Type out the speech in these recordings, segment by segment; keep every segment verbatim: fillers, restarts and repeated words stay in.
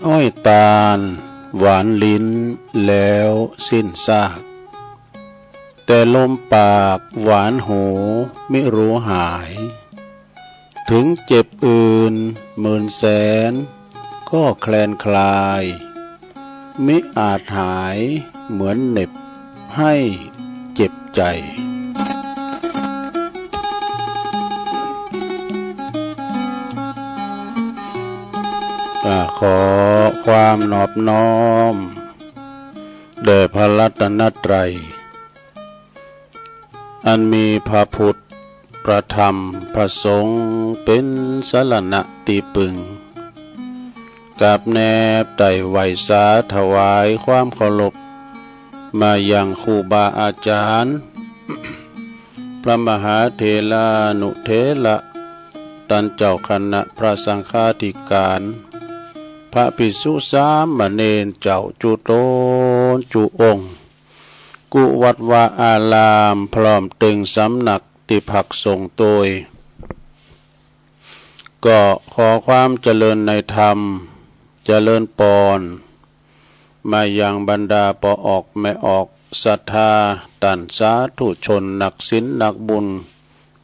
อ้อยตาลหวานลิ้นแล้วสิ้นซาก แต่ลมปากหวานหูไม่รู้หาย ถึงเจ็บอื่นหมื่นแสนก็แคลนคลาย มิอาจหายเหมือนเหน็บให้เจ็บใจ อ่า ขอความนอบน้อมแด่พระรัตนตรัย อันมีพระพุทธ พระธรรม พระสงฆ์ เป็นสรณะที่พึ่ง กราบแนบไต่ไหว้สาถวายความเคารพ มายังครูบาอาจารย์ พระมหาเถรานุเถระ ต้านเจ้าคณะพระสังฆาธิการ พระภิกษุสามเณรเจ้าจุตนจุองค์ กู้วัดวาอาราม พร้อมตึงสำนักที่พักสงฆ์โตย ก็ขอความเจริญในธรรม เจริญปอน มายังบรรดาป้อออกแม่ออกศรัทธา ต้านสาธุชน นักศีลนักบุญ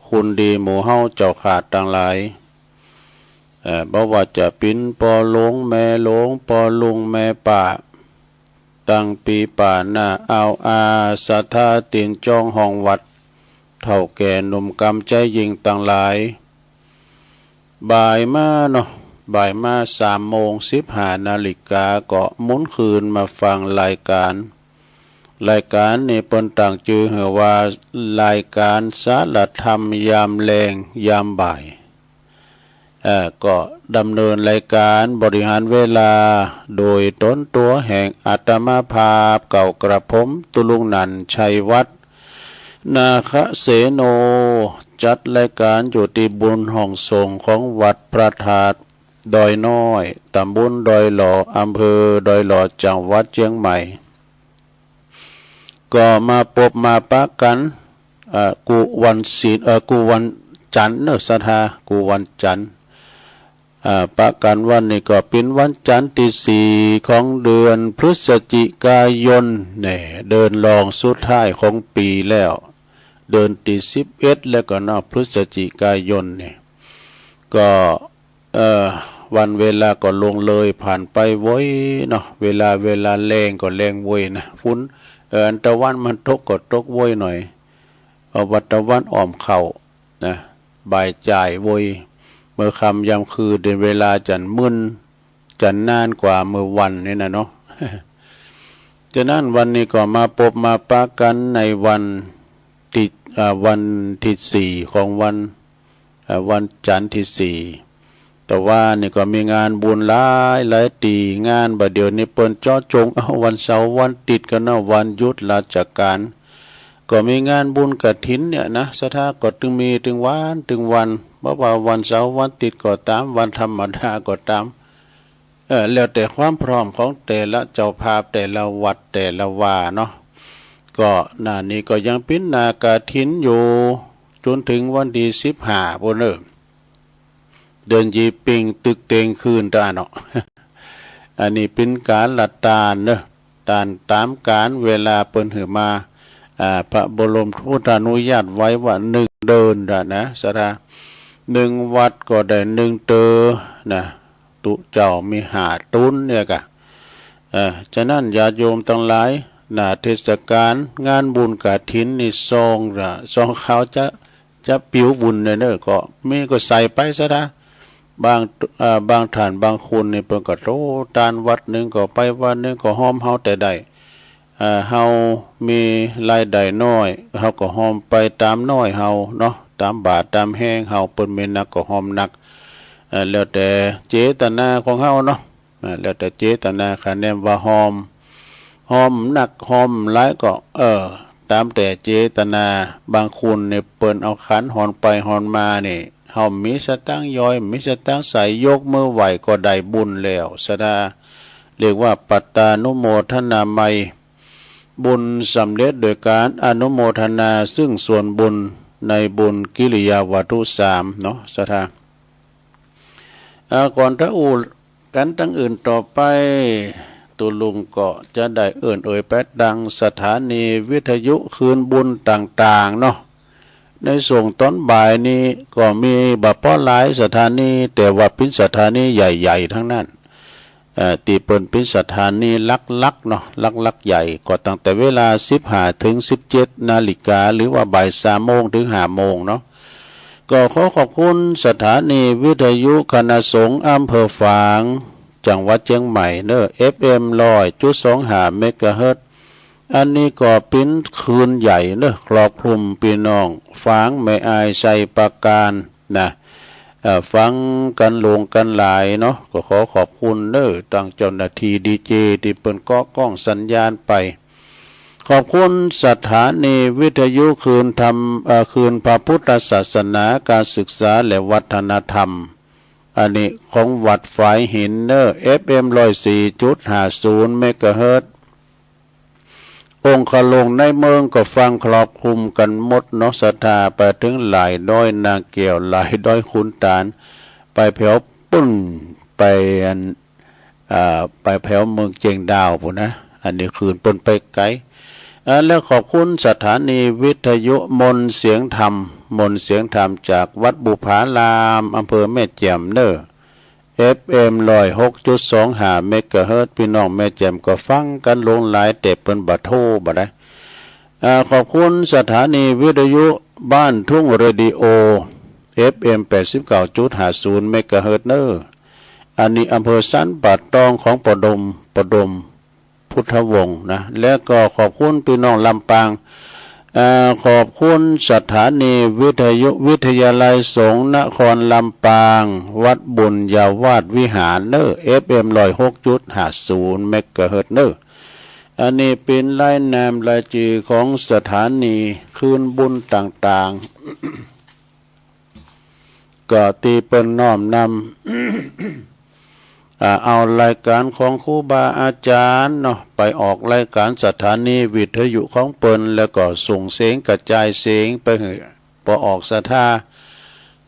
คุณดีหมู่เฮาเจ้าข้าตังหลาย เอ่อ บ่ว่าจะเป๋นป้อหลวงแม่หลวง ป้อลุงแม่ป้า ตังปีป้าน้าอาวอา ศรัทธาตี๋นจองห้องวัด เฒ่าแก่หนุ่มกำใจ๋ยิ่งตังหลาย บ่ายมาเนาะ บ่ายมาสามโมงสิบห้านาฬิกา ก็หมุนคืนมาฟังรายการ รายการนี้เปิ้นตั้งจื่อหื้อว่ารายการสารธรรมยามแลงยามบ่าย เอ่อ ก็ดำเนินรายการบริหารเวลาโดยต๋นตั๋วแห่งอาตมาภาพเก่ากระผม ตุลุงนันท์ ชัยวัฒน์ นาคเสโน จัดรายการอยู่ตี้บุญห้องสงฆ์ของวัดพระธาตุดอยน้อย ตำบลดอยหล่อ อำเภอดอยหล่อ จังหวัดเจียงใหม่ ก็มาปบมาปะกั๋น เอ่อ กู้วันศีล เอ่อ กู้วันจันทร์เนาะ ศรัทธา กู้วันจันทร์ อ่า ปะกั๋นวันนี้ก็เป๋นวันจันทร์ตี้สี่ของเดือนพฤศจิกายน แน่ เดือนรองสุดท้ายของปี๋แล้ว เดือนตี้สิบเอ็ดแล้วก็เนาะ พฤศจิกายนนี่ ก็ เอ่อ วันเวลาก็ล่วงเลยผ่านไปไวเนาะ เวลา เวลาแลงก็แลงไวนะ ฝน เอ่อ อันตะวันมันตกก็ตกไวหน่อย เอาว่าตะวันอ้อมเข้า นะ บ่ายจ่ายโวย เมื่อค่ำยามคืนเวลาจั่นมึน จั่นนานกว่าเมื่อวันนี่นะเนาะ ฉะนั้นวันนี้ก็มาปบมาปะกั๋นในวันตี้ อ่า วันตี้สี่ของวัน อ่า วันจันทร์ตี้สี่ แต่ว่านี่ก็มีงานบุญหลายหลายตี้ งานบ่าเดี่ยวนี้เปิ้นเจาะจงเอาวันเสาร์วันอาทิตย์กั๋นเนาะ วันหยุดราชการ ก็มีงานบุญกฐินเนี่ยนะ ศรัทธาก็ตึงมีตึงวันตึงวัน บ่ว่าวันเสาร์วันอาทิตย์ก็ต๋าม วันธรรมดาก็ต๋าม เออ แล้วแต่ความพร้อมของแต่ละเจ้าภาพ แต่ละวัด แต่ละวาเนาะ ก็หน้านี้ก็ยังเป๋นหน้ากฐินอยู่ จ๋นเถิงวันตี้สิบห้าปู้นเน่อ เดือนยี่ปิงตึกเต็งคืนตาเนาะ อันนี้เป๋นก๋านละตานเน่อ ตานต๋ามก๋านเวลาเปิ้นหื้อมา อ่า พระบรมพุทธานุญาตไว้ว่าหนึ่งเดือนตานะ ศรัทธา หนึ่งวัดก็ได้หนึ่งเต๋อนะ ตุ๊เจ้ามีห้าตุ๊นเนี่ยกะ เอ่อ ฉะนั้นญาติโยมตังหลาย หน้าเทศกาลงานบุญกฐินนี่ซองละ ซองข้าวจะ จะปิ๋ววุ่นเน่อ ก็มีก็ใส่ไปศรัทธา บาง เอ่อ บางท่านบางคนนี่เปิ้นก็โตตานวัดนึ่งก็ไปวัดนึ่งก็ฮอมเฮาแต่ได้ เอ่อ เฮามีรายได้น้อย เฮาก็ฮอมไปต๋ามน้อยเฮาเนาะ ต๋ามบาตรต๋ามแฮงเฮา เปิ้นมีนักก็ฮอมนัก เอ่อ แล้วแต่เจตนาของเฮาเนาะ อ่า แล้วแต่เจตนา คะแนนว่าฮอม ฮอมนักฮอมหลายก็ เออ ต๋ามแต่เจตนา บางคนนี่เปิ้นเอาขันหอนไปหอนมานี่ เฮามีสตางค์ย่อย มีสตางค์ใส่ ยกมือไหว้ก็ได้บุญแล้ว ศรัทธา เรียกว่าปัตตานุโมทนาไมย บุญสำเร็จโดยการอนุโมทนาซึ่งส่วนบุญในบุญกิริยาวัตถุสามเนาะ ศรัทธา อ่า ก่อนจะอู้ กันตังอื่นต่อไป ตุลุงก็จะได้เอิ้นเอ่ยไปดังสถานีวิทยุคืนบุญต่างๆ เนาะ ในส่วงตอนบ่ายนี้ก็มีบ่ปอหลายสถานี แต่ว่าเป็นสถานีใหญ่ๆ ทั้งนั้น เอ่อ ที่เปิ้นเป็นสถานีหลักๆ เนาะ หลักๆ ใหญ่ ก็ตั้งแต่เวลาสิบห้าถึงสิบเจ็ดนาฬิกา หรือว่าบ่ายสามโมงถึงห้าโมงเนาะ ก็ขอขอบคุณสถานีวิทยุคณะสงฆ์อำเภอฝาง จังหวัดเชียงใหม่เนอะ เอฟเอ็มร้อยจุดสองห้าเมกะเฮิรตซ์ อันนี้ก็เป็นคืนใหญ่เนอะ ครอบคลุมพี่น้องฝาง แม่อาย ชัยปราการนะ เอ่อ ฟังกันหลวงกันหลายเนาะ ก็ขอขอบคุณเนอะ ทางเจ้าหน้าที่ดีเจ ที่เปิ้นเกาะกล้องสัญญาณไป ขอบคุณสถานีวิทยุคืนธรรม เอ่อ คืนพระพุทธศาสนา การศึกษาและวัฒนธรรม อันนี้ของวัดฝายหินเนอะ เอฟเอ็มร้อยสี่จุดห้าศูนย์เมกะเฮิรตซ์ องค์คลงในเมืองก็ฟังครอบคลุมกันหมดเนาะ ศรัทธาไปถึงหลายดอยนางแก้ว หลายดอยขุนตาล ไปแผวปุ้น ไปอัน อ่า ไปแผวเมืองเจียงดาวพู้นนะ อันนี้คืนเปิ้นไปไกล อ่า แล้วขอบคุณสถานีวิทยุมนต์เสียงธรรม มนต์เสียงธรรมจากวัดบุพาราม อำเภอแม่แจ่มเนอะ เอฟเอ็มร้อยหกจุดสองห้าเมกะเฮิรตซ์ พี่น้องแม่แจ่มก็ฟังกันหลวงหลาย แต่เปิ้นบ่โทรบ่ได้ อ่า ขอบคุณสถานีวิทยุบ้านทุ่งเรดิโอ เอฟเอ็มแปดสิบเก้าจุดห้าศูนย์เมกะเฮิรตซ์เนอะ อันนี้อำเภอสันป่าตองของปดม ปดมพุทธวงศ์นะ และก็ขอบคุณพี่น้องลำปาง เอ่อ ขอบคุณสถานีวิทยุวิทยาลัยสงฆ์นครลำปาง วัดบุญญาวาสวิหารเนอะ เอฟเอ็มร้อยหกจุดห้าศูนย์เมกะเฮิรตซ์เนอะ อันนี้เป็นรายนามรายจื่อของสถานีคืนบุญต่างๆ ก็ตี้เปิ้นน้อมนำ อ่า เอารายการของครูบาอาจารย์เนาะ ไปออกรายการสถานีวิทยุของเปิ้น แล้วก็ส่งเสียงกระจายเสียงไปหื้อ ปอออกศรัทธา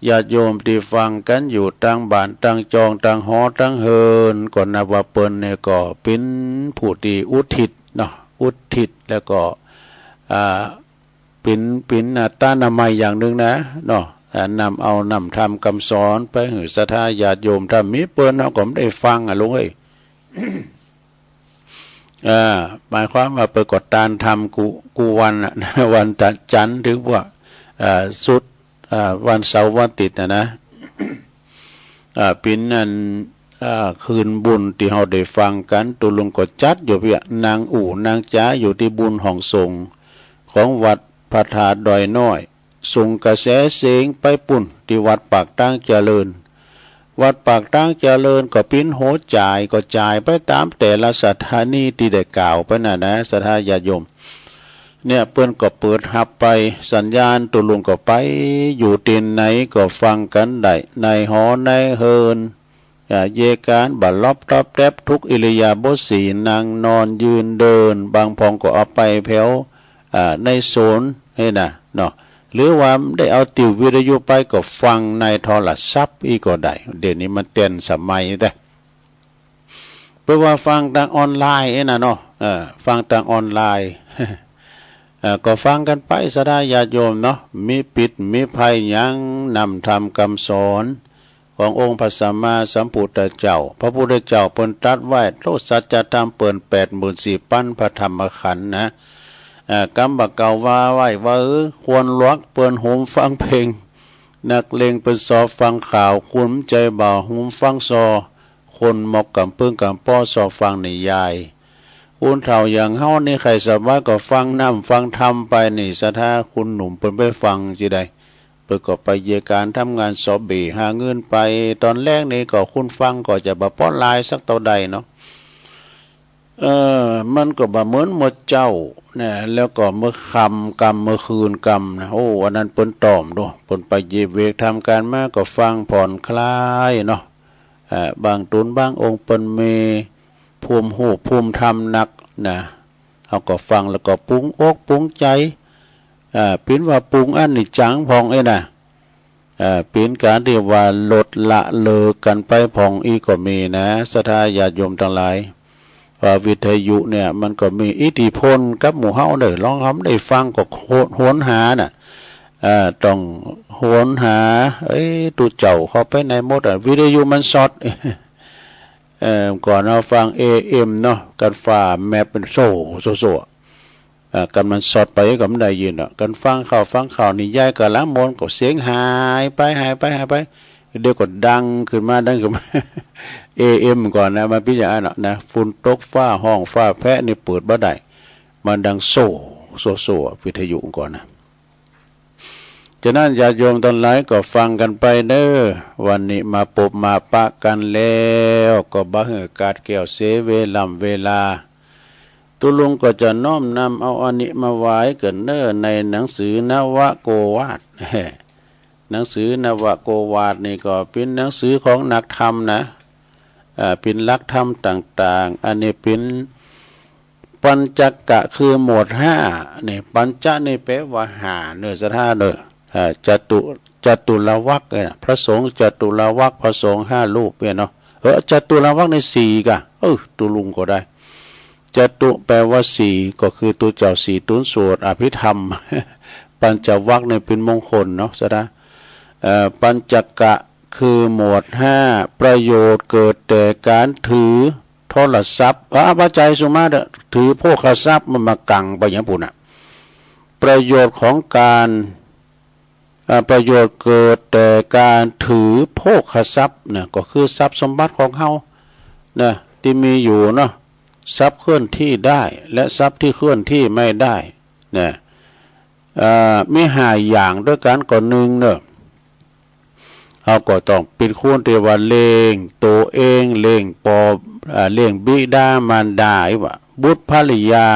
ญาติโยมตี้ฟังกันอยู่ตางบ้านตางจองตางหอตางเฮือน ก็นับว่าเปิ้นเนี่ยก็เป็นผู้ตี้อุทิศเนาะ อุทิศ แล้วก็ อ่า เป็น เป็น อ่า ตานามัยอย่างหนึ่งนะเนาะ อ่า นำเอาน้ำธรรมคำสอนไปหื้อศรัทธาญาติโยม ถ้ามีเปิ้นเฮาก็บ่ได้ฟังอะลุงเอ้ย อ่า หมายความว่าเปิ้นก็ตานธรรมกู้ กู้วันอะ วันจันทร์ถึงว่า อ่า สุด อ่า วันเสาร์วันอาทิตย์นะนะ อ่า เป็นอัน อ่า คืนบุญตี้เฮาได้ฟังกัน ตุลุงก็จัดอยู่เปียะ นั่งอู้นั่งจ๋าอยู่ตี้บุญห้องสงฆ์ของวัดพระธาตุดอยน้อย ส่งกระแสเสียงไปปุ้นตี้วัดปากตางเจริญ วัดปากตางเจริญก็เป็นหัวจ่าย ก็จ่ายไปตามแต่ละสถานีตี้ได้กล่าวไปน่ะนะ ศรัทธาญาติโยม เนี่ยเปิ้นก็เปิดฮับไป สัญญาณตุลุงก็ไป อยู่ตี้ไหนก็ฟังกันได้ ในหอในเฮือน อ่า เยกานบ่หลบตอบแต๊บ ทุกอิริยาบถสี่ นั่งนอนยืนเดิน บางพ่องก็เอาไปแผว อ่า ในโซนนี่นะเนาะ หรือว่าได้เอาติววิทยุไปก็ฟังในโทรศัพท์อี้ก็ได้ เดี๋ยวนี้มันเต้นสมัยแต่ เปิ้นว่าฟังตางออนไลน์เอ้ยนะเนาะ เออ ฟังตางออนไลน์ เออ ก็ฟังกันไป ศรัทธาญาติโยมเนาะ มีพิษมีภัยหยัง น้ำธรรมคำสอนขององค์พระสัมมาสัมพุทธเจ้า พระพุทธเจ้าเปิ้นตรัสไว้ โลกสัจธรรมเปิ้นแปดหมื่นสี่พันพระธรรมขันธ์นะ เอ่อ กำบ่าเก่าว่าไว้ว่า เออ ควรลวกเปิ้นหูฟังเพลง นักเลงเปิ้นซอฟังข่าว คนใจ๋บ่าหูฟังซอ คนหมกกำปึ้งกำป้อซอฟังนิยาย คนเฒ่าอย่างเฮานี่ใค่สบายก็ฟังน้ำฟังธรรมไปนี่ ศรัทธาคนหนุ่มเปิ้นไปฟังจิได้ เปิ้นก็ไปเยียะก๋านทำงานสอบเบหาเงินไป ตอนแลงนี่ก็คนฟังก็จะบ่ปอหลายสักเต้าใดเนาะ เออ มันก็บ่เหมือนเมื่อเจ๊านะ แล้วก็เมื่อค่ำกำเมื่อคืนกำนะ โอ้ อันนั้นเปิ้นต๋อมโด เปิ้นไปเยียะเวกทำก๋านมาก็ฟังผ่อนคลายเนาะ เอ่อ บางต๋นบางองค์เปิ้นมีภูมิฮู้ภูมิธรรมนักนะ เฮาก็ฟังแล้วก็ปรุงอกปรุงใจ๋ เอ่อ เปิ้นว่าปรุงอนิจจังพ่องเอ้ยนะ เอ่อ เป๋นก๋านตี้ว่าลดละเลิกกั๋นไปพ่องอี้ก็มีนะ ศรัทธาญาติโยมตังหลาย ว่าวิทยุเนี่ยมันก็มีอิทธิพลกับหมู่เฮาเน่อ ลองเฮาได้ฟังก็โหน โหนหาน่ะ เอ่อ ต้องโหนหา เอ๊ะ ตุ๊เจ้าเข้าไปไหนหมดอะ วิทยุมันสอด เอ่อ ก่อนเฮาฟัง เอเอ็ม เนาะ กั๋นฟ้าแมบเป็นโซ่ โซ่ โซ่ อ่า กั๋นมันสอดไปก็บ่ได้ยินอ่ะ กั๋นฟังข่าว ฟังข่าวนี่ ยายก๋ำลังม่วนก็เสียงหายไป หายไป หายไป เดี๋ยวก็ดังขึ้นมา ดังขึ้นมา เอเอ็ม ก่อนนะ มันเป๋นอย่างนั้นเนาะนะ ฝนตกฟ้าฮ้องฟ้าแผะนี่เปิดบ่ได้ มันดังโซ่ โซ่ โซ่ วิทยุก่อนนะ ฉะนั้นญาติโยมตังหลายก็ฟังกั๋นไปเน่อ วันนี้มาปบมาปะกั๋นแล้ว ก็บ่หื้อขาดแคลนเสียเวล่ำเวลา ตุ๊ลุงก็จะน้อมนำเอาอันนี้มาไหว้กั๋นเน่อ ในหนังสือนวโกวาท หนังสือนวโกวาทนี่ก็เป๋นหนังสือของนักธรรมนะ เอ่อ เป๋นหลักธรรมต่างๆ อันนี้เป๋นปัญจกะคือหมวดห้า นี่ ปัญจะนี่แปลว่าห้าเน่อ ศรัทธาเน่อ เอ่อ จตุ จตุรวรรคเนี่ย พระสงฆ์จตุรวรรค พระสงฆ์ห้ารูปเนี่ยเนาะ เออ จตุรวรรคนี่สี่ก่ะ เออ ตุ๊ลุงก็ได้ จตุแปลว่าสี่ ก็คือตุ๊เจ้าสี่ตุ๊นสวดอภิธรรม ปัญจวรรคนี่เป๋นมงคลเนาะ ศรัทธา เอ่อ ปัญจกะคือหมวดห้า ประโยชน์เกิดแต่การถือโทรศัพท์ อ่ะ ปัจจัยสุมาเถอะ ถือโภคทรัพย์มันมากั๋งไปอย่างปุ้นน่ะ ประโยชน์ของการ อ่า ประโยชน์เกิดแต่การถือโภคทรัพย์นะ ก็คือทรัพย์สมบัติของเฮานะ ตี้มีอยู่เนาะ ทรัพย์เคลื่อนที่ได้ และทรัพย์ที่เคลื่อนที่ไม่ได้นะ เอ่อ มีห้าอย่างด้วยกั๋น ก็หนึ่งเน่อ เฮาก็ต้องเป๋นคนตี้ว่าเลี้ยงตั๋วเอง เลี้ยงป้อ อ่า เลี้ยงบิดามารดา ว่าบุตรภริยา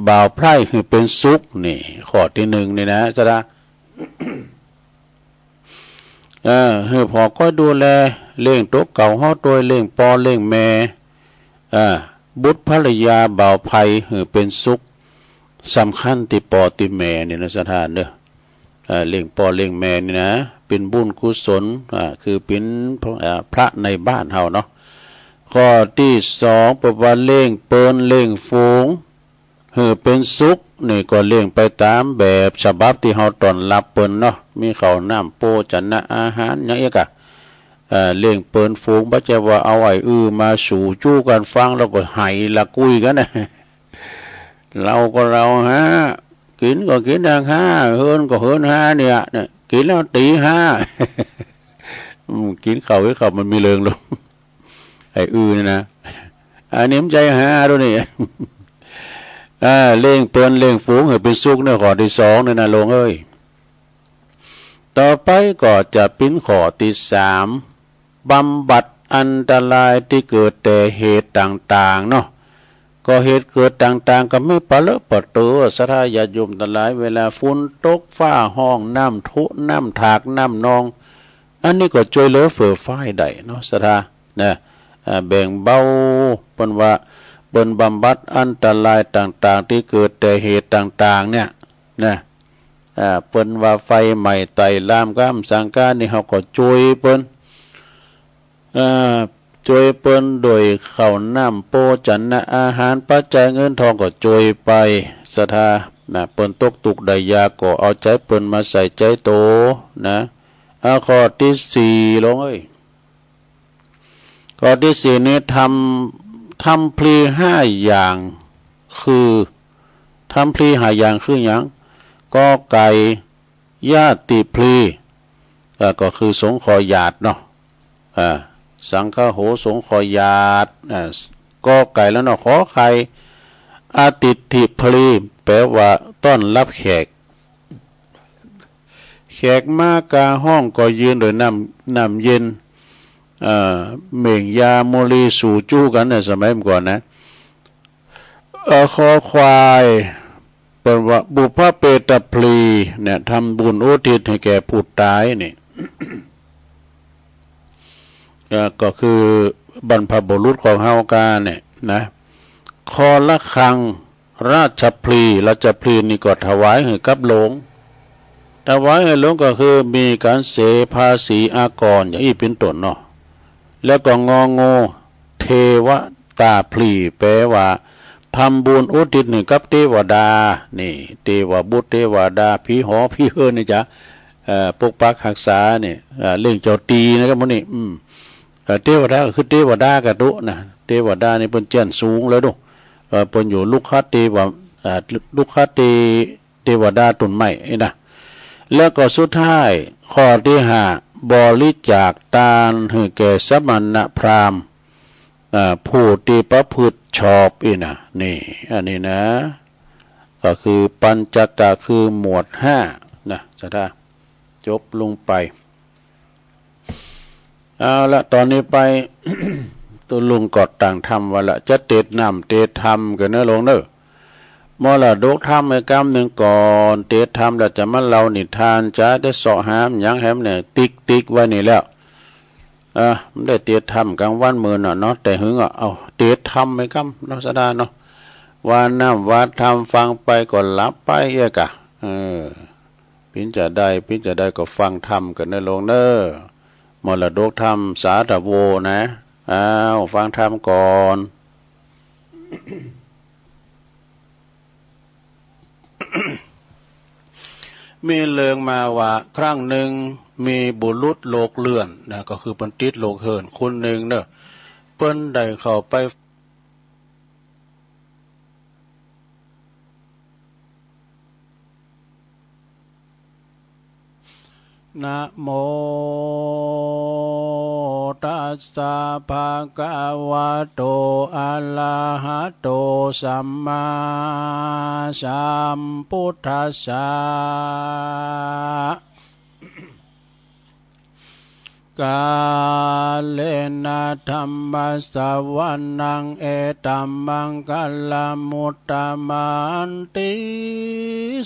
บ่าวไพร่หื้อเป๋นสุข นี่ ข้อตี้หนึ่งนี่นะ ศรัทธา เออ หื้อผ่อคอยดูแล เลี้ยงตั๋วเก่าเฮาตวย เลี้ยงป้อเลี้ยงแม่ เออ บุตรภริยาบ่าวไพร่หื้อเป๋นสุข สำคัญตี้ป้อตี้แม่นี่นะ ศรัทธาเน่อ เอ่อ เลี้ยงป้อเลี้ยงแม่นี่นะ เป๋นบุญกุศล อ่า คือเป๋น อ่า พระในบ้านเฮาเนาะ ข้อตี้สอง เปิ้นว่าเลี้ยงเปิ้นเลี้ยงฝูงหื้อเป๋นสุข นี่ก็เลี้ยงไปต๋ามแบบฉบับตี้เฮาต้อนรับเปิ้นเนาะ มีข้าวน้ำโภชนะอาหารอย่างอี้ก่ะ เอ่อ เลี้ยงเปิ้นฝูง บ่ใจ้ว่าเอาไอ้อื้อมาสู่จู้กั๋นฟังแล้วก็ไหละกุ้ยกั๋นนะ เฮาก็เฮาฮา กิ๋นก็กิ๋นดังฮา เหินก็เหินฮาเนี่ย เนี่ย กิ๋นแล้วตี๋ฮา อืม กิ๋นข้าว กิ๋นข้าวมันมีเริงลม ไอ้อื้อนี่นะ อันนี้มันใจ้ฮาดูนี่ อ่า เลี้ยงเปิ้นเลี้ยงฝูงหื้อเป๋นสุขเนี่ย ข้อตี้สองเนี่ยนะ โลงเอ้ย ต่อไปก็จะเป๋นข้อตี้สาม บำบัดอันตรายตี้เกิดแต่เหตุต่างๆ เนาะ ก็เหตุเกิดต่างๆ ก็มีปะเลอะปะเต๋อ ศรัทธาญาติโยมตังหลาย เวลาฝนตกฟ้าฮ้อง น้ำท่วม น้ำถาก น้ำนอง อันนี้ก็จ้วยเหลือเฟื่อฟ้ายได้เนาะ ศรัทธา นะ อ่า แบ่งเบา เปิ้นว่า เปิ้นบำบัดอันตรายต่างๆ ตี้เกิดแต่เหตุต่างๆ เนี่ย นะ อ่า เปิ้นว่าไฟไหม้ไต่ลามกามสังกานี่ เฮาก็จ้วยเปิ้น อ่า จ้วยเปิ้นโดยข้าวน้ำโภชนะอาหาร ปัจจัยเงินทองก็จ้วยไป ศรัทธา นะ เปิ้นตกตุ๊กข์ได้ยากก็เอาใจ๋เปิ้นมาใส่ใจ๋โต นะ อ่า ข้อตี้สี่ โลงเอ้ย ข้อตี้สี่นี่ ธรรม ธรรมพลีห้าอย่าง คือ ธรรมพลีห้าอย่างคือหยัง กอไก่ ญาติพลี อ่า ก็คือสงฆ์คอญาติเนาะ อ่า สังคโห สงฆ์คอญาติ อ่า กอไก่แล้วเนาะ ขอไข่ อติถพลี แปลว่าต้อนรับแขก แขกมากาห้องก็ยืนโดยน้ำ น้ำเย็น เอ่อ เม่งยาโมลีสู่จู้กั๋นในสมัยเมื่อก่อนนะ เอ่อ คอควาย เปิ้นว่าบุพเพเปตพลี เนี่ย ทำบุญอุทิศให้แก่ผู้ต๋ายนี่ เอ่อ ก็คือบรรพบุรุษของเฮากาเนี่ยนะ คอระฆัง ราชพลี ราชพลีนี่ก็ถวายให้กับหลวง ถวายให้หลวงก็คือมีการเสียภาษีอากรอย่างอี้เป็นต้นเนาะ แล้วก็งองู เทวตาพลี แปลว่าทำบุญอุทิศให้กับเทวดา นี่ เทวบุตรเทวดา ผีหอผีเฮือนนี่จ้ะ เอ่อ ปกปักรักษานี่ เอ่อ เลี้ยงเจ้าตีนะครับ หมู่นี้ อืม เอ่อ เทวดาก็คือเทวดากะตุนะ เทวดานี่เปิ้นเจื้อนสูงเลยดู เอ่อ เปิ้นอยู่ลุกขเทวะ เอ่อ ลุกขเท เทวดาต้นไม้นี่นะ แล้วก็สุดท้าย ข้อที่ห้า บริจาคทานให้แก่สมณพราหมณ์ อ่า ผู้ที่ประพฤติชอบอี้นะ นี่ อันนี้นะ ก็คือปัญจกะ คือหมวดห้านะ ศรัทธา จบลงไป เอาละ ตอนนี้ไป ตุ๊ลุงก็ตั้งธรรมไว้ละ จะเตศน์น้ำเตศน์ธรรมกั๋นเน่อหลวงเน่อ มรดกธรรมไอ้กำนึ่งก่อน เตศน์ธรรมแล้วจะมาเล่านิทาน จะได้เสาะหาหยังแหมเนี่ย ติ๊กติ๊กไว้นี่แล้ว อ่ะ มันได้เตศน์ธรรมกลางวันมื้อน่ะเนาะ แต่หึงอ่ะ เอา เตศน์ธรรมไอ้กำเนาะ ศรัทธาเนาะ ว่าน้ำว่าธรรมฟังไปก็หลับไปเอี้ยกะ เออ เป๋นจะใด เป๋นจะใดก็ฟังธรรมกั๋นเน่อหลวงเน่อ มรดกธรรมสาธโวนะ อ้าว ฟังธรรมก่อน มีเรื่องมาว่าครั้งหนึ่งมีบุรุษโลกเลื่อนนะ ก็คือเปิ้นติดโลกเหินคนหนึ่งเน่อ เปิ้นได้เข้าไป นะโม ตัสสะ ภะคะวะโต อะระหะโต สัมมาสัมพุทธัสสะ กาเลนะธัมมัสสะวะนัง เอตัมมังคะละมุตตะมันติ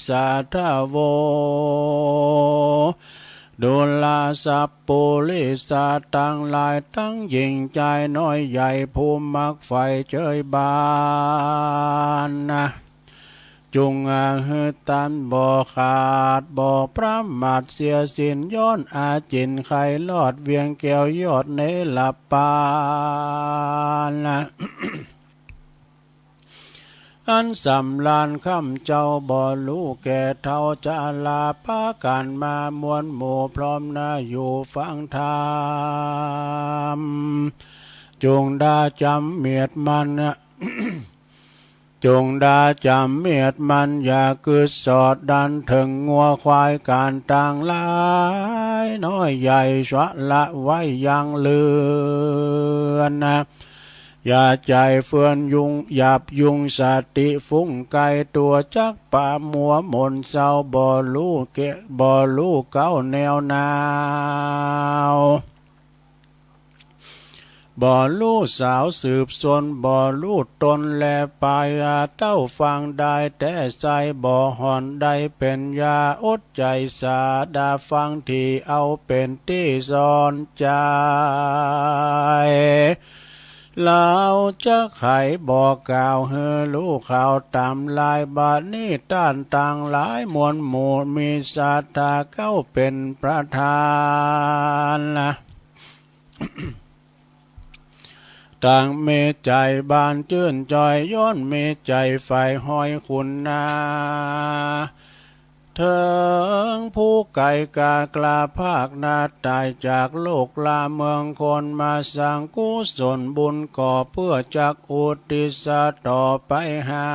สาธโว ดูราสัพปุริสะตังหลายตังหญิงจายน้อยใหญ่ผู้มักใฝ่เจยบานนะ จุ่งอาหือตันบ่ขาดบ่ประมาทเสียสิ้น ย้อนอาจินไขลอดเวียงแก้วยอดเนรปาน อันสำราญค่ำเจ้าบ่รู้แก่เฒ่าจาราปากันมามวลหมู่พร้อมหน้าอยู่ฟังธรรม จุ่งดาจำเมียดมัน จุ่งดาจำเมียดมัน อย่ากึดสอดดันเถิงงัวควายการต่างหลายน้อยใหญ่สละไว้ยังเลือนนะ อย่าใจเฟื่อนยุงหยาบยุงสติฟุ้งไกลตัวจักป่ามัวหม่นเศร้าบ่รู้เกะบ่รู้เก้าแนวหนาว บ่รู้สาวสืบสน บ่รู้ตนแลปาย เต้าฟังได้แต่ใส บ่ห่อนได้เป็นยาอดใจสาดาฟังที่เอาเป็นที่สอนใจ ลาวจะไขบอกกล่าวหื้อรู้ข่าวตามลาย บัดนี้ต้านต่างหลายมวลหมู่ มีศรัทธาเก้าเป็นประธาน ต่างมีใจบานจื้นจ่อย ย้อนมีใจใฝ่ห้อยคุณนา เถิงผู้ไกลกากล้าภาคหน้าตายจากโลกลาเมืองคน มาสร้างกุศลบุญก่อเพื่อจักอุทิศต่อไปหา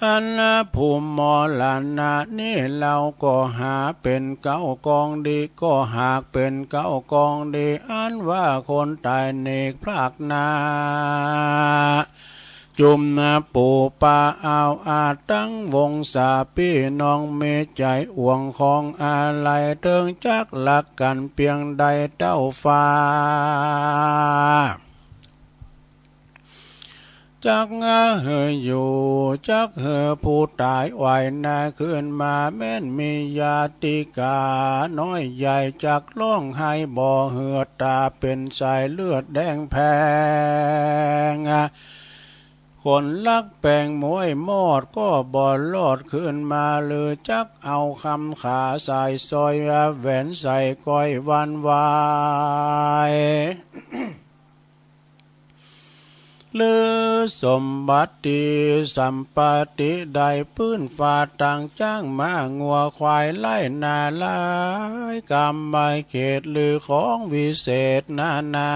อันผู้มรณะนี้เราก็หาเป็นเก้ากองดี ก็หากเป็นเก้ากองดี อันว่าคนตายเนกพรากหน้า จุมนาปู่ป้าอาวอาตั้งวงศาพี่น้องมีใจอ่วงของอาลัย เถิงจักรักกันเพียงใดเต้าฟ้า จักเหออยู่ จักเหอผู้ตายไหวหน้าคืนมา แม้นมีญาติกาน้อยใหญ่ จักร้องไห้บ่เหือดตาเป็นสายเลือดแดงแพง คนลักแปงมวยมอดก็บ่รอดคืนมา หรือจักเอาคำขาใส่ซอยเว้นใส่ก้อยวันวาย หรือสมบัติสัมปติได้ปื้นฟ้าตังจ้างม้างัวควายไล่นาหลายกำไม้เขตหรือของวิเศษนานา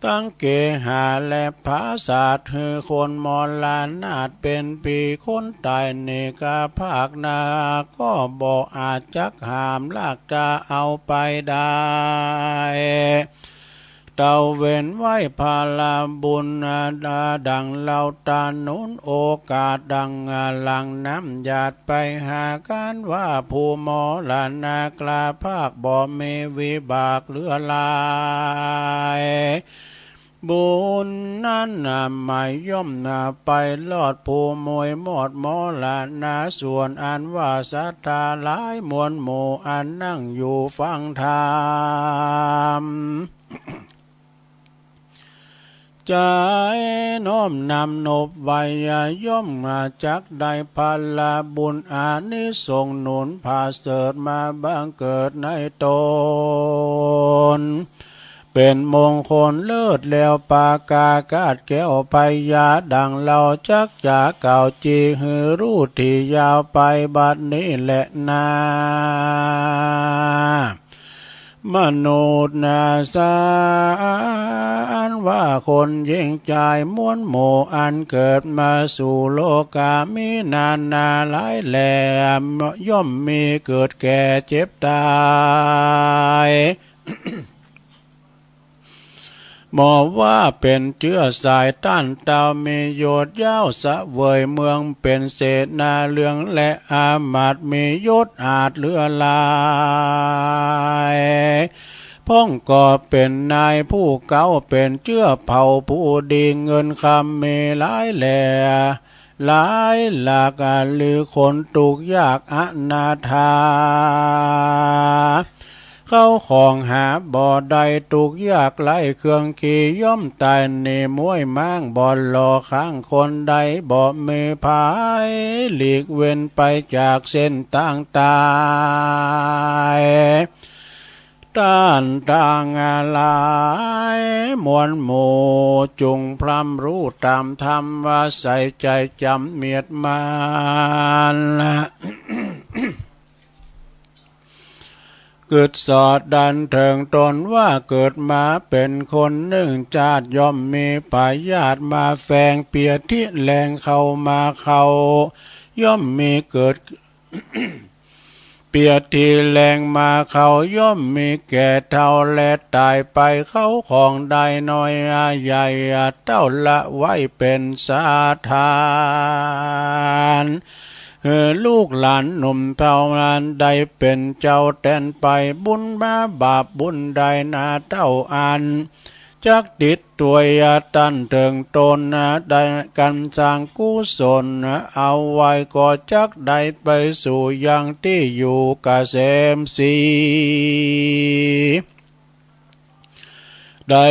ตังเกหาและผาสาทหือคนมรณาถเป็นปีคนตายเนกาภาคนา ก็บ่อาจจักหามลากจะเอาไปได้ เต้าเว้นไว้พละบุญดังเล่าตาหนุนโอกาสดังหลั่งน้ำหยาดไปหากันว่าผู้มรณาคราภาคบ่มีวิบากเหลือหลาย บุญนั้นน่ะไม่ย่อมน่ะไปรอดผู้มวยมอดมรณา ส่วนอันว่าศรัทธาหลายมวลหมู่อันนั่งอยู่ฟังธรรม ใจน้อมนำนบไหวย่อมมาจักได้พละบุญอานิสงส์หนุนพาเสริฐมาบังเกิดในตน เป็นมงคลเลิศแล้วปากากาดแก้วพญาดังเราจักจะกล่าวจีหือรู้ที่ยาวไปบัดนี้แหละนา มนุษย์นาสารว่าคนหญิงชายมวลหมู่อันเกิดมาสู่โลกามีนานาหลายแหล่ย่อมมีเกิดแก่เจ็บตาย หมอว่าเป็นเจื้อสายต้านเต้ามียศยาวเสวยเมืองเป็นเสนาเรืองและอามาตย์มียศอาจเหลือหลาย พ่องก็เป็นนายผู้เก่าเป็นเจื้อเผ่าผู้ดีเงินคำมีหลายแหล่ หลายหลักหรือคนทุกข์ยากอนาถา เขาของหาบ่ได้ทุกข์ยากไร้เครื่องขี่ย่อมตายหนีมวยม้างบ่หล่อข้างคนใดบ่มีภัยหลีกเว้นไปจากเส้นทางตาย ต้านต่างหลายมวลหมู่จุงพร่ำรู้ตามธรรมว่าใส่ใจจำเมียดมันกึดสอดดันเถิงตนว่าเกิดมาเป็นคนหนึ่งชาติย่อมมีพยาธิมาแฝงเปียที่แรงเข้ามาเข้าย่อมมีเกิด เปียที่แรงมาเขาย่อมมีแก่เฒ่าและตายไปเขาของได้น้อยใหญ่เต้าละไว้เป็นสาทาน เออลูกหลานหนุ่มเฒ่านั้นได้เป็นเจ้าแทนไปบุญมาบาปบุญได้นาเต้าอัน จักติดตัวยาตันเถิงตนได้กันสร้างกุศลเอาไว้ก็จักได้ไปสู่ยังที่อยู่เกษมสี ได้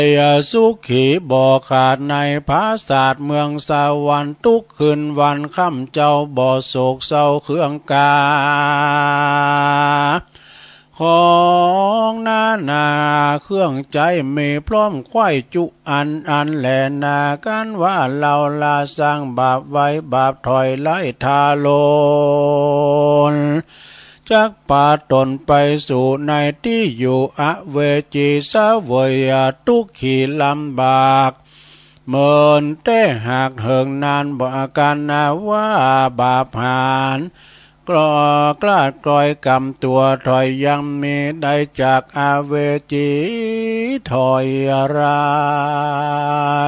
สุขีบ่ขาดในผาสาทเมืองสวรรค์ทุกคืนวันค่ำเจ้าบ่โศกเศร้าเครื่องกา ของนานาเครื่องใช้มีพร้อมไขว้จุอันอันแลนากันว่าเราละสร้างบาปไว้บาปถอยไล่ทาลน จักปาตนไปสู่ในที่อยู่อเวจีเสวยทุกข์ขีลำบาก เหมือนแต่หากเหิงนานบ่อาการนาว่าบาปหาน กลอกลาดกลอยกำตัวถอยยังมีได้จากอเวจีถอยร้า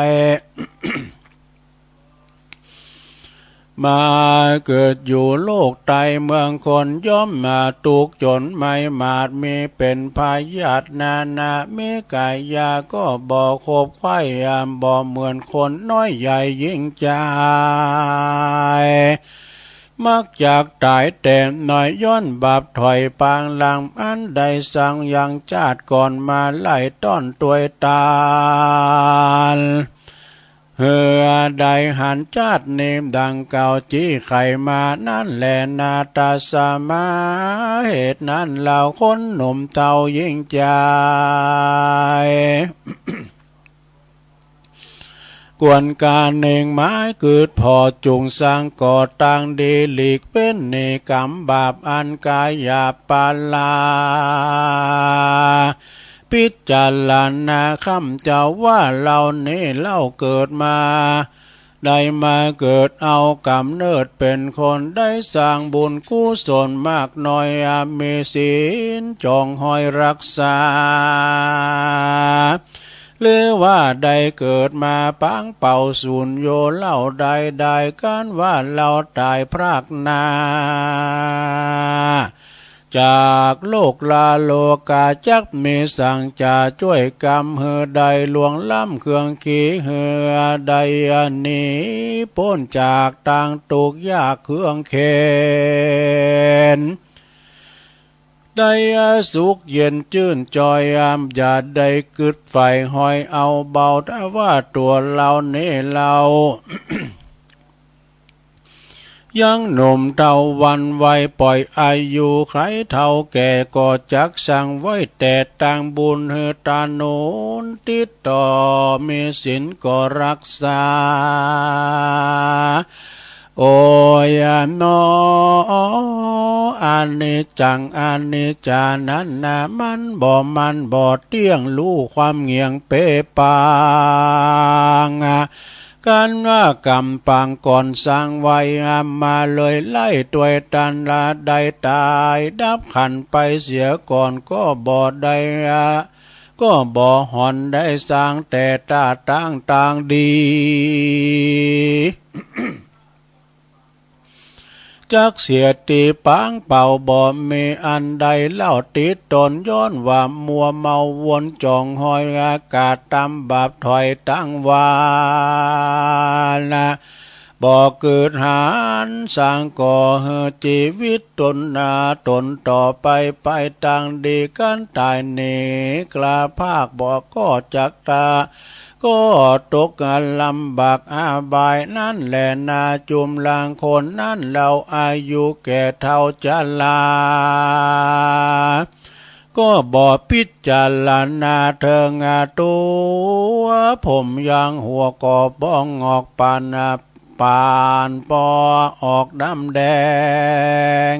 ย มาเกิดอยู่โลกไตเมืองคนย่อมมาทุกข์จนไม่หมาดมีเป็นพยาธินานามีกายาก็บ่คบไข้บ่เหมือนคนน้อยใหญ่ยิ่งใหญ่ มักจากตายแต่น้อยย้อนบาปถอยปางหลังอันได้สั่งยังชาติก่อนมาไล่ต้อนตวยตาน เหือได้หันชาตินี้ดังเก่า จีไขมานั้นแลนา ตาสมาเหตุนั้น เล่าคนหนุ่มเฒ่าหญิงชาย ควรกาเน่งหมายกึดผ่อ จุงสร้างก่อตั้งดี หลีกเป้นหนีกรรมบาปอันกายาปาลา พิจารณาคำเจ้าว่า เล่านี้เล่าเกิดมา ได้มาเกิดเอากำเนิดเป็นคน ได้สร้างบุญกุศลมากน้อย มีศีลจองห้อยรักษา หรือว่าได้เกิดมาปางเป่าสูญโย เล่าได้ได้กันว่าเล่าตายพรากหน้า จากโลกลาโลกา จักมีสังจะช่วยกำหือได้ล่วงล้ำเครื่องขี หือได้หนีพ้นจากตางทุกข์ยากเครื่องเข็ญ ได้สุขเย็นชื่นจอย อย่าได้กึดใฝ่ห้อยเอาเบา ถ้าว่าตัวเล่านี้เล่า ยังหนุ่มเฒ่าวันวัย ปล่อยอายุไขเฒ่าแก่ ก็จักสร้างไว้แต่ตางบุญ หือตาหนุนติดต่อ มีศีลก็รักษา โอ้ยหนอ อนิจจังอนิจจานั้นนะ มันบ่มันบ่เตี้ยง รู้ความเงี่ยงเปปาง กันว่ากำปางก่อนสร้างไว้ มาเลยไล่ตวยตันละ ได้ตายดับขันไปเสียก่อน ก็บ่ได้ ก็บ่หอนได้สร้างแต่ตาตางตางดี จักเสียตีปางเป่า บ่มีอันใดเล่าติดตน ย้อนว่ามัวเมาวนจ่องหอย อากาศตำบาปถอยตั้งวานะ บ่กึดหันสร้างก่อ หือชีวิตตนนาตนต่อไป ไปตางดี กันตายหนีกล้าภาค บ่ก็จักตา ก็ตกลำบากอบายนั้นแลนา จุมลางคนนั้นเล่าอายุแก่เฒ่าชรา ก็บ่พิจารณาเถิงตัว ผมยางหัวก็บ่งอกปาน ปานปอออกดำแดง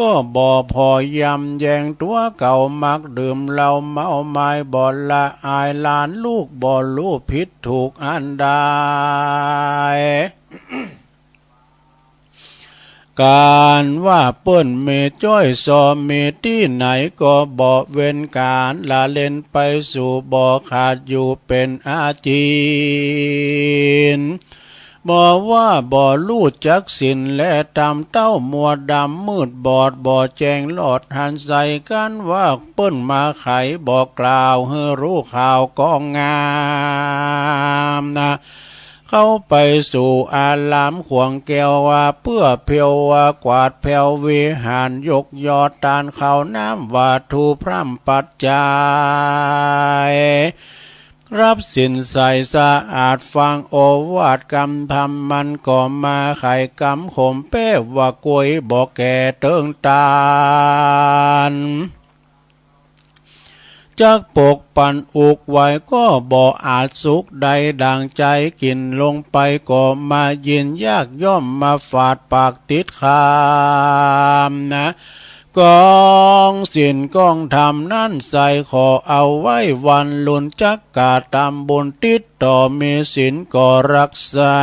ก็บ่พอยำแยงตัวเก่า มักดื่มเหล้าเมาไม้ บ่ละอายหลานลูก บ่รู้ผิดถูกอันใด การว่าเปิ้นมีจ้อยซอมีตี้ไหน ก็บ่เว้นการละเล่นไปสู่ บ่ขาดอยู่เป็นอาจิน บ่ว่าบ่รู้จักศีลและธรรม เต้ามัวดำมืดบอด บ่แจ้งหลอดหันใส กันว่าเปิ้นมาไข บ่กล่าวหื้อรู้ข่าวก็งามนะ เข้าไปสู่อารามขวงแก้วว่า เพื่อเพียวว่ากวาดแผววิหาร ยกยอดตานข้าวน้ำวัตถุพร่ำปัจจัย รับศีลใสสะอาดฟังโอวาทกำธรรม มันก็มาไขกำขมแป้ว่ากวยบ่แก่เติงตาน จักปกปันอุกไว้ก็บ่อาจสุขได้ดังใจ กินลงไปก็มายินยาก ย่อมมาฝาดปากติดคำนะ กองศีลกองธรรมนั้นใส่ขอเอาไว้วันลุน จักกาทำบุญติดต่อ มีศีลก็รักษา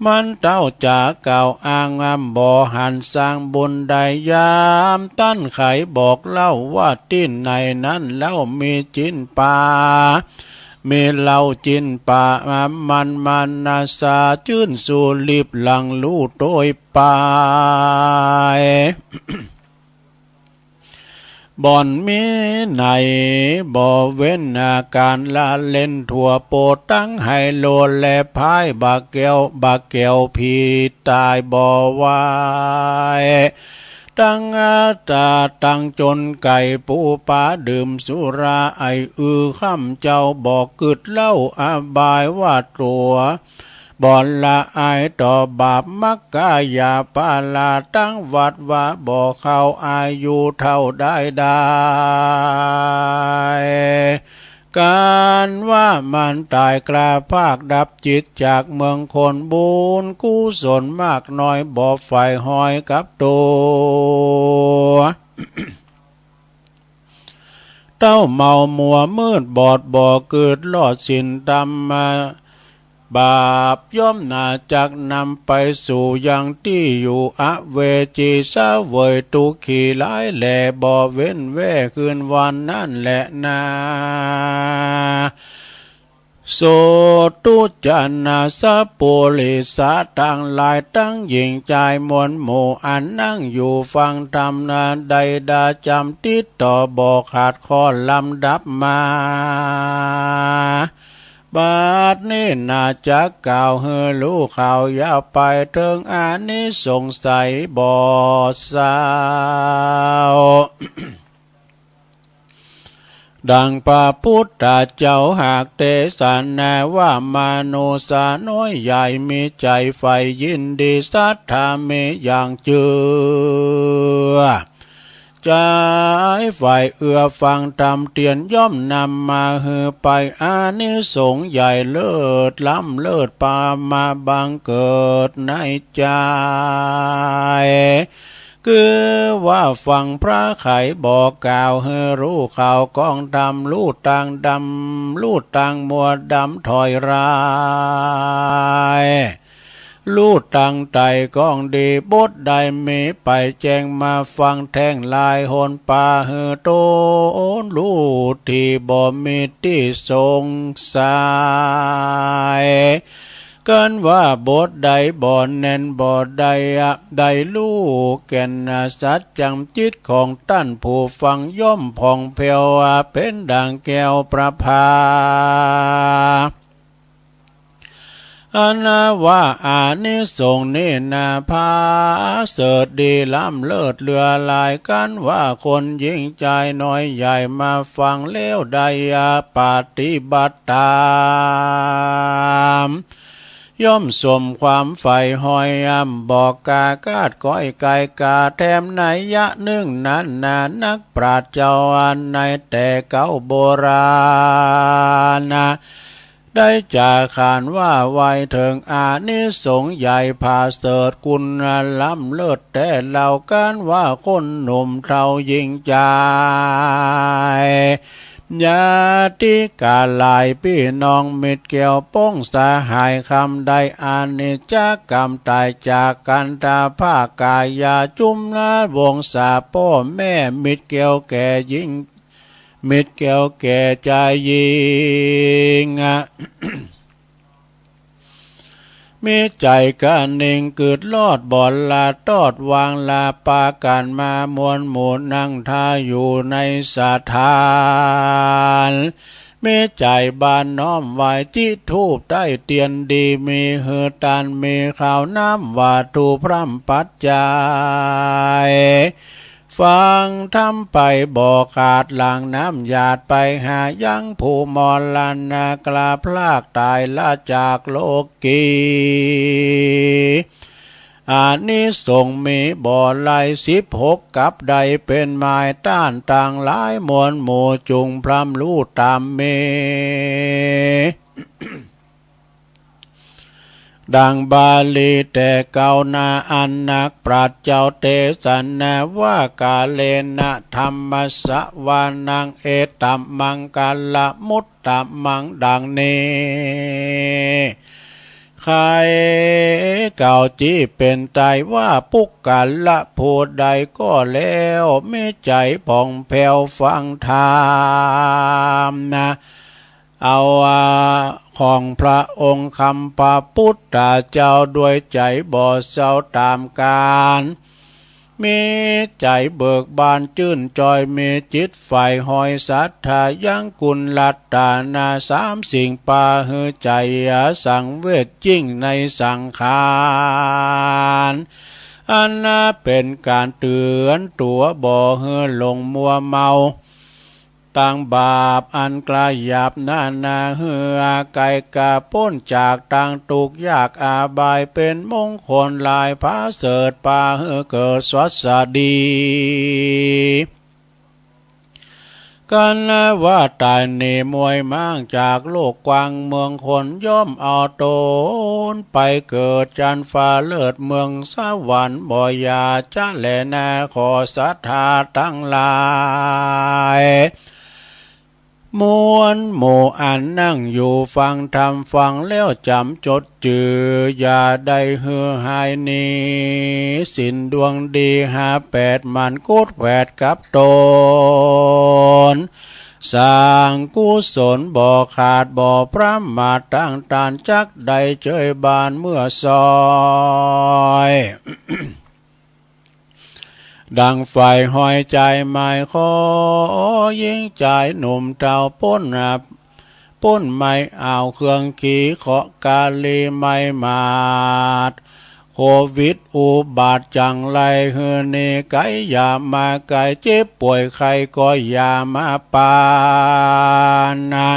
มันเต้าจ๋าเก่าอ้างอำบ่หันสร้างบุญได้ ยามต้านไขบอกเล่าว่าตี้ไหนนั้นเล่ามีจินป่า มีเหล้าจินป่ามันมานาสา จื้นสู่ลิบหลังลู่โตยไป บ่อนมีไหนบ่เว้นอาการละเล่นทั่วโปด ตั้งไฮโลและพาย บาแก้ว บาแก้วผีตายบ่ไหว ตั้งอาตาตั้งจนไก่ปูปลาดื่มสุราไออือค่ำเจ้าบอกกึดเหล้าอบายว่าตัว บ่อนละอายต่อบาปมักกายาปาลาตั้งวัดว่าบ่เข้าอายุเท่าได้ได้ การว่ามันตายกล้าภาคดับจิตจากเมืองคนบุญกุศลมากน้อยบ่ใฝ่หอยกับตัว เต้าเมามัวมืดบอดบ่เกิดรอดสินธรรมะ บาปย่อมหนาจักนำไปสู่ยังที่อยู่อเวจีเสวยทุกขีหลายแหล่บ่เว้นแว่คืนวันนั่นแหละนา โสตุจนาสปุริสะทั้งหลายทั้งหญิงชายมวลหมู่อันนั่งอยู่ฟังธรรมนาได้ดาจำติดต่อบ่ขาดข้อลำดับมา บัดนี้นาจักกล่าวหื้อรู้ข่าวยาวไปถึงอานิสงส์ใสบ่เศร้า ดังพระพุทธเจ้าหากเทศนาว่ามนุษย์น้อยใหญ่มีใจใฝ่ยินดีศรัทธามีอย่างเชื่อ ใจใฝ่เอื้อฟังธรรมเตียนย่อมนำมาหื้อไปอานิสงส์ใหญ่เลิศล้ำเลิศปามาบังเกิดในใจ คือว่าฟังพระไขบอกกล่าวหื้อรู้ข่าวกองธรรมรู้ตังดำรู้ตังมัวดำถอยร้าย รู้ตังไต่กองดีบทใดมีไปแจ้งมาฟังแท่งลายหนปาหื้อตนรู้ที่บ่มีที่สงสัย กันว่าบทใดบ่แน่นบ่ได้อะได้รู้แก่นสัจจังจิตของท่านผู้ฟังย่อมผ่องแผ้วเป็นดังแก้วประภา อันว่าอานิสงส์นี้นาพาเสริฐดีล้ำเลิศเหลือหลายกันว่าคนหญิงชายน้อยใหญ่มาฟังแล้วได้ปฏิบัติตาม ย่อมสมความใฝ่หอยอำบอกกากาดก้อยไก่กาแถมนัยยะหนึ่งนั้นนานักปราชญ์เจ้าอันในแต่เก่าโบราณนะ ได้จาขานว่าไว้ถึงอานิสงส์ใหญ่ผาเสริฐคุณล้ำเลิศแต่เล่ากันว่าคนหนุ่มเฒ่าหญิงชาย ญาติกาหลายพี่น้องมิตรแก้วป้องสหายคำได้อานิจจกรรมตายจากกันตาภาคกายาจุมนาวงศาพ่อแม่มิตรแก้วแก่หญิง มิตรแก้วแก่ชายหญิง มีใจกะนิ่งกึดลอดบ่อนละตอดวางละปากันมามวลหมู่นั่งท่าอยู่ในสถาน มีใจบานน้อมไหว้จิตธูปใต้เตียนดีมีหื้อตานมีข้าวน้ำวัตถุพร่ำปัจจัย ฟังธรรมไปบ่ขาดหลั่งน้ำหยาดไปหายังผู้มรณะกลาพลากตายละจากโลกกี อานิสงส์มีบ่หลายสิบหกกับได้เป็นหมายต้านต่างหลายมวลหมู่จุงพร่ำรู้ตามมี ดังบาลีแต่เก่านาอันนักปราชญ์เจ้าเทศนาว่ากาเลนะธัมมะสวานังเอตัมมังคละมุตตะมังดังนี้ ใครเก่าจี้เป็นไตว่าปุคคละผู้ใดก็แล้วมีใจผ่องแผ้วฟังธรรมนะ เอาว่าของพระองค์คำพระพุทธเจ้าด้วยใจบ่เศร้าตามกาล มีใจเบิกบานจื้นจอย มีจิตใฝ่หอยศรัทธายังคุณรัตนาสามสิ่งปาหื้อใจอย่าสังเวชยิ่งในสังขาร อันน่าเป็นการเตือนตัวบ่หื้อหลงมัวเมา ตังบาปอันกล้าหยาบนานาหื้อไกลกาพ้นจากตังทุกข์ยากอบาย เป็นมงคลหลายผาเสริฐปาหื้อเกิดสวัสดี กันว่าตายหนีมวยม้างจากโลกกว้างเมืองคน ย่อมเอาตนไปเกิดจันฟ้าเลิศเมืองสวรรค์ บ่อย่าจะแลนาขอศรัทธาทั้งหลาย มวลหมู่อันนั่งอยู่ฟังธรรม ฟังแล้วจำจด จื่ออย่าได้หื้อหายหนี ศีลดวงดีห้าแปด มันกุดแผดกับตน สร้างกุศลบ่ขาดบ่ประมาท ตั้งต้านจักได้เจยบานเมื่อซอย ดังไฟห้อยใจไม้ขอ หญิงชายหนุ่มเฒ่า ป้นอ่ะ ป้นไม่เอาเครื่องขีเคาะกาลีไม่หมาด โควิดอุบาทจังไรหื้อหนีไกล อย่ามาใกล้ เจ็บป่วยไข้ก็อย่ามาปานนะ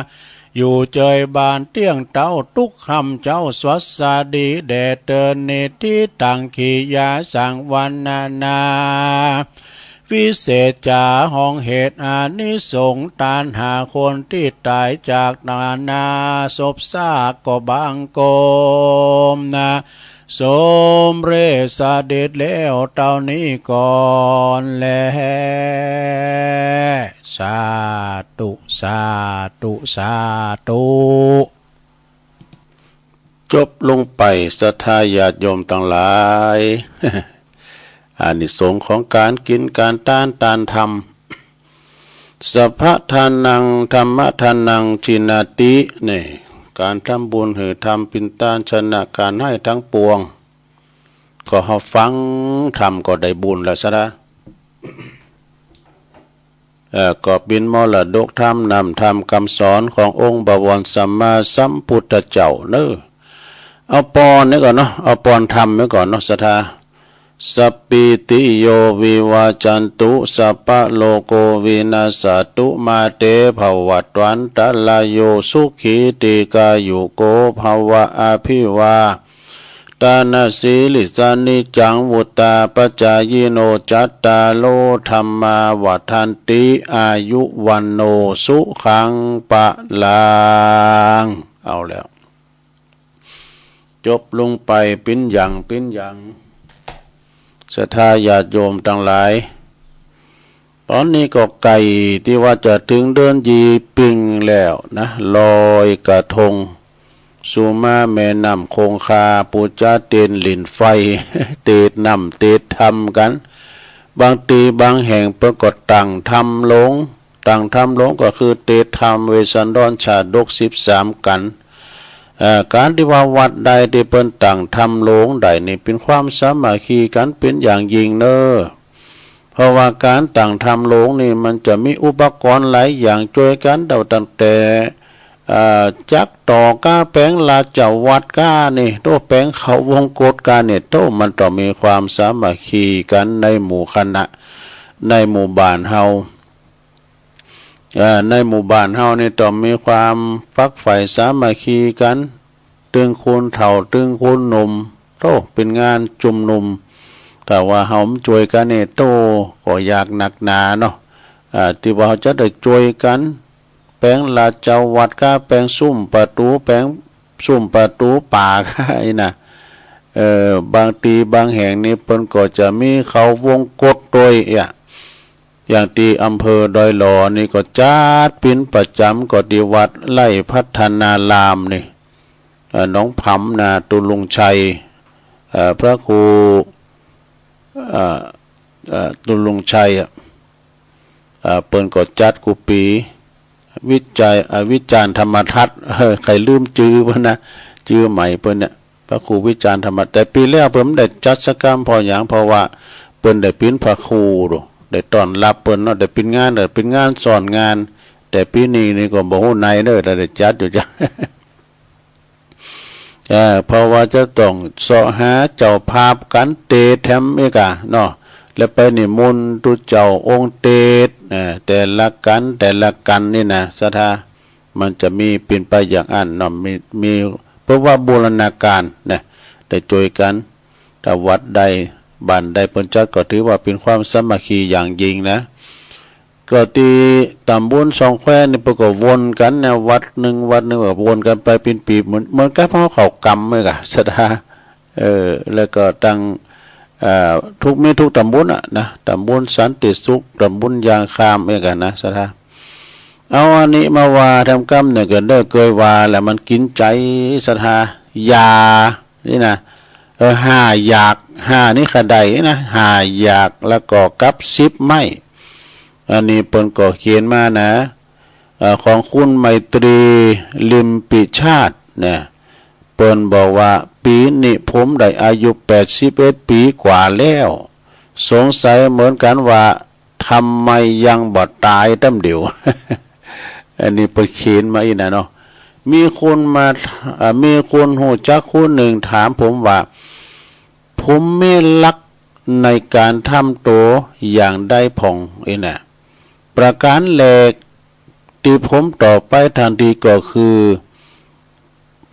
อยู่เจยบานเตี้ยงเต้าทุกค่ำเจ้า สวัสดีแด่เตินนิติตังขียาสังวันนานา วิเศษจาห้องเหตุอานิสงส์ ต้านหาคนที่ตายจากนานาศพซากก็บังคมนะ สมเร็จเสด็จแล้วเต้านี้ก่อนแล สาธุ สาธุ สาธุ จบลงไป ศรัทธาญาติโยมตังหลาย อานิสงส์ของการกิน การต้าน ต้านธรรม สัพพะทานัง ธัมมะทานัง ทินนาติ นี่ การทำบุญหื้อธรรม เป๋นต้านชนะการไห้ทั้งปวง ก็เฮาฟังธรรมก็ได้บุญแล้วซะนะ เอ่อ ก็เป๋นมรดกธรรม นำธรรมกำสอนขององค์บวรสัมมาสัมพุทธเจ้าเนอะ เอาปอนนี่ก่อนเนาะ เอาปอนธรรมไว้ก่อนเนาะ ศรัทธา สัพพีติโยวิวัจจันตุ สัพพะโรโควินัสสะตุ มาเตภวัตวันตะราโย สุขีตีกายุโกภวะ อภิวา ตานาสีลิสานิจัง วุตตาปจายิโน จัตตาโรธัมมาวัฒนติ อายุวันโนสุขังปะลัง เอาแล้ว จบลงไปเป๋นอย่างเป๋นอย่าง ศรัทธาญาติโยมตังหลาย ต๋อนนี้ก็ใก้ตี้ว่าจะเถิงเดือนยี่เป็งแล้วนะ ลอยกระทง สู่มาแม่น้ำคงคา ผู้จ๋าเตนหลิ้นไฟ เตดน้ำเตดธรรมกั๋น บางตี้บางแห่งเปิ้นก็ตั้งธรรมโรง ตั้งธรรมโรงก็คือเตดธรรมเวสสันดรชาดกสิบสามกั๋น เอ่อ ก๋านตี้ว่าวัดใดตี้เปิ้นตั้งธรรมโรงได้นี่เป๋นความสามัคคีกั๋นเป๋นอย่างยิ่งเนอะ เพราะว่าก๋านตั้งธรรมโรงนี่มันจะมีอุปกรณ์หลายอย่างจ้วยกั๋น ตั้งแต่ เอ่อ จักต่อก้าแป๋งราชวัตรก้านี่ โต้แป๋งเขาวงกตก้านี่ โต้มันต้องมีความสามัคคีกั๋นในหมู่คณะ ในหมู่บ้านเฮา เอ่อ ในหมู่บ้านเฮานี่ต้องมีความฝักใฝ่สามัคคีกั๋น ตึงคนเฒ่า ตึงคนหนุ่ม โต้เป๋นงานชุมนุม ถ้าว่าเฮาบ่จ้วยกั๋นนี่ โต้ก็ยากนักหนาเนาะ อ่า ตี้ว่าเฮาจะได้จ้วยกั๋น แป๋งราชวัตรก้า แป๋งซุมประตู๋ แป๋งซุมประตู๋ป่าก้าอี้นะ เอ่อ บางตี้บางแห่งนี่เปิ้นก็จะมีเขาวงกตโดย เอ่อ อย่างตี้อำเภอดอยหล่อนี่ก็จัดเป๋นประจ๋ำ ก็ตี้วัดไร่พัฒนารามนี่ เอ่อ หนองผำนา ตุลุงชัย เอ่อ พระครู เอ่อ เอ่อ ตุลุงชัยอะ เอ่อ เปิ้นก็จัดกู้ปี๋ วิจัย เอ่อ วิจารณ์ธรรมทัศน์ เออ ใค่ลืมจื้อเปิ้นนะ จื้อใหม่เปิ้นเนี่ย พระครูวิจารณ์ธรรมทัศน์ แต่ปี๋แล้วเปิ้นบ่ได้จัดสักกำ เพราะหยัง เพราะว่าเปิ้นได้เป๋นพระครูโด ได้ต้อนรับเปิ้นเนาะ ได้เป๋นงาน ได้เป๋นงานซ้อนงาน แต่ปี๋นี้นี่ก็บ่ฮู้ในเด้อ แต่ได้จัดอยู่จ้ะ เออ เพราะว่าจะต้องเสาะหาเจ้าภาพกันเตดแถมอีกอะเนาะ แล้วไปนิมนต์ตุ๊เจ้าองค์เตด เออ แต่ละกัน แต่ละกันนี่นะ ศรัทธา มันจะมีเป๋นไปอย่างอั้นเนาะ มี มี เพราะว่าบูรณาการนะ ได้ช่วยกัน ถ้าวัดใด บ้านใดเปิ้นจัดก็ถือว่าเป๋นความสามัคคีอย่างยิ่งนะ ก็ตี้ตำบลสองแควนี่เปิ้นก็วนกันนะ วัดหนึ่งวัดหนึ่งก็วนกันไปเป๋นปี เหมือน เหมือนกับเฮาเข้ากรรมเหมือนกัน ศรัทธา เออ แล้วก็ตั้ง เอ่อ ทุก มีทุกตำบลอะนะ ตำบลสันติสุข ตำบลยางคามเหมือนกันนะ ศรัทธา เอาอันนี้มาว่าแถมกำเนี่ยก็ได้เกยว่าแหละ มันกินใจ๋ ศรัทธา อย่า นี่นะ เออ ห้าอยาก ห้านี่ข้าได้นะ ห้าอยาก แล้วก็กับสิบไม่ อันนี้เปิ้นก็เขียนมานะ เอ่อ ของคุณไมตรี ลิมปิชาติเนี่ย เปิ้นบอกว่า ปี๋นี้ผมได้อายุแปดสิบเอ็ดปี๋กว่าแล้ว สงสัยเหมือนกันว่า ทำไมยังบ่ต๋ายต้ำเดียว อันนี้เปิ้นเขียนมาอีกนะเนาะ มีคนมา เอ่อ มีคนฮู้จักคนหนึ่งถามผมว่า ผมมีหลักในการทำตัวอย่างใดพ่อง อีกนะ ประการแรกตี้ผมตอบไปทันทีก็คือ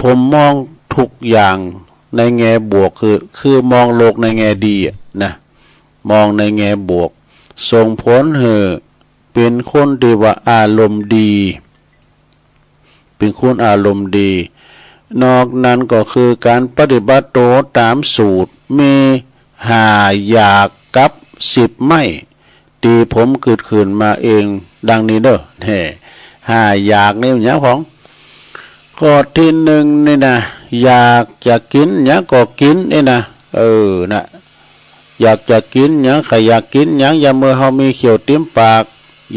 ผมมองทุกอย่างในแง่บวก คือ คือมองโลกในแง่ดีอะนะ มองในแง่บวก ส่งผลหื้อเป๋นคนตี้ว่าอารมณ์ดี เป๋นคนอารมณ์ดี นอกนั้นก็คือการปฏิบัติตัวต๋ามสูตร มีห้าอยากกับสิบไม่ ตี้ผมกึ๊ดขึ้นมาเองดังนี้เด้อ แฮ่ ห้าอยากนี่หยังพ่อง ข้อตี้หนึ่งนี่นะ อยากจะกิ๋นหยังก็กิ๋นนี่นะ เออ นะ อยากจะกิ๋นหยัง ใค่อยากกิ๋นหยัง ยามเมื่อเฮามีเขี้ยวติ่มปาก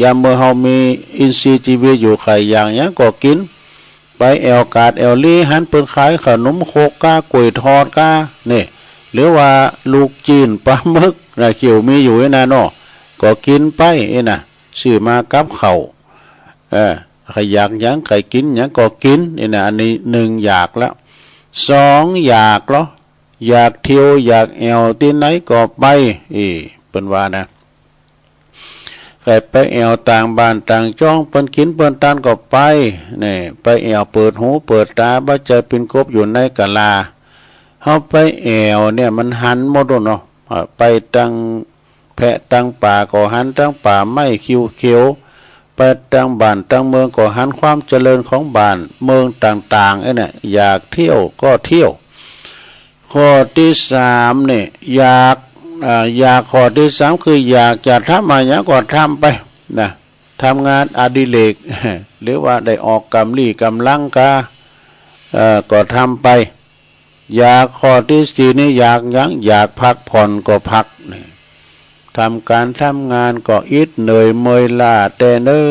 ยามเมื่อเฮามีอินทรีย์ชีวิตอยู่ ใค่อยากหยังก็กิ๋น ไปแอ่วกาดแอ่วลี้ หันเปิ้นขายขนมครกก้า ก๋วยทอดก้า นี่ หรือว่าลูกจิ๊นปลาหมึกนะ เขี้ยวมีอยู่นี่นะเนาะ ก็กิ๋นไปนี่นะ ซื้อมากับข้าว เออ ใค่อยากหยัง ใค่กิ๋นหยังก็กิ๋นนี่นะ อันนี้หนึ่งอยากแล้ว สองอยากเหรอ อยากเที่ยว อยากแอ่วตี้ไหนก็ไป อี เปิ้นว่านะ ใค่ไปแอ่วต่างบ้านต่างจ้อง เปิ้นกิ๋นเปิ้นตานก็ไป นี่ ไปแอ่วเปิดหูเปิดต๋า บ่ใจ้ปิ้นกบอยู่ในกะลา เฮาไปแอ่วเนี่ยมันหันหมดแล้วเนาะ เอ่อ ไปตังแพะตังป่าก็หันตังป่าไม้เขียวๆ ไปตังบ้านตังเมืองก็หันความเจริญของบ้านเมืองต่างๆ ไอ้เนี่ย อยากเที่ยวก็เที่ยว ข้อตี้สามเนี่ย อยาก อ่า อยากข้อตี้สามคืออยากจะทำอะหยังก็ทำไปนะ ทำงานอดิเรก หรือว่าได้ออกกำลี้กำลังกา เอ่อ ก็ทำไป อยากข้อตี้สี่นี่อยากหยัง อยากพักผ่อนก็พักนี่ ทำการทำงานก็อิดเหนื่อยเมื่อยล้า แต่เน้อ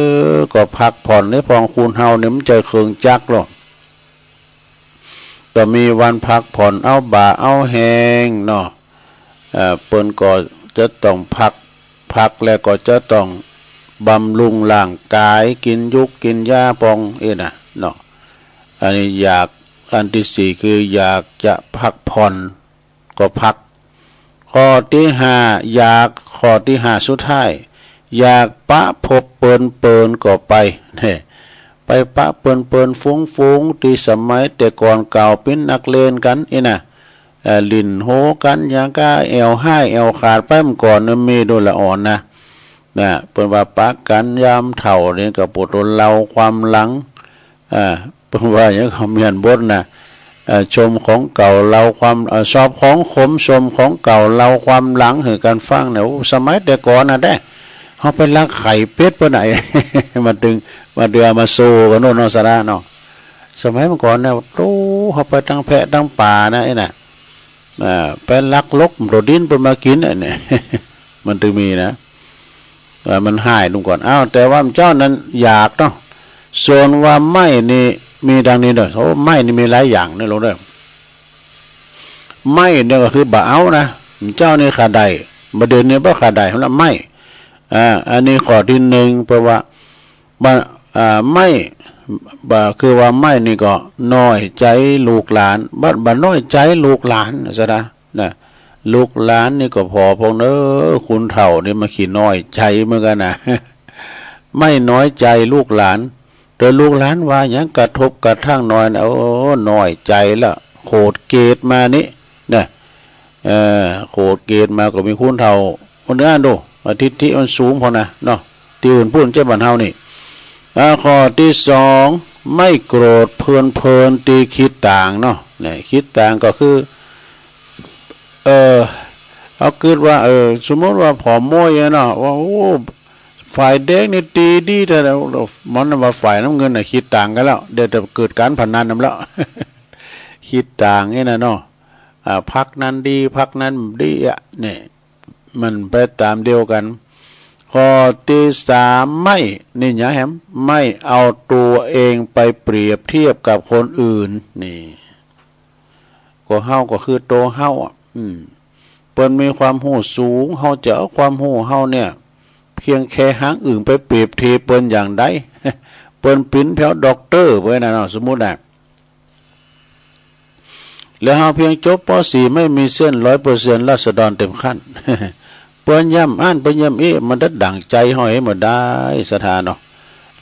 ก็พักผ่อน ในพ่องคนเฮาเนี่ยมันใจ้เครื่องจักรหรอก ต้องมีวันพักผ่อน เอาบ่าเอาแฮงเนาะ เอ่อ เปิ้นก็จะต้องพัก พักแล้วก็จะต้องบำรุงร่างกาย กิ๋นยุกกิ๋นยาพ่อง เอ้ยนะเนาะ อันนี้อยาก อันตี้สี่คืออยากจะพักผ่อนก็พัก ข้อตี้ห้า อยาก ข้อตี้ห้าสุดท้าย อยากปะพบเปิ้น เปิ้นก็ไป เนี่ย ไปปะเปิ้น เปิ้นฝูงๆ ตี้สมัยแต่ก่อนเก่าเป๋นนักเล่นกั๋น ไอ้นะ เอ่อ หลิ้นโฮกั๋นหยังกา แอ่วฮ้ายแอ่วขาดไปเมื่อก่อนเนี่ย มีดูละอ่อนนะ นะ เปิ้นว่าปะกั๋นยามเฒ่าเนี่ยก็ปวดหัวเล่าความหลัง อ่า เปิ้นว่าหยัง คำเมียนบทนะ เอ่อ ชมของเก่าเล่าความ เอ่อ ชอบของขม ชมของเก่าเล่าความหลังหื้อกั๋นฟังเนี่ย โอ้ สมัยแต่ก่อนนะเด้ เฮาไปลักไข่เป็ดเปิ้นไหน มาตึง มาเดือมาโซกั๋นโน่นเนาะ ศรัทธาเนาะ สมัยเมื่อก่อนเนี่ย โอ้ เฮาไปตังแพะตังป่านะ ไอ้น่ะ อ่า ไปลักลกโดดดินเปิ้นมากิ๋น อันนี้ มันตึงมีนะ เอ่อ มันฮ้ายลงก่อน อ้าว แต่ว่าเจ้านั้นอยากเนาะ ส่วนว่าไม่นี่มีดังนี้เด้อ โอ้ ไม่นี่มีหลายอย่างนี่ลงเด้อ ไม่เนี่ยก็คือบ่เอานะ เจ้านี่ข้าได้ บ่เดี๋ยวนี้บ่ข้าได้แล้ว ไม่ อ่า อันนี้ข้อตี้หนึ่ง แปลว่า บ่ อ่า ไม่ บ่าคือว่าไม่นี่ก็น้อยใจลูกหลาน บ่าบ่าน้อยใจลูกหลานซะนะ นะ ลูกหลานนี่ก็พอพวกเนอ คนเฒ่านี่มันขี้น้อยใจเหมือนกันนะ ไม่น้อยใจลูกหลาน แต่ลูกหลานว่าหยังกระทบกระทั่งหน่อยนะ โอ้ น้อยใจละ โขดเกตมานี่ นะ เออ โขดเกตมาก็มีคนเฒ่าคนนั้นดู ทิฐิมันสูงพอนะเนาะ ตี้อื่นพู้น เจ้าบ้านเฮานี่ อ่า ข้อที่สอง ไม่โกรธเพลินๆ ตี้คิดต่างเนาะ เนี่ย คิดต่างก็คือ เออ เอากึ๊ดว่า เออ สมมติว่าผอมม้อยอะเนาะ ว่า โอ้ ฝ่ายแดงนี่ตีดี แต่มันว่าฝ่ายน้ำเงินน่ะคิดต่างกันแล้ว เดี๋ยวจะเกิดการพนันนำแล้ว คิดต่างนี่นะเนาะ อ่า พรรคนั้นดี พรรคนั้นดีอะ เนี่ย มันไปตามเดียวกัน ข้อที่สาม ไม่ นี่หยังแหม ไม่เอาตัวเองไปเปรียบเทียบกับคนอื่น นี่ ก็เฮาก็คือตัวเฮาอะ อืม เปิ้นมีความฮู้สูง เฮาจะเอาความฮู้เฮาเนี่ย เพียงแค่หางอึ่งไปเปรียบเทียบเปิ้นอย่างใด เปิ้นปิ้นแผวด็อกเตอร์เปิ้นน่ะเนาะ สมมุติน่ะ แล้วเฮาเพียงจบ ป.สี่ ไม่มีเส้น ร้อยเปอร์เซ็นต์ ราษฎรเต็มขั้น เปิ้นย่ำอั้น เปิ้นย่ำอี้ มันจะดั่งใจเฮาให้หมดได้ ศรัทธาเนาะ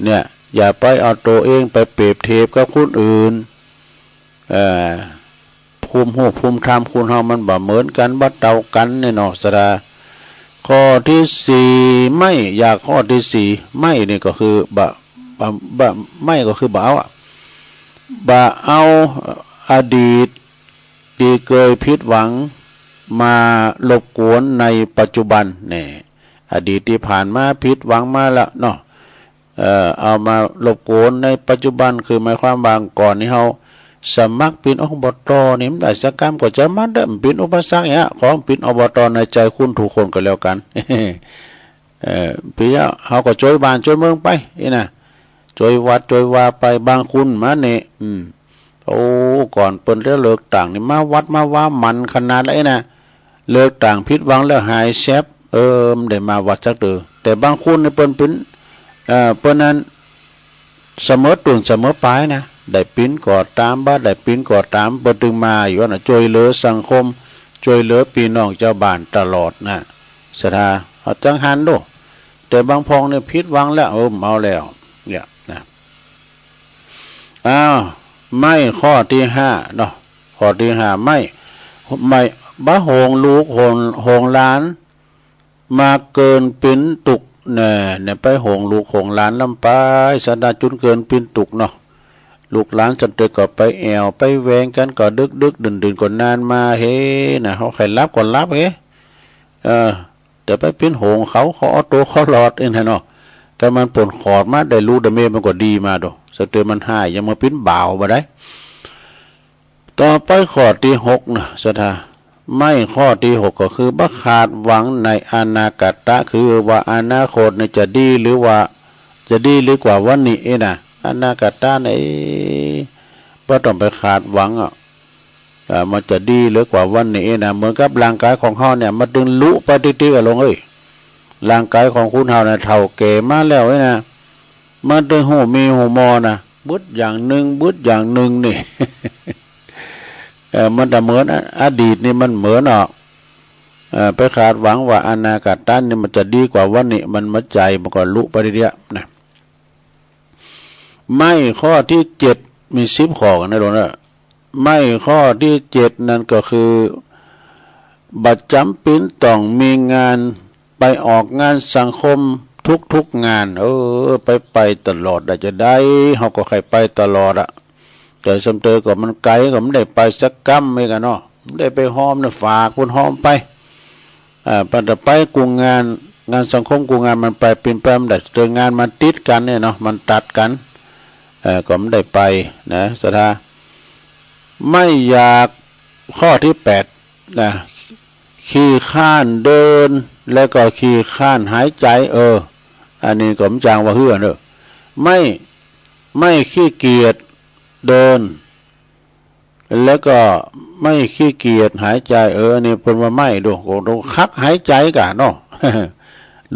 เนี่ย อย่าไปเอาตัวเองไปเปรียบเทียบกับคนอื่น เอ่อ ภูมิฮู้ภูมิธรรมคนเฮามันบ่เหมือนกัน บ่เท่ากันเนี่ยเนาะ ศรัทธา ข้อที่สี่ ไม่ อยาก ข้อที่สี่ ไม่นี่ก็คือบ่ บ่ บ่ ไม่ก็คือบ่เอาอะ บ่เอาอดีตที่เคยผิดหวังมารบกวนในปัจจุบัน เนี่ย อดีตที่ผ่านมาผิดหวังมาแล้วเนาะ เอ่อ เอามารบกวนในปัจจุบัน คือหมายความว่าก่อนนี่เฮาสมัครเป็น อบต. นี่มันได้สักกำก็จะมาเด้อ มันเป็นอุปสรรคเนี่ย ขอเป็น อบต. ในใจคุณทุกคนก็แล้วกัน เอ่อ เปียะ เฮาก็จ้วยบ้านจ้วยเมืองไป นี่นะ จ้วยวัดจ้วยว่าไป บางคนมาเนี่ย อืม โอ้ ก่อนเปิ้นจะเลือกตั้งนี่ มาวัดมาว่ามันขนาดไหนนะ เลือกตั้งผิดหวังแล้วหายแซบ เออ บ่ได้มาวัดสักเตื้อ แต่บางคนนี่เปิ้นเป็น เอ่อ เปิ้นนั้น เสมอต้นเสมอปลายนะ ได้เป็นก็ตาม บ่ได้เป็นก็ตาม เปิ้นตึงมาอยู่นะ จ้วยเหลือสังคม จ้วยเหลือพี่น้องเจ้าบ้านตลอดนะ ศรัทธา เฮาจั่งหันดู แต่บางพ่องนี่ผิดหวังแล้ว เออ บ่เอาแล้ว เนี่ยนะ อ้าว ไม่ ข้อที่ห้าเนาะ ข้อที่ห้า ไม่ ไม่ บ่ห่วงลูกห่วง ห่วงหลาน มากเกินปิ้นตุ๊กแน่ เนี่ย ไปห่วงลูกห่วงหลานลำไป ศรัทธา จุนเกินปิ้นตุ๊กเนาะ ลูกหลานสันเตอก็ไปแอ่วไปแหวงกัน ก็ดึกๆ ดื่นๆ ก็นานมา เฮ้ นะ เฮาใค่หลับก็หลับ เฮ้ เออ แต่ไปปิ้นห่วงเขา เขาเอาตั๋วเขารอดเองนะเนาะ แต่มันป่นขอดมาได้ลูกได้เมียมันก็ดีมาดู สันเตอมันหาย ยังมาปิ้นบ่าวบ่ได้ ต่อไปข้อที่หกนะ ศรัทธา ไม่ ข้อที่หกก็คือ บ่คาดหวังในอนาคตะ คือว่าอนาคตเนี่ยจะดีหรือว่า จะดีหรือกว่าวันนี้เองนะ อนาคตะเนี่ย บ่ต้องไปคาดหวังอะ อ่า มันจะดีหรือกว่าวันนี้นะ เหมือนกับร่างกายของเฮาเนี่ย มันตึงลุไปติ๊กๆ อะลงเอ้ย ร่างกายของคนเฮานะ เฒ่าแก่มาแล้วเอ้ยนะ มันตึงฮู้มีฮู้มอนะ บึดอย่างหนึ่ง บึดอย่างหนึ่งนี่ เออ มันจะเหมือนอ อดีตนี่มันเหมือนออก เออ ไปคาดหวังว่าอนาคตะนี่มันจะดีกว่าวันนี้ มันมาใจมันก็ลุไปเรื่อยๆ นะ ไม่ ข้อที่เจ็ด มีสิบข้อกันนะโดนเนอะ ไม่ ข้อที่เจ็ด นั่นก็คือ บ่จ๋ำเป๋นต้องมีงาน ไปออกงานสังคมทุกๆ งาน เออ ไป ไปตลอดอะ จะได้ เฮาก็ใค่ไปตลอดอะ แต่สันเตอก็มันไก๋ ก็บ่ได้ไปสักกำเองอะเนาะ บ่ได้ไปฮอมนะ ฝากเปิ้นฮอมไป อ่า ปันจะไปกู้งาน งานสังคมกู้งานมันไปปิ้นไปบ่ได้ แต่งานมันติดกั๋นเนี่ยเนาะ มันตัดกั๋น เอ่อ ก็บ่ได้ไปนะ ศรัทธา ไม่อยาก ข้อที่แปดนะ ขี้คร้านเดิน แล้วก็ขี้คร้านหายใจ เออ อันนี้ก็บ่จางว่าหื้อเนอะ ไม่ ไม่ขี้เกียจเดิน แล้วก็ไม่ขี้เกียจหายใจ เออ อันนี้เปิ้นว่าไม่ดู ก็ต้องคักหายใจก่ะเนาะ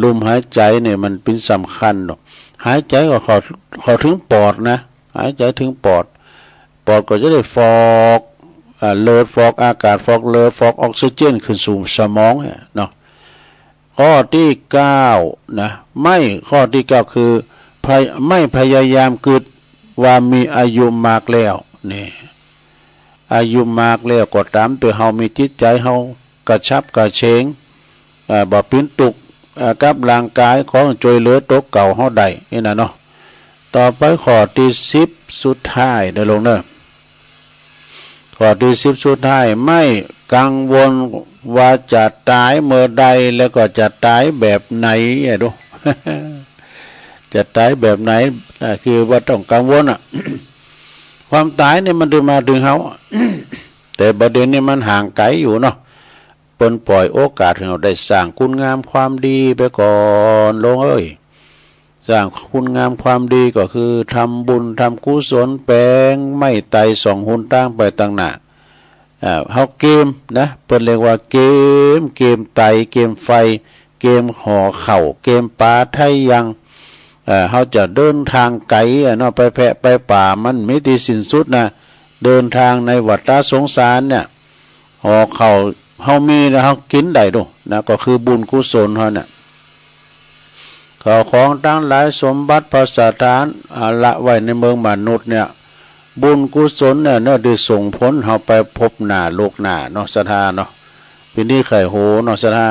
ลมหายใจเนี่ยมันเป๋นสำคัญเนาะ หายใจก็เข้า เข้าเถิงปอดนะ หายใจถึงปอด ปอดก็จะได้ฟอก อ่า เลือด ฟอกอากาศ ฟอกเลือด ฟอกออกซิเจนขึ้นสู่สมองเนี่ยเนาะ ข้อที่เก้านะ ไม่ ข้อที่เก้าคือ พย- ไม่พยายามกึดว่ามีอายุมากแล้ว นี่ อายุมากแล้วก็ต๋าม แต่เฮามีจิตใจเฮากระฉับกระเฉง อ่า บ่ปิ้นตุ๊กข์ อ่า กับร่างกาย ขอช่วยเหลือตัวเก่าเฮาได้ นี่นะเนาะ ต่อไปข้อที่สิบสุดท้ายเด้อลุงเด้อ ข้อที่สิบสุดท้าย ไม่กังวลว่าจะต๋ายเมื่อใด แล้วก็จะต๋ายแบบไหนอะดู จะต๋ายแบบไหน อ่า คือบ่ต้องกังวลอะ ความต๋ายเนี่ยมันจะมาถึงเฮา แต่ประเด็นเนี่ยมันห่างไกลอยู่เนาะ เปิ้นปล่อยโอกาสให้เฮาได้สร้างคุณงามความดีไปก่อน ลุงเอ้ย สร้างคุณงามความดีก็คือทำบุญทำกุศล แป๋งไม้ไต่ส่องหนตางไปตังหน้า อ่า เฮาเกมนะ เปิ้นเรียกว่าเกม เกมไต่ เกมไฟ เกมห่อข้าว เกมปาไถ่ยัง เอ่อ เฮาจะเดินทางไก๋อะเนาะ ไปแพะไปป่า มันมีตี้สิ้นสุดนะ เดินทางในวัฏสงสารเนี่ย ห่อข้าวเฮามีแล้วเฮากิ๋นได้ดูนะ ก็คือบุญกุศลเฮาเนี่ย ข้าวของตังหลาย สมบัติภัสสถาน อ่า ละไว้ในเมืองมนุษย์เนี่ย บุญกุศลเนี่ยเนาะ ได้ส่งผลเฮาไปพบหน้าโลกหน้าเนาะ ศรัทธาเนาะ ปี๋นี้ใค่ฮู้เนาะ ศรัทธา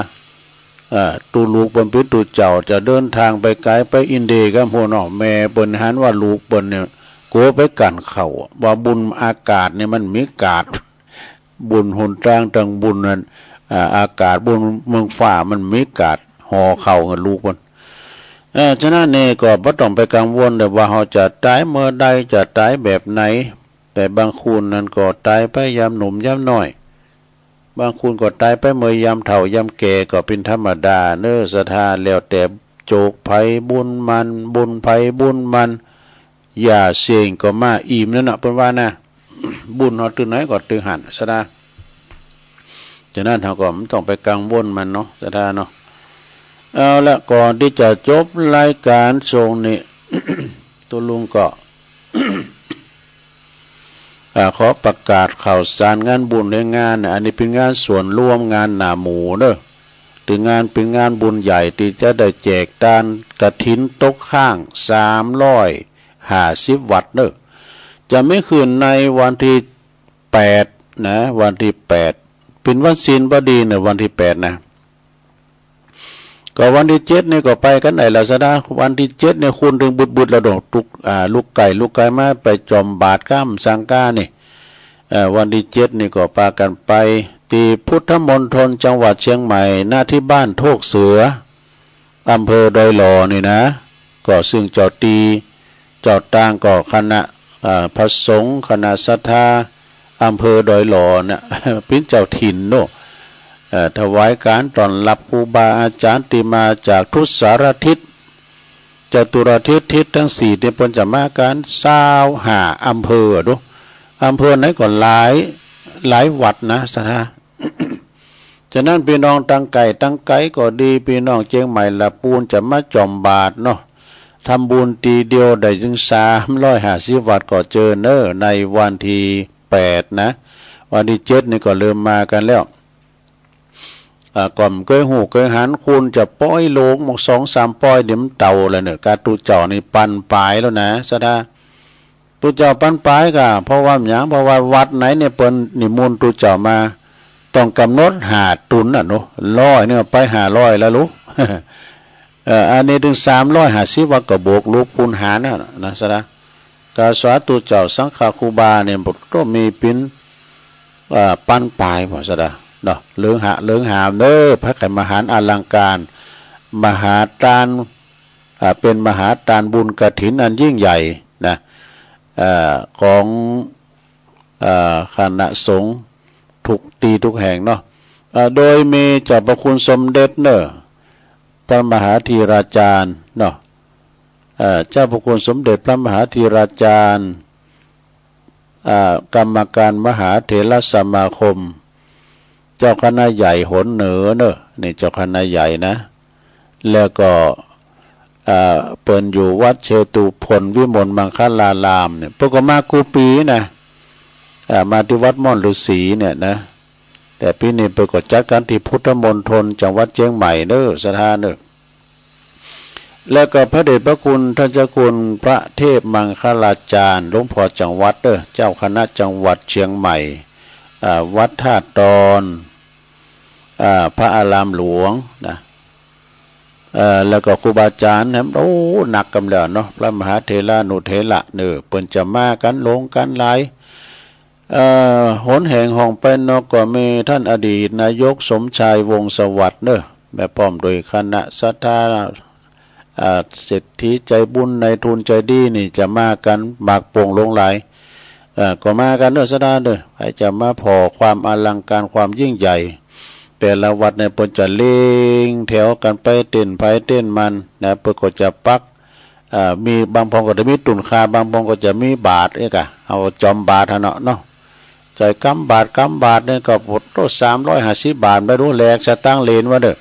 เอ่อ ตู้ลูกเปิ้นปิ้น ตู้เจ้าจะเดินทางไปไก๋ ไปอินเดียก็ฮู้เนาะ แม่เปิ้นหันว่าลูกเปิ้นเนี่ย กั๋วไปกั๋นข้าว ว่าบุญอากาศเนี่ยมันมีกาด บุญหนตางตังบุญนั่น อ่า อากาศ บุญเมืองฟ้ามันมีกาด ห่อข้าวหื้อลูกเปิ้น เออ ฉะนั้นนี่ก็บ่ต้องไปกังวลเลยว่าเฮาจะต๋ายเมื่อใด จะต๋ายแบบไหน แต่บางคนนั้นก็ต๋ายไปยามหนุ่มยามน้อย บางคนก็ต๋ายไปเมื่อยามเฒ่ายามแก่ก็เป๋นธรรมดาเน้อ ศรัทธา แล้วแต่โจคไผบุญมัน บุญไผบุญมัน อย่าเสี่ยงก็มาอิ่มนั่นน่ะ เปิ้นว่านะ บุญเฮาตื้อไหนก็ตื้อหั้น ศรัทธา ฉะนั้นเฮาก็บ่ต้องไปกังวลมันเนาะ ศรัทธาเนาะ เอาละ ก่อนตี้จะจบรายก๋านช่วงนี้ ตุ๊ลุงก็ อ่า ขอประกาศข่าวสารงานบุญในงาน อันนี้เป๋นงานส่วนรวม งานหน้าหมู่เน้อ ถืองานเป๋นงานบุญใหญ่ตี้จะได้แจกตานกฐินตกค้างสามร้อยห้าสิบวัตต์เน้อ จะมีขึ้นในวันที่แปดนะ วันที่แปด เป๋นวันศีลพอดีเน้อ วันที่แปดนะ ก็วันที่เจ็ดนี่ก็ไปกั๋นได้แล้ว ศรัทธา วันที่เจ็ดนี่คนตึงบึดๆ แล้วดอก ตุ๊ก อ่า ลูกไก่ ลูกไก่มาไปจ่อมบาตรก้ำสังฆานี่ เอ่อ วันที่เจ็ดนี่ก็ปากั๋นไปตี้พุทธมณฑลจังหวัดเชียงใหม่ ณ ที่บ้านโคกเสือ อำเภอดอยหล่อนี่นะ ก็ซึ่งเจ้าตี้ เจ้าตางก็คณะ เอ่อ พระสงฆ์ คณะศรัทธา อำเภอดอยหล่อเนี่ย เป๋นเจ้าถิ่นเนาะ เอ่อ ถวายก๋านต้อนรับครูบาอาจ๋ารย์ตี้มาจากทุกสารทิศ จตุรทิศ ทิศตังสี่นี่เปิ้นจะมากั๋นซาวห้าอำเภอดู อำเภอไหนก็หลาย หลายวัดนะ ศรัทธา ฉะนั้นปี้น้องตังใก้ตังไก๋ก็ดี ปี้น้องเจียงใหม่ละปูนจะมาจ่อมบาตรเนาะ ทำบุญตี้เดียวได้ตึงสามร้อยห้าสิบวัตต์ก็เจิญเน้อ ในวันที่แปดนะ วันที่เจ็ดนี่ก็เริ่มมากั๋นแล้ว อ่า ก็บ่เกยฮู้เกยหัน คนจะปอยโลงหมดสองสามปอย เดี๋ยวมันเต่าแล้วเน้อ กาตุ๊เจ้านี่ปันป๋ายแล้วนะ ศรัทธา ตุ๊เจ้าปันป๋ายก่ะ เพราะว่าหยัง เพราะว่าวัดไหนเนี่ยเปิ้นนิมนต์ตุ๊เจ้ามา ต้องกำหนดห้าตนน่ะเนาะ ร้อยเนี่ยไปห้าร้อยแล้วลูก เอ่อ อันนี้ตึงสามร้อยห้าสิบวัตต์ก็บวกลูกปูนหารน่ะนะ ศรัทธา กาสาตุ๊เจ้าสังฆครูบาเนี่ยบ่ต้องมีเป๋น เอ่อ ปันป๋ายบ่ ศรัทธา เนาะ เลิงหา เลิงหามเน้อ ไผใค่มาหารอลังก๋าน มหาตาน อ่า เป๋นมหาตานบุญกฐินอันยิ่งใหญ่นะ เอ่อ ของ เอ่อ คณะสงฆ์ทุกตี้ทุกแห่งเนาะ เอ่อ โดยมีเจ้าพระคุณสมเด็จเน้อ พระมหาธีราจารย์เนาะ เอ่อ เจ้าพระคุณสมเด็จพระมหาธีราจารย์ อ่า กรรมการมหาเถรสมาคม เจ้าคณะใหญ่หนเหนือเน้อ นี่เจ้าคณะใหญ่นะ แล้วก็ เอ่อ เปิ้นอยู่วัดเชตุพนวิมลมังคลารามเนี่ย เปิ้นก็มากู้ปีนะ เอ่อ มาที่วัดม่อนฤๅษีเนี่ยนะ แต่ปีนี้เปิ้นก็จัดกันที่พุทธมณฑลจังหวัดเชียงใหม่เด้อ ศรัทธาเด้อ แล้วก็พระเดชพระคุณท่านเจ้าคุณพระเทพมังคลาจารย์ หลวงพ่อจังหวัดเด้อ เจ้าคณะจังหวัดเชียงใหม่ อ่า วัดท่าตอน อ่า พระอารามหลวงนะ เอ่อ แล้วก็ครูบาอาจารย์นะ โอ้ หนักกำแล้วเนาะ พระมหาเถรานุเถระเนอ เปิ้นจะมากันหลงกันหลาย เอ่อ หนแห่งห้องไปนอกก็มีท่านอดีตนายกสมชายวงศ์สวัสดิ์เนอะ แม่ป้อมโดยคณะศรัทธา อ่า เศรษฐีใจบุญนายทุนใจดีนี่จะมากันมากโป่งหลงหลาย เอ่อ ก็มากันเนอะศรัทธาเนอะ ใครจะมาผ่อความอลังการความยิ่งใหญ่ แต่ละวัดเนี่ยเปิ้นจะเรียงแถวกันไปเต็นท์ไผเต็นท์มันนะ เปิ้นก็จะปัก เอ่อ มีบางพ่องก็จะมีตุ่นข้าว บางพ่องก็จะมีบาตรเอกอะ เอาจอมบาตรหั่นเนาะเนาะ ใส่กำบาตร กำบาตรเนี่ยก็ปวดโต สามร้อยห้าสิบบาท ไม่รู้แลกสตางค์เหรียญว่าเด้อ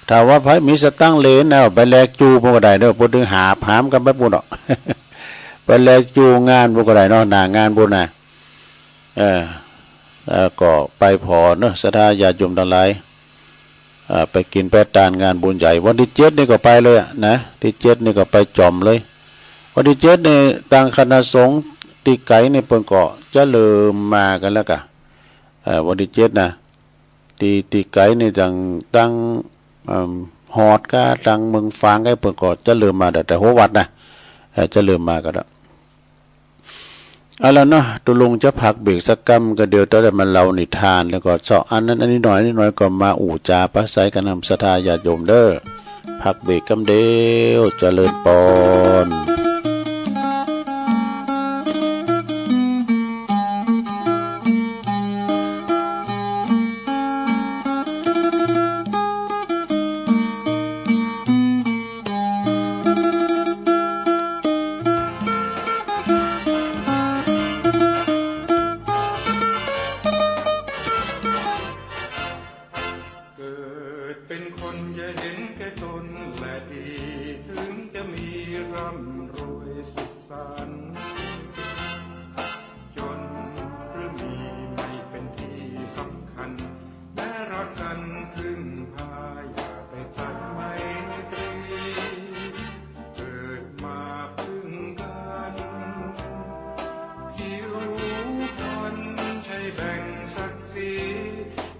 ถ้าว่าไผมีสตางค์เหรียญนะ ไปแลกจู่พวกก็ได้เด้อ พูดถึงหาบหามกันไปพูดเนาะ ไปแลกจู่งานพวกก็ได้เนาะ หน้างานบุญนะ เออ เอ่อ ก็ไปผ่อเนอะ ศรัทธาญาติโยมทั้งหลาย เอ่อ ไปกินไปตานงานบุญใหญ่ วันที่เจ็ดนี่ก็ไปเลยอะนะ ที่เจ็ดนี่ก็ไปจ่อมเลย วันที่เจ็ดนี่ตางคณะสงฆ์ตี้ไก๋นี่เปิ้นก็จะเริ่มมากันแล้วกะ เอ่อ วันที่เจ็ดนะ ตี้ ตี้ไก๋นี่ตาง ตาง เอิ่ม ฮอดกะตางเมืองฝางไก๋เปิ้นก็จะเริ่มมาตั้งแต่หัววัดนะ เอ่อ จะเริ่มมากันแล้ว เอาละเนาะ ตุ๊ลุงจะพักเบรกสักกำก็เดี๋ยวจะได้มาเล่านิทาน แล้วก็เซาะอันนั้นอันนี้หน่อย นิดหน่อยก็มาอู้จ๋าปราศัยกันนำศรัทธาญาติโยมเด้อ พักเบรกกำเดียว เจริญปอน เกิดเป็นคนอย่าเห็นแก่ตนและดี ถึงจะมีร่ำรวยสุขสันต์ จนหรือมีไม่เป็นที่สำคัญ แม้รักกันพึ่งพาอย่าไปตัดไมตรี เกิดมาพึ่งกัน ผิวพรรณใช่แบ่งศักดิ์ศรี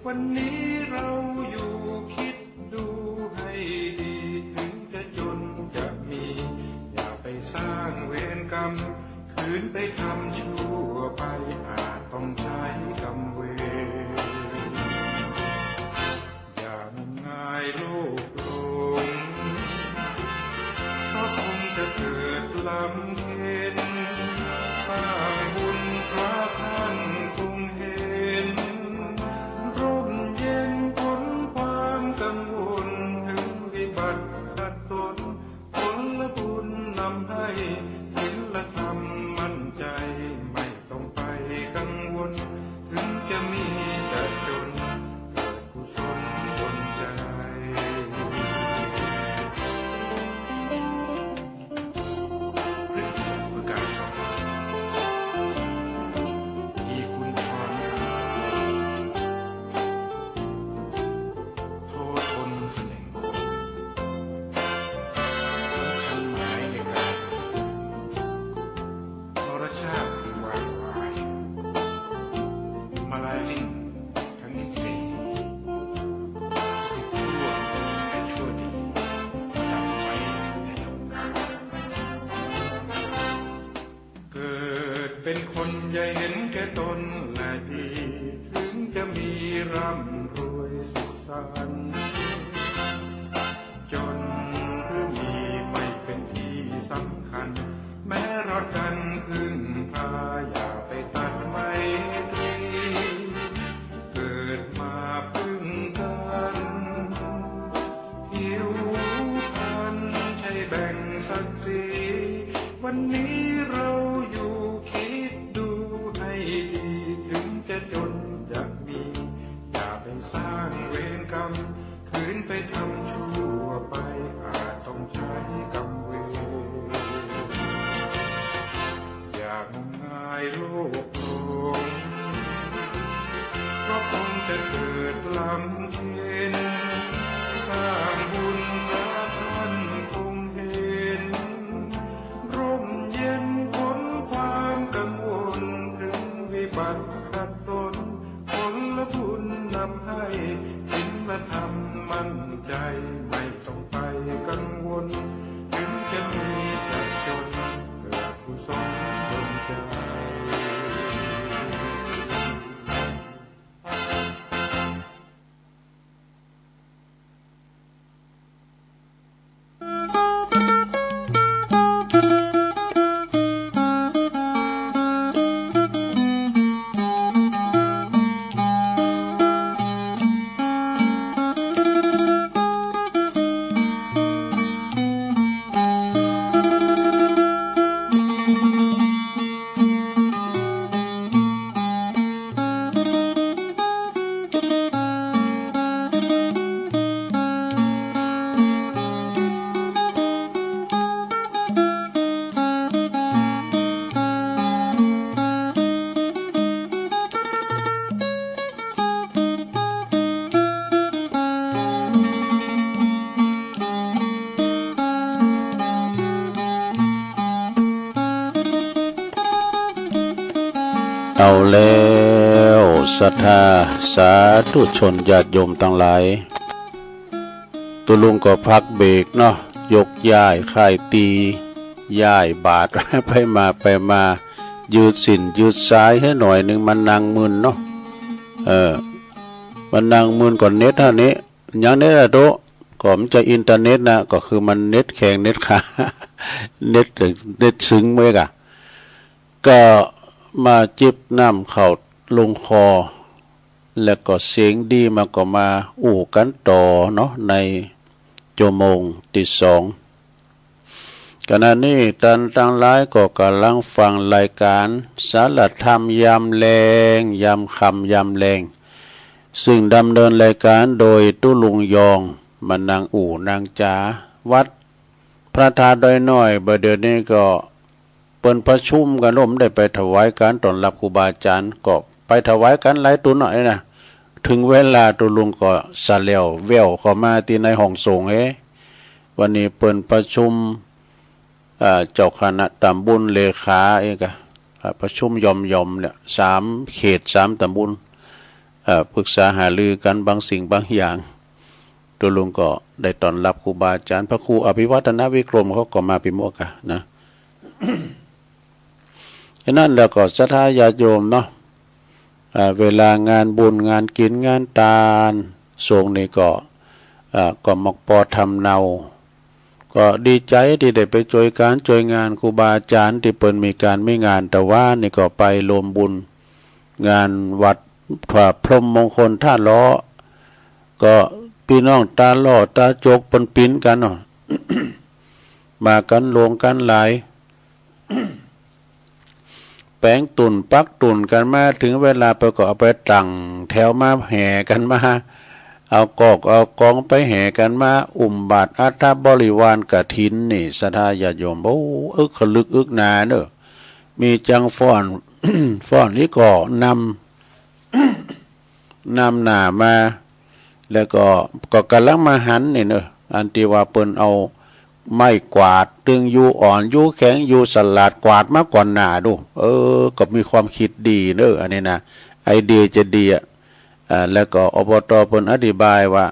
วันนี้เราอยู่คิดดูให้ดี ถึงจะจนจะมี อย่าไปสร้างเวรกรรม คืนไปทำชั่วไป อาจต้องใช้กรรมเวร อย่างง่ายโลกหลง ก็คงจะเกิดลำเค็ญ สร้างบุญพระท่านคงเห็น ร่มเย็นพ้นความกังวล ถึงวิบัติขัดสน ผลบุญนำให้ศีลธรรมมั่นใจ ไม่ต้องไปกังวล ถึงจะมีจะจน เกิดกุศลบนใจ คริสตจักรประกาศสอน มีคุณธร โทษคนเสน่ห์คน สำคัญหมายในการ มรชาติที่วางไว้ มาลายสิ้นทั้งอินทรีย์ ที่ชั่วให้ชั่วดี ดับไปในโลกา เกิดเป็นคนอย่าเห็นแก่ตนและดี ถึงจะมีร่ำรวยสุขสันต์ จนหรือมีไม่เป็นที่สำคัญ แม้รักกันพึ่งพาอย่าไปตัดไมตรี เกิดมาพึ่งกัน ผิวพรรณใช่แบ่งศักดิ์ศรี วันนี้เราอยู่คิดดูให้ดี ถึงจะจนจะมี อย่าไปสร้างเวรกรรม คืนไปทำชั่วไป อาจต้องใช้กรรมเว กลางเพ็ญสร้างบุญหาท่านคงเห็น ร่มเย็นพ้นความกังวล ถึงวิบัติขัดสน ผลบุญนำให้ศีลธรรมมั่นใจ ไม่ต้องไปกังวล ถึงจะมียากจน เกิดกุศลดลใจ เอาแล้ว ศรัทธาสาธุชนญาติโยมตังหลาย ตุ๊ลุงก็พักเบรกเนาะ ยกย้ายค่ายตี ย้ายบาตร ไปมาไปมา ยืดสินยืดสายให้หน่อยหนึ่ง มันนั่งมึนเนาะ เออ มันนั่งมึนก่อน เน็ตฮะนี้ ยังเน็ตอะโต ก็มันจะอินเทอร์เน็ตนะ ก็คือมันเน็ตแข็งเน็ตขา เน็ต เน็ตซึงเมื่อยกะ ก็มาจิบน้ำเข้าลงคอ แล้วก็เสียงดีมาก็มาอู้กันต่อเนาะ ในชั่วโมงที่สอง ขณะนี้ท่านทั้งหลายก็กำลังฟังรายการสารธรรมยามแลง ยามค่ำยามแลง ซึ่งดำเนินรายการโดยตุ๊ลุงยอง มานั่งอู้นั่งจา วัดพระธาตุดอยน้อย บ่าเดี๋ยวนี้ก็ เปิ้นประชุมกัน บ่ได้ไปถวายการต้อนรับครูบาอาจารย์ ก็ไปถวายการหลายตุ๊นหน่อยนะ ถึงเวลาตุ๊ลุงก็สะแหลวแว่วเข้ามาตี้ในห้องสงฆ์เอ้ วันนี้เปิ้นประชุม อ่า เจ้าคณะตำบลเลขาเองกะ อ่า ประชุมย่อมๆ เนี่ย สามเขต สามตำบล อ่า ปรึกษาหารือกันบางสิ่งบางอย่าง ตุ๊ลุงก็ได้ต้อนรับครูบาอาจารย์ พระครูอภิวัฒนวิกรมเขาก็มาปีมวกอะนะ ฉะนั้นแล้วก็ศรัทธาญาติโยมเนาะ อ่า เวลางานบุญงานกินงานตาน ช่วงนี้ก็ อ่า ก็มักปอทำเนา ก็ดีใจที่ได้ไปช่วยการช่วยงานครูบาอาจารย์ที่เปิ้นมีการมีงาน แต่ว่านี่ก็ไปรวมบุญงานวัดพระพรหมมงคลท่าล้อ ก็พี่น้องตาหล่อตาจกเปิ้นปิ้นกันเนาะ มากันหลวงกันหลาย แปงตุ่นปักตุ่นกันมา ถึงเวลาไปก็เอาไปตั้งแถวมาแห่กันมา เอากอกเอากองไปแห่กันมา อุ้มบาตรอัฐบริวารกฐินนี่ ศรัทธาญาติโยม โอ้ อึกขลึกอึกหนาเนอะ มีจังฟ้อน ฟ้อนนี่ก็นำ นำหน้ามา แล้วก็ ก็กำลังมาหันนี่เนอะ อันที่ว่าเปิ้นเอาไม้กวาด ตึงอยู่อ่อนอยู่แข็งอยู่สลาดกวาดมาก่อนหน้าดู เออ ก็มีความคิดดีเนอะ อันนี้นะ ไอเดียจะดีอะ อ่า แล้วก็ อบต. เปิ้นอธิบายว่า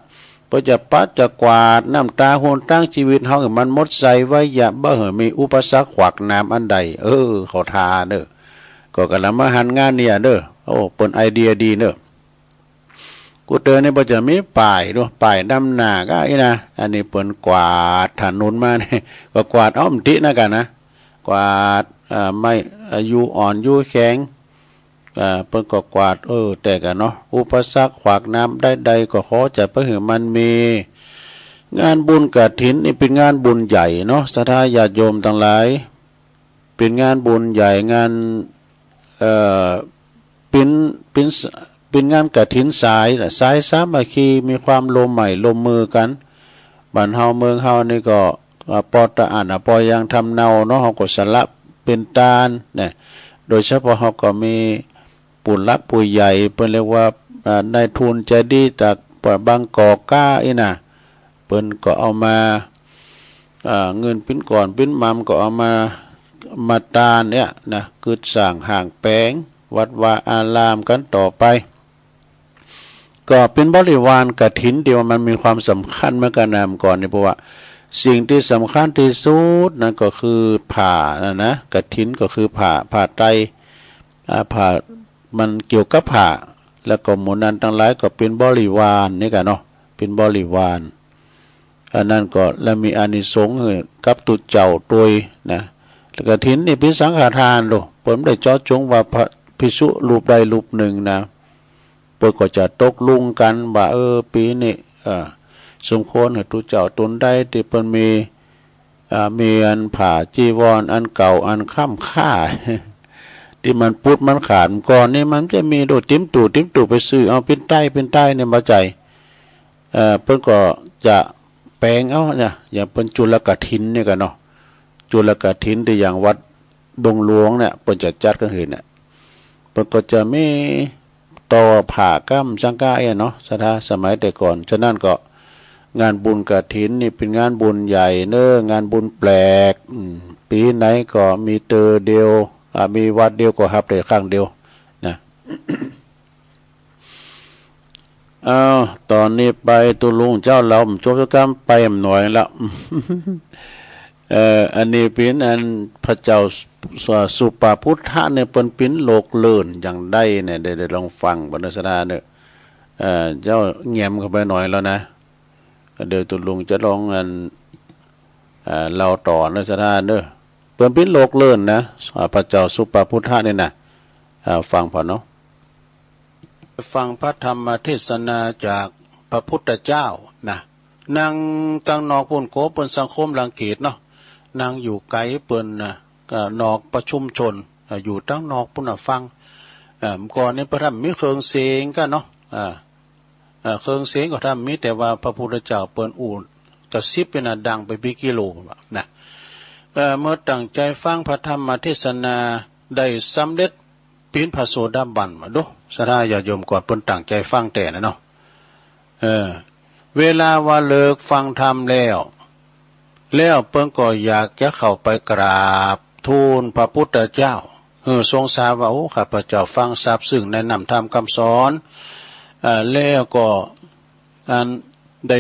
เปิ้นจะปัดจะกวาดน้ำตาหนตางชีวิตเฮาให้มันหมดใสไว้ อย่าบ่ให้มีอุปสรรคขวากหนามอันใด เออ เขาท่าเนอะ ก็กำลังมาหันงานเนี่ยเนอะ โอ้ เปิ้นไอเดียดีเนอะ กูเตอร์นี่เปิ้นจะมีป้ายดู ป้ายนำหน้าก็อีนะ อันนี้เปิ้นกวาดถนนมานี่ ก็กวาดอ้อมตินะกันนะ กวาด เอ่อ ไม้ อายุอ่อนอายุแข็ง เอ่อ เปิ้นก็กวาด เออ แต่กันเนาะ อุปสรรคขวากหนามใดๆ ก็ขอจะไปให้มันมี งานบุญกฐินนี่เป็นงานบุญใหญ่เนาะ ศรัทธาญาติโยมทั้งหลาย เป็นงานบุญใหญ่ งาน เอ่อ เป็น เป็น เป็นงานกฐินสายน่ะ สายสามัคคี มีความร่วมไม้ร่วมมือกัน บ้านเฮาเมืองเฮานี่ก็ อ่า ปอตะอ่านอ่ะ ปอยังทำเนาเนาะ เฮาก็สละเป็นตานนะ โดยเฉพาะเฮาก็มีผู้หลักผู้ใหญ่ เปิ้นเรียกว่า อ่า นายทุนใจดีจากบางกอกก้าอีน่ะ เปิ้นก็เอามา อ่า เงินปิ้นก่อนปิ้นมำก็เอามา มาตานเนี่ยนะ กึดสร้างห้างแป๋ง วัดวาอารามกันต่อไป ก็เป็นบริวารกฐินที่ว่ามันมีความสำคัญเหมือนกันนะ เมื่อก่อนนี่ เพราะว่าสิ่งที่สำคัญที่สุดนั่นก็คือผ้านะนะ กฐินก็คือผ้า ผ้าไตร อ่า ผ้า มันเกี่ยวกับผ้า แล้วก็หมู่นั้นทั้งหลายก็เป็นบริวารนี่กันเนาะ เป็นบริวาร อันนั้นก็แล้วมีอานิสงส์กับตุ๊เจ้าตวยนะ แล้วกฐินนี่เป็นสังฆทานโลด เปิ้นบ่ได้เจาะจงว่าพระภิกษุรูปใดรูปหนึ่งนะ เปิ้นก็จะตกลงกันว่า เออ ปีนี้ เออ สมควรให้ตุ๊เจ้าตนใดที่เปิ้นมี อ่า มีอันผ้าจีวรอันเก่าอันค้ำค่า ที่มันปุดมันขาดก่อนนี่ มันจะมีโดดติมตู่ติมตู่ไปซื้อเอาปิ้นไตปิ้นไตเนี่ยมาใจ๋ เอ่อ เปิ้นก็จะแป๋งเอาเนี่ย อย่างเปิ้นจุลกฐินนี่กันเนาะ จุลกฐินที่อย่างวัดดงหลวงเนี่ย เปิ้นจะจัดกันหื้อเนี่ย เปิ้นก็จะมีต่อผ้าก้ำสังกาเอ้เนาะ ศรัทธา สมัยแต่ก่อน ฉะนั้นก็งานบุญกฐินนี่เป็นงานบุญใหญ่เน้อ งานบุญแปลก อืม ปีไหนก็มีเตอเดียว อ่า มีวัดเดียวก็ฮับได้ครั้งเดียวนะ อ้าว ต๋อนนี้ไปตุ๊ลุงเจ้า เฮาจบสักกำ ไปหน่อยละ เอ่อ อันนี้เป็นอันพระเจ้าสุ สุปาพุทธะเนี่ย เปิ้นเป็นโลกเลื่อนอย่างใดเนี่ย ได้ ได้ลองฟังบ่เน้อ ศรัทธาเน้อ เอ่อ เจ้าแง้มเข้าไปหน่อยแล้วนะ เดี๋ยวตุ๊ลุงจะลองอัน เอ่อ เล่าต่อเน้อ ศรัทธาเน้อ เปิ้นเป็นโลกเลื่อนนะ อ่า พระเจ้าสุปาพุทธะเนี่ยนะ อ่า ฟังผ่อนเนาะ ฟังพระธรรมเทศนาจากพระพุทธเจ้านะ นั่งตังนอกปุ้น โกเปิ้นสังคมรังเกียจเนาะ นั่งอยู่ไกลเปิ้นนะ ก็นอกประชุมชน อ่า อยู่ตังนอกปุ้นน่ะฟัง เอ่อ ก่อนนี้พระธรรมมีเครื่องเสียงกันเนาะ อ่า เอ่อ เครื่องเสียงก็ธรรมมี แต่ว่าพระพุทธเจ้าเปิ้นอู้กระซิบเป็นน่ะ ดังไปเป็นกิโลนะ เอ่อ เมื่อตั้งใจฟังพระธรรมเทศนาได้สำเร็จ เป็นพระโสดาบันมาดู ศรัทธาญาติโยม ก่อนเปิ้นตั้งใจฟังแต่นะเนาะ เออ เวลาว่าเลิกฟังธรรมแล้ว แล้วเปิ้นก็อยากจะเข้าไปกราบทูลพระพุทธเจ้า เออ ทรงทราบว่า โอ้ ข้าพเจ้าฟังซาบซึ้งในน้ำธรรมคำสอน เอ่อ แล้วก็ อันได้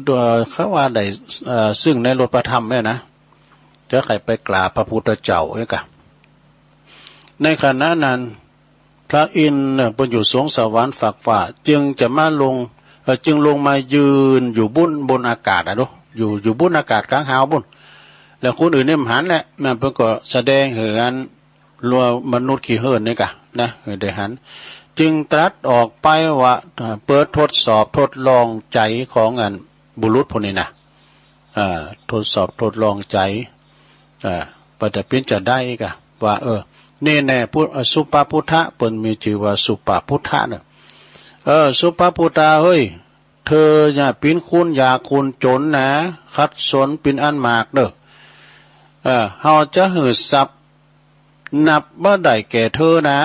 โดยเขาว่าได้ เอ่อ ซึ่งในรสพระธรรมเนี่ยนะ จะใครไปกราบพระพุทธเจ้าเนี่ยกะ ในขณะนั้น พระอินทร์เนี่ยเปิ้นอยู่สวงสวรรค์ฟากฟ้า จึงจะมาลง เอ่อ จึงลงมายืนอยู่บุ้น บนอากาศอะเนาะ อยู่ อยู่บุ้นอากาศกลางหาวบุ้น แล้วคนอื่นเนี่ยบ่หันแหละ มันเปิ้นก็แสดงหื้ออัน รัวมนุษย์ขี้เหินนี่กะนะ เออ ได้หัน จึงตรัสออกไปว่า เอ่อ เปิดทดสอบทดลองใจของอันบุรุษผู้นี้นะ อ่า ทดสอบทดลองใจ อ่า ว่าจะเป็นจะได้กะ ว่า เออ นี่แน่ พุทธ สุปาพุทธะ เปิ้นมีชื่อว่าสุปาพุทธะเนี่ย เออ สุปาพุทธะเฮ้ย เธอเนี่ยเป็นคนยากคนจนนะ ขัดสนเป็นอันมากเด้อ เออ เฮาจะหื้อทรัพย์ นับบ่ได้แก่เธอนะ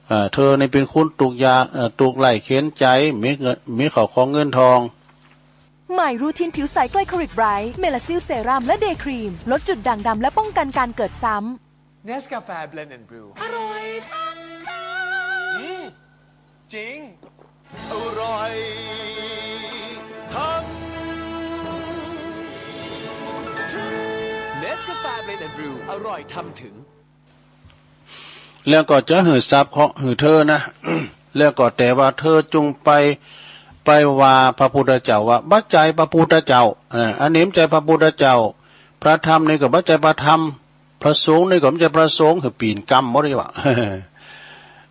เอ่อ เธอนี่เป็นคนทุกข์ยาก เอ่อ ทุกข์ไร้เข็ญใจ มีเงิน มีข้าวของเงินทอง ใหม่ รูทีนผิวใสไกลคอริกไบรท์ เมลาซิลเซรั่ม และเดย์ครีม ลดจุดด่างดำและป้องกันการเกิดซ้ำ Nescafe Blend and Brew อร่อยทั้งเธอ อืมจริง อร่อยทั้ง Nescafe Blend and Brew อร่อยทำถึง แล้วก็จะหื้อทรัพย์เคราะห์หื้อเธอนะ แล้วก็แต่ว่าเธอจงไป ไปว่าพระพุทธเจ้าว่าบ่ใจ้พระพุทธเจ้า เออ อันนี้บ่ใจ้พระพุทธเจ้า พระธรรมนี่ก็บ่ใจ้พระธรรม พระสงฆ์นี่ก็บ่ใจ้พระสงฆ์ หื้อปีนกำหมดเลยว่ะ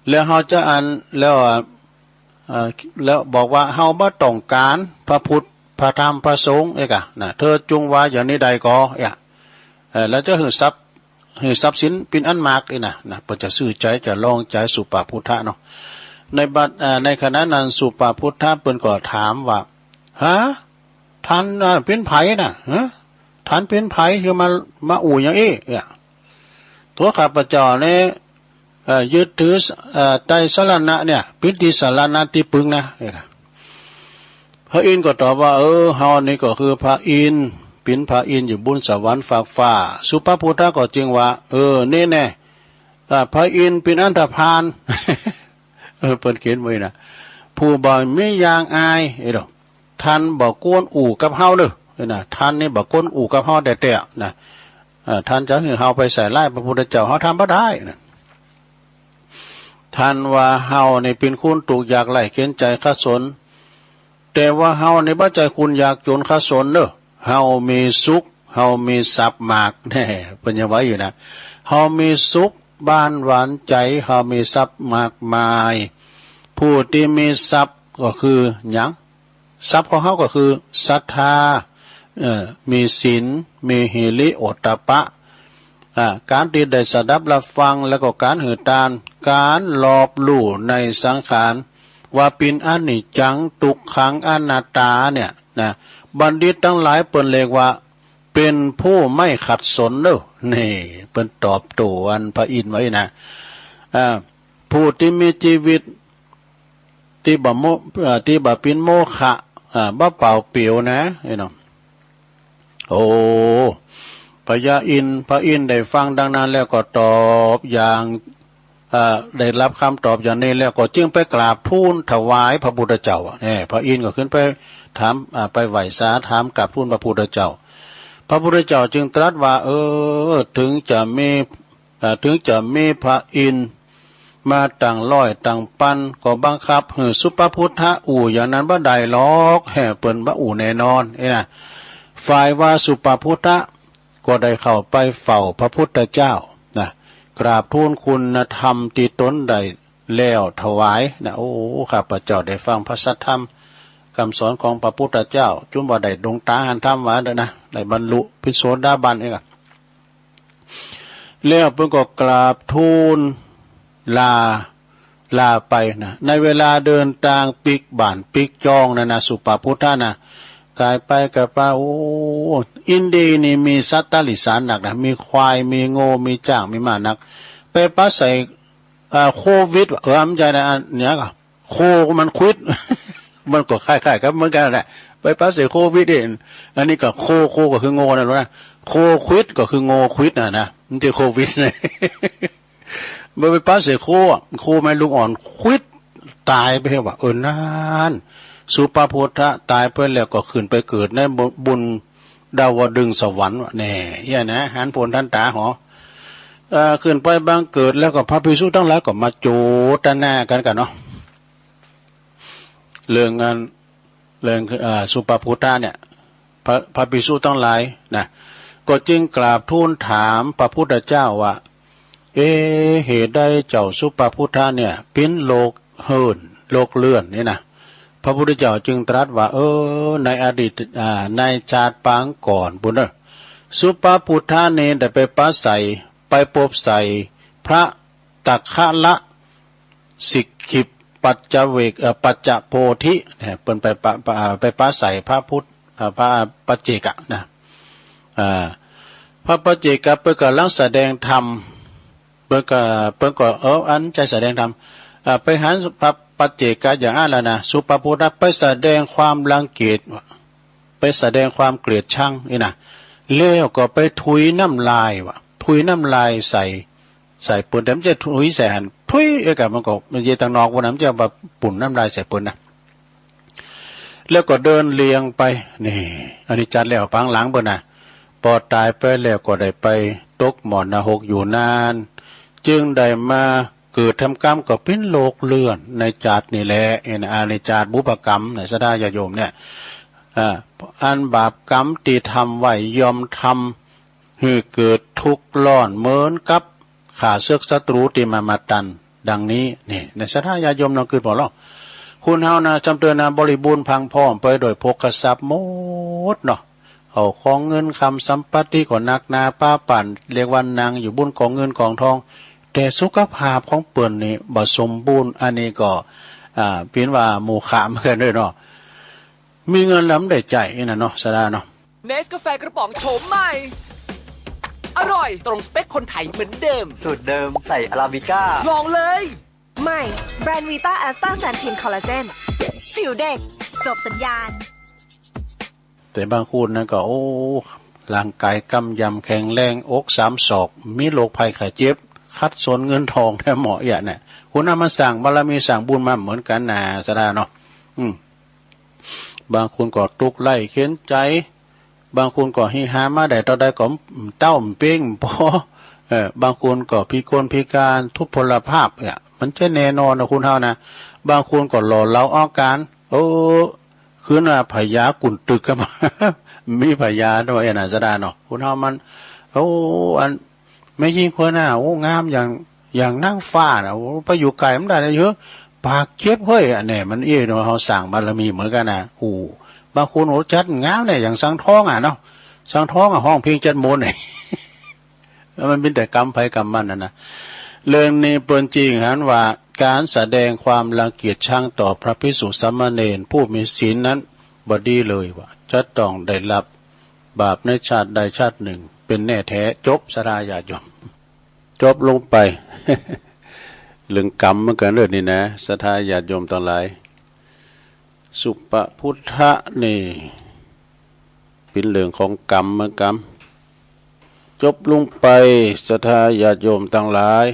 แล้วเฮาจะอัน แล้วอ่ะ เอ่อ แล้วบอกว่าเฮาบ่ต้องการพระพุทธ พระธรรม พระสงฆ์ เอ้ยกะ นะ เธอจงว่าอย่างนี้ได้ก่อ เอ้ย เอ่อ แล้วจะหื้อทรัพย์ หื้อทรัพย์สินเป็นอันมากนี่นะ นะ เปิ้นจะซื่อใจ๋ จะลองใจ๋สุปาพุทธะเนาะ ในบัด เอ่อ ในขณะนั้นสุปาพุทธะเปิ้นก็ถามว่า ฮะ ท่าน เอ่อ เป็นไผน่ะ ฮะ ท่านเป็นไผ คือมา มาอู้อย่างอี้ เอ้ย ตัวข้าพเจ้าเนี่ย เอ่อ ยึดถือ เอ่อ ไตรสรณะเนี่ย เป็นที่สรณะที่พึ่งนะ พระอินทร์ก็ตอบว่า เออ เฮานี่ก็คือพระอินทร์ เป็นพระอินทร์อยู่บนสวรรค์ฟากฟ้า สุปพุทธะก็จึงว่า เออ นี่แน่ อ่า พระอินทร์เป็นอันธพาล เออ เปิ้นเขียนไว้นะ ผู้บ่มีอย่างอาย เอ้ยดอก ท่านบ่ควรอู้กับเฮาเด้อ เอ้ยนะ ท่านนี่บ่ควรอู้กับเฮาแต๊ๆ นะ เอ่อ ท่านจะหื้อเฮาไปใส่ร้ายพระพุทธเจ้า เฮาทำบ่ได้นะ ท่านว่าเฮานี่เป็นคนทุกข์ยากไร้เข็ญใจขัดสน แต่ว่าเฮานี่บ่ใจ้คนยากจนขัดสนเด้อ เฮามีสุข เฮามีทรัพย์มาก แน่ เปิ้นยังว่าอยู่นะ เฮามีสุขบ้านหวานใจ เฮามีทรัพย์มากมาย ผู้ที่มีทรัพย์ก็คือหยัง ทรัพย์ของเฮาก็คือศรัทธา เอ่อ มีศีล มีหิริโอตตัปปะ อ่า การที่ได้สดับรับฟัง แล้วก็การหื้อตาน การรอบรู้ในสังขาร ว่าเป็นอนิจจัง ทุกขัง อนัตตาเนี่ยนะ บัณฑิตทั้งหลายเปิ้นเรียกว่า เป็นผู้ไม่ขัดสนเด้อ นี่ เปิ้นตอบโต้อันพระอินทร์ไว้นะ อ่า ผู้ที่มีชีวิต ที่บ่โม เอ่อ ที่บ่เป็นโมฆะ อ่า บ่เปล่าเปลี่ยวนะ เอ้ยเนาะ โอ้ พญาอินทร์ พระอินทร์ได้ฟังดังนั้นแล้วก็ตอบอย่าง เอ่อ ได้รับคำตอบอย่างนี้แล้วก็จึงไปกราบทูลถวายพระพุทธเจ้า เนี่ย พระอินทร์ก็ขึ้นไปถาม อ่า ไปไหว้สาถามกราบทูลพระพุทธเจ้า พระพุทธเจ้าจึงตรัสว่า เออ ถึงจะมี อ่า ถึงจะมีพระอินทร์มาตั้งร้อยตั้งปัน ก็บังคับหื้อสุปพุทธะอู้อย่างนั้นบ่ได้หรอก แฮ่ เปิ้นบ่อู้แน่นอน เอ้ยนะ ฝ่ายว่าสุปพุทธะก็ได้เข้าไปเฝ้าพระพุทธเจ้านะ กราบทูลคุณธรรมที่ตนได้แล้วถวายนะ โอ้ ข้าพเจ้าได้ฟังพระสัทธรรมคำสอนของพระพุทธเจ้า จุ่มว่าได้ดวงตาหันธรรมว่าเด้อนะ ได้บรรลุเป็นโสดาบันเองอะ แล้วเปิ้นก็กราบทูลลา ลาไปนะ ในเวลาเดินตางปิ๊กบ้านปิ๊กจองนั่นนะ สุปพุทธะนะ กายไปกายไป โอ้ อินเดียนี่มีสัตว์ตาริสารหนักนะ มีควาย มีโง่ มีจ้าง มีม้าหนัก ไปปะใส่ อ่า โควิด เออ มันใช่นะ อันเนี้ยก็ โคมันควิด มันก็คล้ายๆ กับเหมือนกันแหละ ไปปะใส่โควิดเอง อันนี้ก็โค โคก็คือโง่นั่นแหละนะ โคควิดก็คือโง่ควิดน่ะนะ มันจะโควิดนะ มันไปปะใส่โคอะ โคแม่ลูกอ่อนควิด ตายไปเหรอวะ เออ นั่น สุปพุทธะตายไปแล้วก็ขึ้นไปเกิดในบุญ ดาวดึงสวรรค์วะ แน่ เอี้ยนะ หันผลทันตาหอ เอ่อ ขึ้นไปบังเกิดแล้วก็พระภิกษุทั้งหลายก็มาโจทนากันกันเนาะ เรื่องงาน เรื่อง เอ่อ สุปพุทธะเนี่ย พระ พระภิกษุทั้งหลายนะ ก็จึงกราบทูลถามพระพุทธเจ้าว่า เอ๊ะ เหตุใดเจ้าสุปพุทธะเนี่ย เป็นโรคเหิน โรคเลื่อนนี่นะ พระพุทธเจ้าจึงตรัสว่า เออ ในอดีต อ่า ในชาติปางก่อนปุ้นเนอะ สุปพุทธะเนี่ยได้ไปปะใส ไปปบใส พระตักขะละสิกขิปปัจจเวก เอ่อ ปัจจโพธิ เนี่ย เปิ้นไปปะ ปะ อ่า ไปปะใสพระพุทธ อ่า พระปัจเจกะนะ อ่า พระปัจเจกะเปิ้นกำลังแสดงธรรม เปิ้นก็ เปิ้นก็ เออ อันจะแสดงธรรม อ่า ไปหันพระปัจเจกะอย่างอั้นแล้วนะ สุปพุทธะไปแสดงความรังเกียจ ไปแสดงความเกลียดชังนี่นะ แล้วก็ไปถุยน้ำลายวะ ถุยน้ำลายใส่ ใส่เปิ้น แต่มันจะถุยใส่หัน ถุย เอ้ย กะมันก็ มันเยตังนอกวันนั้นมันจะมาปุ่นน้ำลายใส่เปิ้นนะ แล้วก็เดินเลียงไป นี่ อันนี้จัดแล้วปางหลังเปิ้นนะ พอตายไปแล้วก็ได้ไปตกหม้อหนรกอยู่นาน จึงได้มาเกิดทำกรรมก็เป็นโรคเลื่อนในชาตินี่แหละ เห็นอาในชาติบุพกรรมในศรัทธาญาติโยมเนี่ย อ่า อันบาปกรรมที่ทำไว้ย่อมทำให้เกิดทุกข์ร้อนเหมือนกับข้าศึกศัตรูที่มามาตัน ดังนี้ นี่ ในศรัทธาญาติโยมน้องกึศบอกเนาะ คนเฮานะ จำเตือนนะ บริบูรณ์พรั่งพร้อมไปด้วยโภคทรัพย์หมดเนาะ เข้าของเงินคำสัมปติก็หนักหนาปาปัน เรียกว่านั่งอยู่บนกองเงินกองทอง แต่สุขภาพของเปิ้นนี่บ่สมบูรณ์ อันนี้ก็ อ่า เปิ้นว่าโมฆะเหมือนกันเด้อเนาะ มีเงินแล้วบ่ได้ใจ๊นะเนาะ ศรัทธาเนาะ เนสกาแฟกระป๋องโฉมใหม่ อร่อย ร่อย ตรงสเปคคนไทยเหมือนเดิม สูตรเดิมใส่อาราบิก้า ลองเลย ใหม่ แบรนด์วีต้าแอสตาแซนทินคอลลาเจน สิวเด็ก จบสัญญาณ แต่บางคนนั้นก็ โอ้ ร่างกายกำยำแข็งแรง อกสามศอก มีโรคภัยไข้เจ็บ ขัดสนเงินทองแท้หมอเอี้ยเนี่ย คนนั้นมันสร้างบารมีสร้างบุญมาเหมือนกันนะ สดาเนาะ อืม บางคนก็ทุกข์ไร้เข็ญใจ บางคนก็ฮิหามาได้เต้าใดก็เต้าเป้งพอ เออ บางคนก็พิกลพิการทุพพลภาพเนี่ย มันจะแน่นอนนะคนเฮานะ บางคนก็หล่อเหลาอาการ โอ้ คืนว่าพญากุนตึกกันมา มีพญาด้วยนะ สดาเนาะ คนเฮามัน โอ้ อัน แม่ญิงคนน่ะ โอ้ งามอย่าง อย่างนางฟ้าน่ะ โอ้ ไปอยู่ไกลมันได้นะเยอะ ปากเจ็บเฮ้ย อันเนี่ย มันเอ้ยเนาะ เฮาสร้างบารมีเหมือนกันน่ะ โอ้ บางคน โอ้ จัดงามเนี่ย อย่างสังทองอ่ะเนาะ สังทองอ่ะ ฮ้องเพลงจัดมนต์เนี่ย มันเป็นแต่กรรมไผกรรมมันน่ะนะ เรื่องนี้เปิ้นจริงหันว่า การแสดงความรังเกียจชังต่อพระภิกษุสามเณรผู้มีศีลนั้นบ่ดีเลยว่า จะต้องได้รับบาปในชาติใดชาติหนึ่ง เป็นแน่แท้ จบ สดาญาติโยม จบลงไป เรื่องกรรมเหมือนกันเด้อนี่นะ สดาญาติโยมทั้งหลาย สุปพุทธะนี่ เป็นเรื่องของกรรมเหมือนกัน จบลงไป สดาญาติโยมทั้งหลาย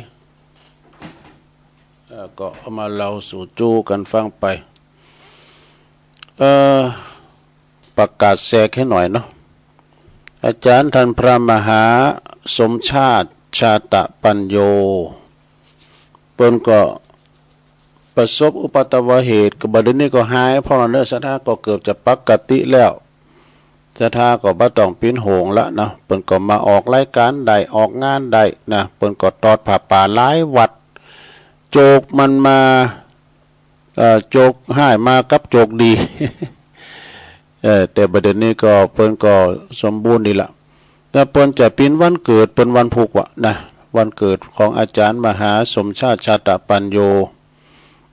เอ่อ ก็เอามาเล่าสู่จู้กันฟังไป เอ่อ ประกาศแทรกให้หน่อยเนาะ อาจารย์ท่านพระมหาสมชาติ ชาตะปัญโย เปิ้นก็ประสบอุปัตวเหตุ ก็บัดนี้ก็หาย เพราะว่าเนื้อสดาก็เกือบจะปกติแล้ว สดาก็บ่ต้องปิ้นโหงละเนาะ เปิ้นก็มาออกรายการได้ ออกงานได้นะ เปิ้นก็ตอดผ้าป่าหลายวัด โจกมันมา เอ่อ โจกฮ้ายมากับโจกดี เออ แต่บัดนี้ก็เปิ้นก็สมบูรณ์ดีละ แต่เปิ้นจะปิ้นวันเกิดเปิ้นวันพุธวะนะ วันเกิดของอาจารย์มหาสมชาติ ชาตะปัญโย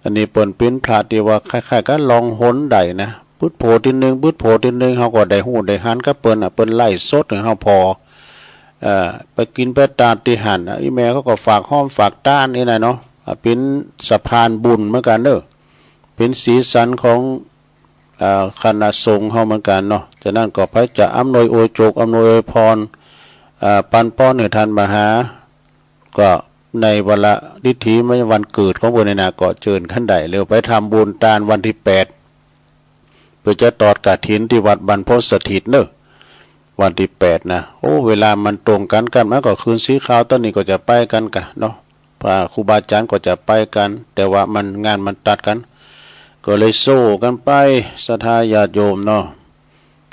อันนี้เปิ้นปิ้นพระที่ว่าคล้ายๆกับล่องหนได้นะ บึดโผทีหนึ่ง บึดโผทีหนึ่ง เฮาก็ได้ฮู้ได้หันกับเปิ้นน่ะ เปิ้นไลฟ์สดให้เฮาผ่อ เอ่อ ไปกินไปตาดตี้หั้นน่ะ อีแม่เขาก็ฝากฮ้อมฝากต้านนี่นะเนาะ อ่ะ ปิ้นสะพานบุญเหมือนกันเด้อ ปิ้นสีสันของ เอ่อ คณะสงฆ์เฮาเหมือนกันเนาะ ฉะนั้นก็ไผจะอำนวยอวยโจก อำนวยอวยพร เอ่อ ปันป้อนให้ท่านมหา ก็ในวาระดิถีวันเกิดของเปิ้นนี่นะ ก็เจิญกันได้ แล้วไปทำบุญตานวันที่แปด เปิ้นจะตอดกฐินที่วัดบรรพตสถิตเนอะ วันที่แปดนะ โอ้ เวลามันตรงกันกัน มันก็คืนสีขาว ตอนนี้ก็จะไปกันกะเนาะ พระครูบาอาจารย์ก็จะไปกัน แต่ว่ามันงานมันตัดกัน ก็เลยโซ่กันไป ศรัทธาญาติโยมเนาะ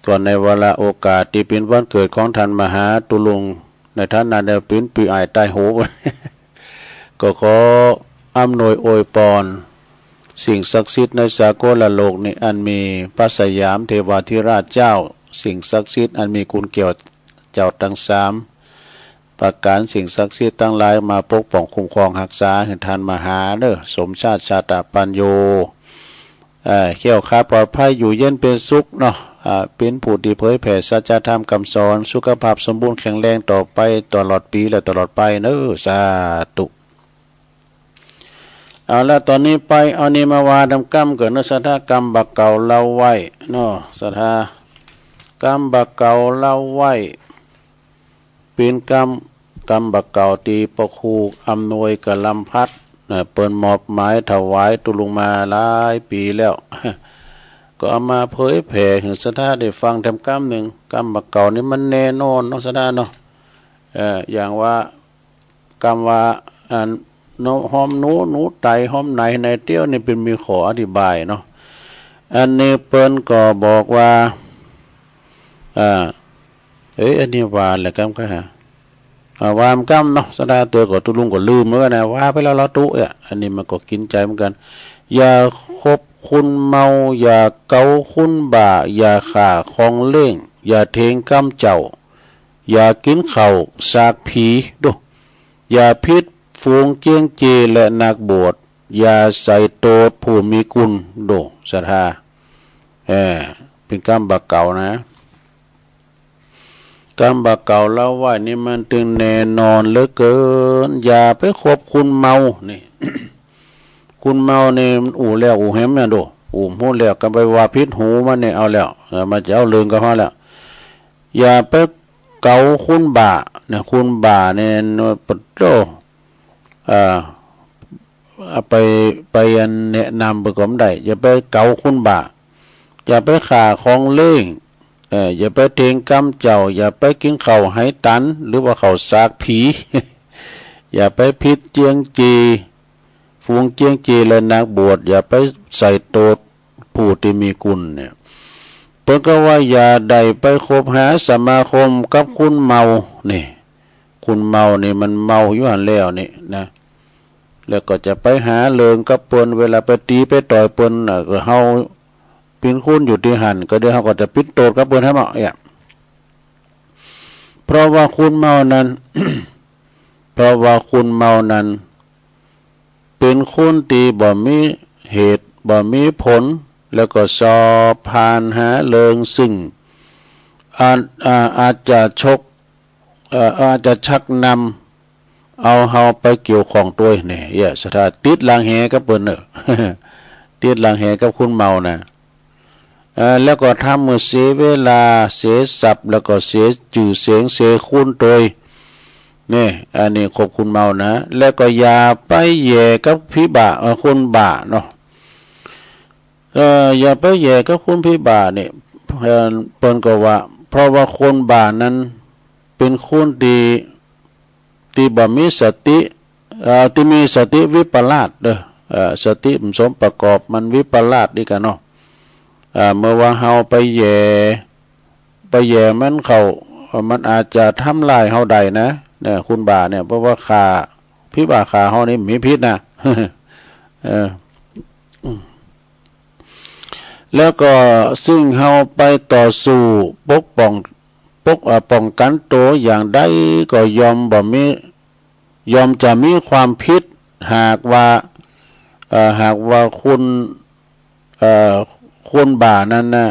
ก็ในวาระโอกาสที่ปิ้นวันเกิดของท่านมหาตุลุง ในฐานะได้ปิ้นปี้อ้ายตายโหง ก็ขออำนวยอวยพร สิ่งศักดิ์สิทธิ์ในสากลโลกนี้ อันมีพระสยามเทวาธิราชเจ้า สิ่งศักดิ์สิทธิ์อันมีคุณแก้วเจ้าทั้งสาม ประการ สิ่งศักดิ์สิทธิ์ทั้งหลายมาปกป้องคุ้มครองรักษาให้ท่านมหาเนอะ สมชาติ ชาตะปัญโย เอ่อ แคล้วคลาดปลอดภัย อยู่เย็นเป็นสุขเนาะ อ่า เป็นผู้ที่เผยแผ่สัจธรรมคำสอน สุขภาพสมบูรณ์แข็งแรงต่อไปตลอดปีและตลอดไปเนอะ สาธุ เอาละ ตอนนี้ไปเอานี่มาว่าดำกำเกิดเนอะ ศรัทธากำบ่าเก่าเล่าไว้เนาะ ศรัทธากำบ่าเก่าเล่าไว้ เป็นกำ กำบ่าเก่าตี้พระครูอำนวยกะลำพัดนะ เปิ้นมอบหมายถวายตุลุงมาหลายปีแล้ว ก็เอามาเผยแผ่ให้ศรัทธาได้ฟังแถมกำหนึ่ง กำบ่าเก่านี่มันแน่นอนเนาะศรัทธาเนาะ เอ่อ อย่างว่า กำว่า อัน หอมหนู หนูไต หอมไหน ในเตี้ยวนี่เปิ้นมีข้ออธิบายเนาะ อันนี้เปิ้นก็บอกว่า อ่า เอ้ย อันนี้ว่าแหละกำค่ะ อ่า ว่ามันกำเนาะ ศรัทธาเตื้อก็ตุลุงก็ลืมเหมือนกันนะ ว่าไปแล้วละตุเอ้ย อันนี้มันก็กินใจเหมือนกัน อย่าคบคนเมา อย่าเกาคนบ้า อย่าฆ่าของเล่ง อย่าเถงกำเจ้า อย่ากินข้าวสากผีดู อย่าผิดฝูงเจียงเจและนักบวช อย่าใส่โตดผู้มีคุณดู ศรัทธา เออ เป็นกำบ่าเก่านะ ตามบ่าเก่าเล่าไว้นี่มันตึงแน่นอนเหลือเกิน อย่าไปคบคนเมานี่ คนเมานี่มันอู้แล้วอู้แหมเนี่ยดู อู้หูแล้วก็ไปว่าผิดหูมันเนี่ยเอาแล้ว เออ มันจะเอาเรื่องกับเฮาแล้ว อย่าไปเก๋าคนบ้าเนี่ย คนบ้าเนี่ย ปะโถ เอ่อ เอาไป ไปอันแนะนำไปก็บ่ได้ อย่าไปเก๋าคนบ้า อย่าไปฆ่าของเล่ง เอ่อ อย่าไปเทงกำเจ้า อย่าไปกินข้าวไหตัน หรือว่าข้าวสากผี อย่าไปผิดเจียงจี ฝูงเจียงจีและนักบวช อย่าไปใส่โตดผู้ที่มีคุณเนี่ย เปิ้นก็ว่าอย่าได้ไปคบหาสมาคมกับคนเมานี่ คนเมานี่มันเมาอยู่หั้นแล้วนี่นะ แล้วก็จะไปหาเรื่องกับเปิ้น เวลาไปตีไปต่อยเปิ้นน่ะ ก็เฮาเป๋นคนอยู่ตี้หั้น ก็เดี๋ยวเฮาก็จะปิดโตดกับเปิ้นหั้นเนาะ เอ้ย เพราะว่าคนเมานั้น เพราะว่าคนเมานั้น เป๋นคนตี้บ่มีเหตุ บ่มีผล แล้วก็ชอบผ่านหาเรื่อง ซึ่งอาจ อ่า อาจจะชก เอ่อ อาจจะชักนำเอาเฮาไปเกี่ยวข้องด้วยเนี่ย เอ้ย ศรัทธา ติดหลังแหกับเปิ้นเนอะ ติดหลังแหกับคนเมานะ เอ่อ แล้วก็ทำเมื่อเสียเวลา เสียทรัพย์ แล้วก็เสียชื่อเสียง เสียคุณโดย เนี่ย อันนี้คบคนเมานะ แล้วก็อย่าไปแหย่กับผีบ้า เอ่อ คนบ้าเนาะ เอ่อ อย่าไปแหย่กับคนผีบ้าเนี่ย เอ่อ เปิ้นก็ว่า เพราะว่าคนบ้านั้นเป๋นคนตี้ ตี้บ่มีสติ เอ่อ ตี้มีสติวิปลาสเด้อ เอ่อ สติบ่สมประกอบ มันวิปลาสดีกันเนาะ เอ่อ เมื่อว่าเฮาไปแหย่ ไปแหย่มันเข้า เอ่อ มันอาจจะทำร้ายเฮาได้นะ เนี่ย คนบ้าเนี่ย เพราะว่าฆ่า ผีบ้าฆ่าเฮานี่มีผิดนะ เออ แล้วก็ซึ่งเฮาไปต่อสู้ปกป้อง ปก เอ่อ ป้องกันตัวอย่างใดก็ย่อมบ่มี ย่อมจะมีความผิด หากว่า เอ่อ หากว่าคน เอ่อ คนบ้านั้นนะ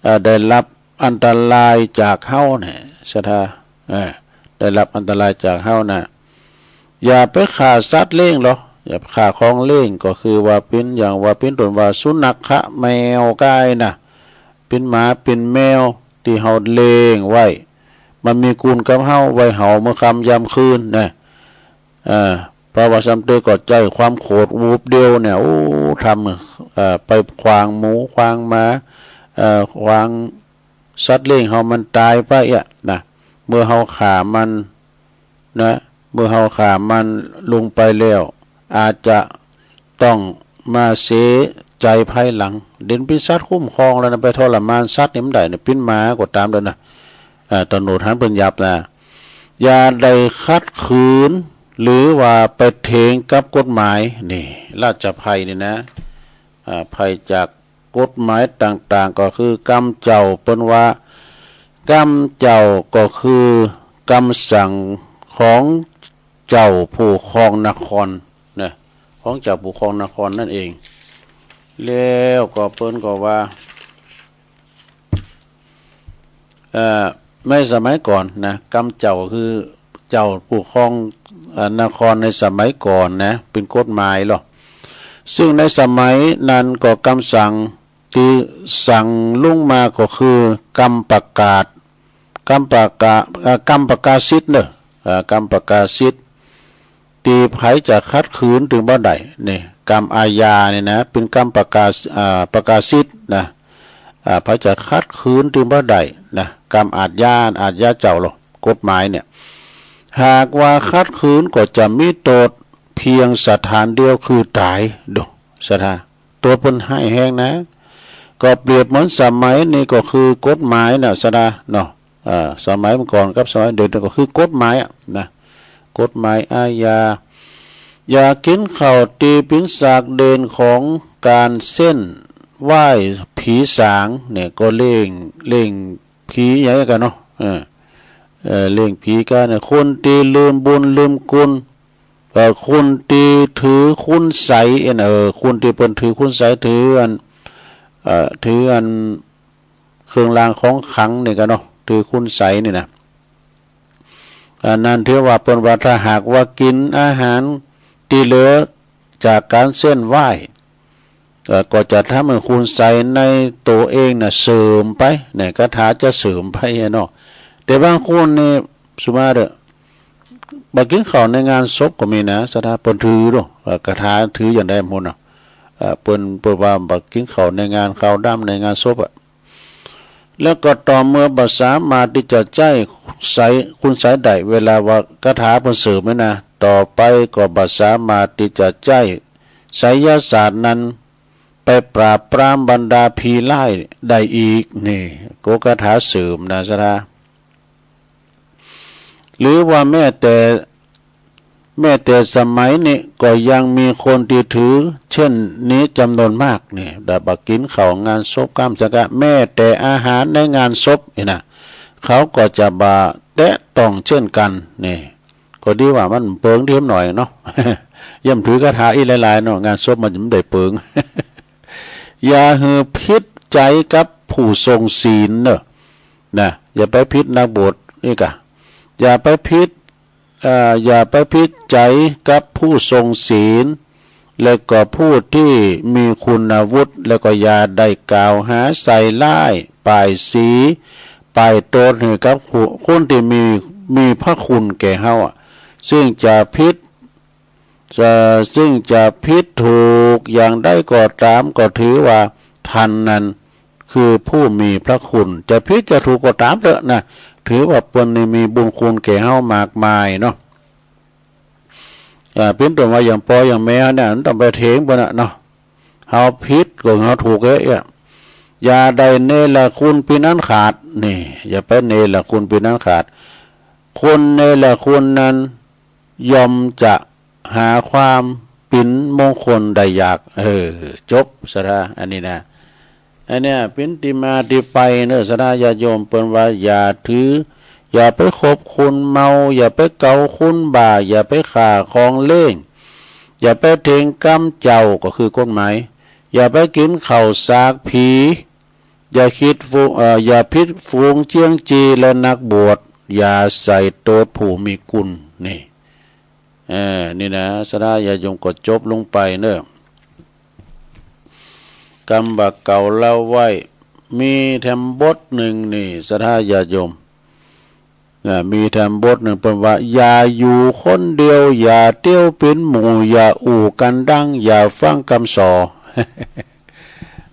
เอ่อ ได้รับอันตรายจากเฮาเนี่ย ศรัทธา เอ่อ ได้รับอันตรายจากเฮานะ อย่าไปฆ่าสัตว์เลี้ยงหรอก อย่าไปฆ่าของเลี้ยง ก็คือว่าเป๋นอย่างว่าเป๋นต้นว่าสุนัขะ แมวกายนะ เป๋นหมาเป๋นแมวตี้เฮาเลี้ยงไว้ มันมีคุณกับเฮา ไว้เห่าเมื่อค่ำยามคืนนะ เอ่อ พระว่าซ้ำเตอก็ใจ๊ความโขด วูบเดียวเนี่ย โอ้ ทำ เอ่อ ไปขว้างหมูขว้างหมา เอ่อ ขว้างสัตว์เลี้ยงเฮามันต๋ายไปอ่ะนะ เมื่อเฮาฆ่ามันนะ เมื่อเฮาฆ่ามันลงไปแล้ว อาจจะต้องมาเสียใจ๋ภายหลัง เด่นเป๋นสัตว์คุ้มครองแล้วนะ ไปทรมานสัตว์นี่บ่ได้นะ เป๋นหมาก็ต๋ามแล้วนะ อ่า ตำรวจหันเปิ้นหยาบนะ อย่าได้ขัดขืน หรือว่าไปเถียงกับกฎหมาย นี่ ราชภัยนี่นะ อ่า ภัยจากกฎหมายต่างๆ ก็คือกำเจ้า เปิ้นว่ากำเจ้าก็คือกำสั่งของเจ้าผู้ครองนครนะ ของเจ้าผู้ครองนครนั่นเอง แล้วก็เปิ้นก็ว่า เอ่อ ในสมัยก่อนนะ กำเจ้าคือเจ้าผู้ครอง เอ่อ นครในสมัยก่อนนะ เป๋นกฎหมายหรอก ซึ่งในสมัยนั้นก็กำสั่งตี้สั่งลงมาก็คือกำประกาศ กำประกา เอ่อ กำประกาศิตเนอะ เอ่อ กำประกาศิต ตี้ใผจะขัดขืนตึงบ่ได้ นี่ กำอาญานี่นะ เป๋นกำประกาศ อ่า ประกาศิตนะ อ่า ใผจะขัดขืนตึงบ่ได้นะ กำอาญา อาญาเจ้าหรอก กฎหมายเนี่ย หากว่าขัดขืนก็จะมีโทษเพียงสถานเดียวคือต๋าย ดู ศรัทธา โทษเปิ้นร้ายแฮงนะ ก็เปรียบเหมือนสมัยนี้ก็คือกฎหมายนะ ศรัทธา เนาะ เอ่อ สมัยเมื่อก่อนกับสมัยเดี๋ยวนี้ก็คือกฎหมายอะนะ กฎหมายอาญา อย่ากินข้าวตี้เป๋นสากเด่นของการเส้นไหว้ผีสางเนี่ย ก็เล่ง เล่งผีอย่างนี้กันเนาะ เออ เออ เล่งผีกันเนี่ย คนตี้ลืมบุญลืมคุณ เอ่อ คนตี้ถือคุณไสย เออ คนตี้เปิ้นถือคุณไสย ถืออัน เอ่อ ถืออัน เครื่องรางของขลังนี่กันเนาะ ถือคุณไสยนี่นะ อันนั้นถือว่าเปิ้นว่าถ้าหากว่ากินอาหารที่เหลือจากการเส้นไหว้ เอ่อ ก็จะทำให้คุณไสยในตัวเองน่ะเสื่อมไป เนี่ย คาถาจะเสื่อมไปเนาะ แต่บางคนนี่ สมมุติว่าเด้อ บ่กินข้าวในงานศพก็มีนะ ศรัทธา เปิ้นถือโด เอ่อ คาถาถืออย่างใดหมดเนาะ เอ่อ เปิ้น เปิ้นว่าบ่กินข้าวในงาน ข้าวดำในงานศพอะ แล้วก็ต่อเมื่อบ่สามารถที่จะใช้ไสย คุณไสยได้ เวลาว่าคาถาเปิ้นเสื่อมนี่นะ ต่อไปก็บ่สามารถที่จะใช้ไสยศาสตร์นั้น ไปปราบปรามบรรดาผีร้ายได้อีก นี่ ก็คาถาเสื่อมนะ ศรัทธา หรือว่าแม้แต่ แม้แต่สมัยนี้ก็ยังมีคนที่ถือเช่นนี้จำนวนมาก นี่ แต่บ่กินข้าวงานศพ กำสังฆะ แม้แต่อาหารในงานศพนี่นะ เขาก็จะบ่แตะต้องเช่นกัน นี่ ก็ดีว่ามันเปิงเทียมหน่อยเนาะ ย่ำถือคาถาอี้หลายๆเนาะ งานศพมันจะบ่ได้เปิง อย่าหื้อผิดใจกับผู้ทรงศีลเนอะ นะ อย่าไปผิดนักบวชนี่กะ อย่าไปผิด เอ่อ อย่าไปผิดใจกับผู้ทรงศีล และก็ผู้ที่มีคุณวุฒิ และก็อย่าได้กล่าวหาใส่ร้าย ป้ายสี ป้ายโทษให้กับผู้ คนที่มี มีพระคุณแก่เฮาอะ ซึ่งจะผิด จะ ซึ่งจะผิดถูกอย่างใดก็ตาม ก็ถือว่าท่านนั้นคือผู้มีพระคุณ จะผิดจะถูกก็ตามเถอะนะ ถือว่าเปิ้นนี่มีบุญคุณแก่เฮามากมายเนาะ อ่า เปิ้นต้นว่าอย่างป้ออย่างแม่เนี่ย มันต้องไปเถียงเปิ้นน่ะเนาะ เฮาผิดก็เฮาถูกเอ๊ะ อย่าได้เนรคุณเปิ้นอันขาด นี่ อย่าไปเนรคุณเปิ้นอันขาด คนเนรคุณนั้นย่อมจะหาความเป็นมงคลได้ยาก เออ จบ ศรัทธา อันนี้นะ อันเนี้ยเปิ้นที่มาที่ไปเนอะ ศรัทธาญาติโยม เปิ้นว่าอย่าถือ อย่าไปคบคนเมา อย่าไปเกาคนบ้า อย่าไปฆ่าของเล่ง อย่าไปเถียงกำเจ้า ก็คือกฎหมาย อย่าไปกินข้าวสากผี อย่าคิดฝูง เอ่อ อย่าผิดฝูงเจียงจีและนักบวช อย่าใส่โทษผู้มีคุณ นี่ เออ นี่นะ ศรัทธาญาติโยม ก็จบลงไปเนอะ กำบ่าเก่าเล่าไว้ มีแถมบทหนึ่งนี่ ศรัทธาญาติโยม นะ มีแถมบทหนึ่งเปิ้นว่า อย่าอยู่คนเดียว อย่าเตียวเป๋นหมู่ อย่าอู้กันดัง อย่าฟังกำสอ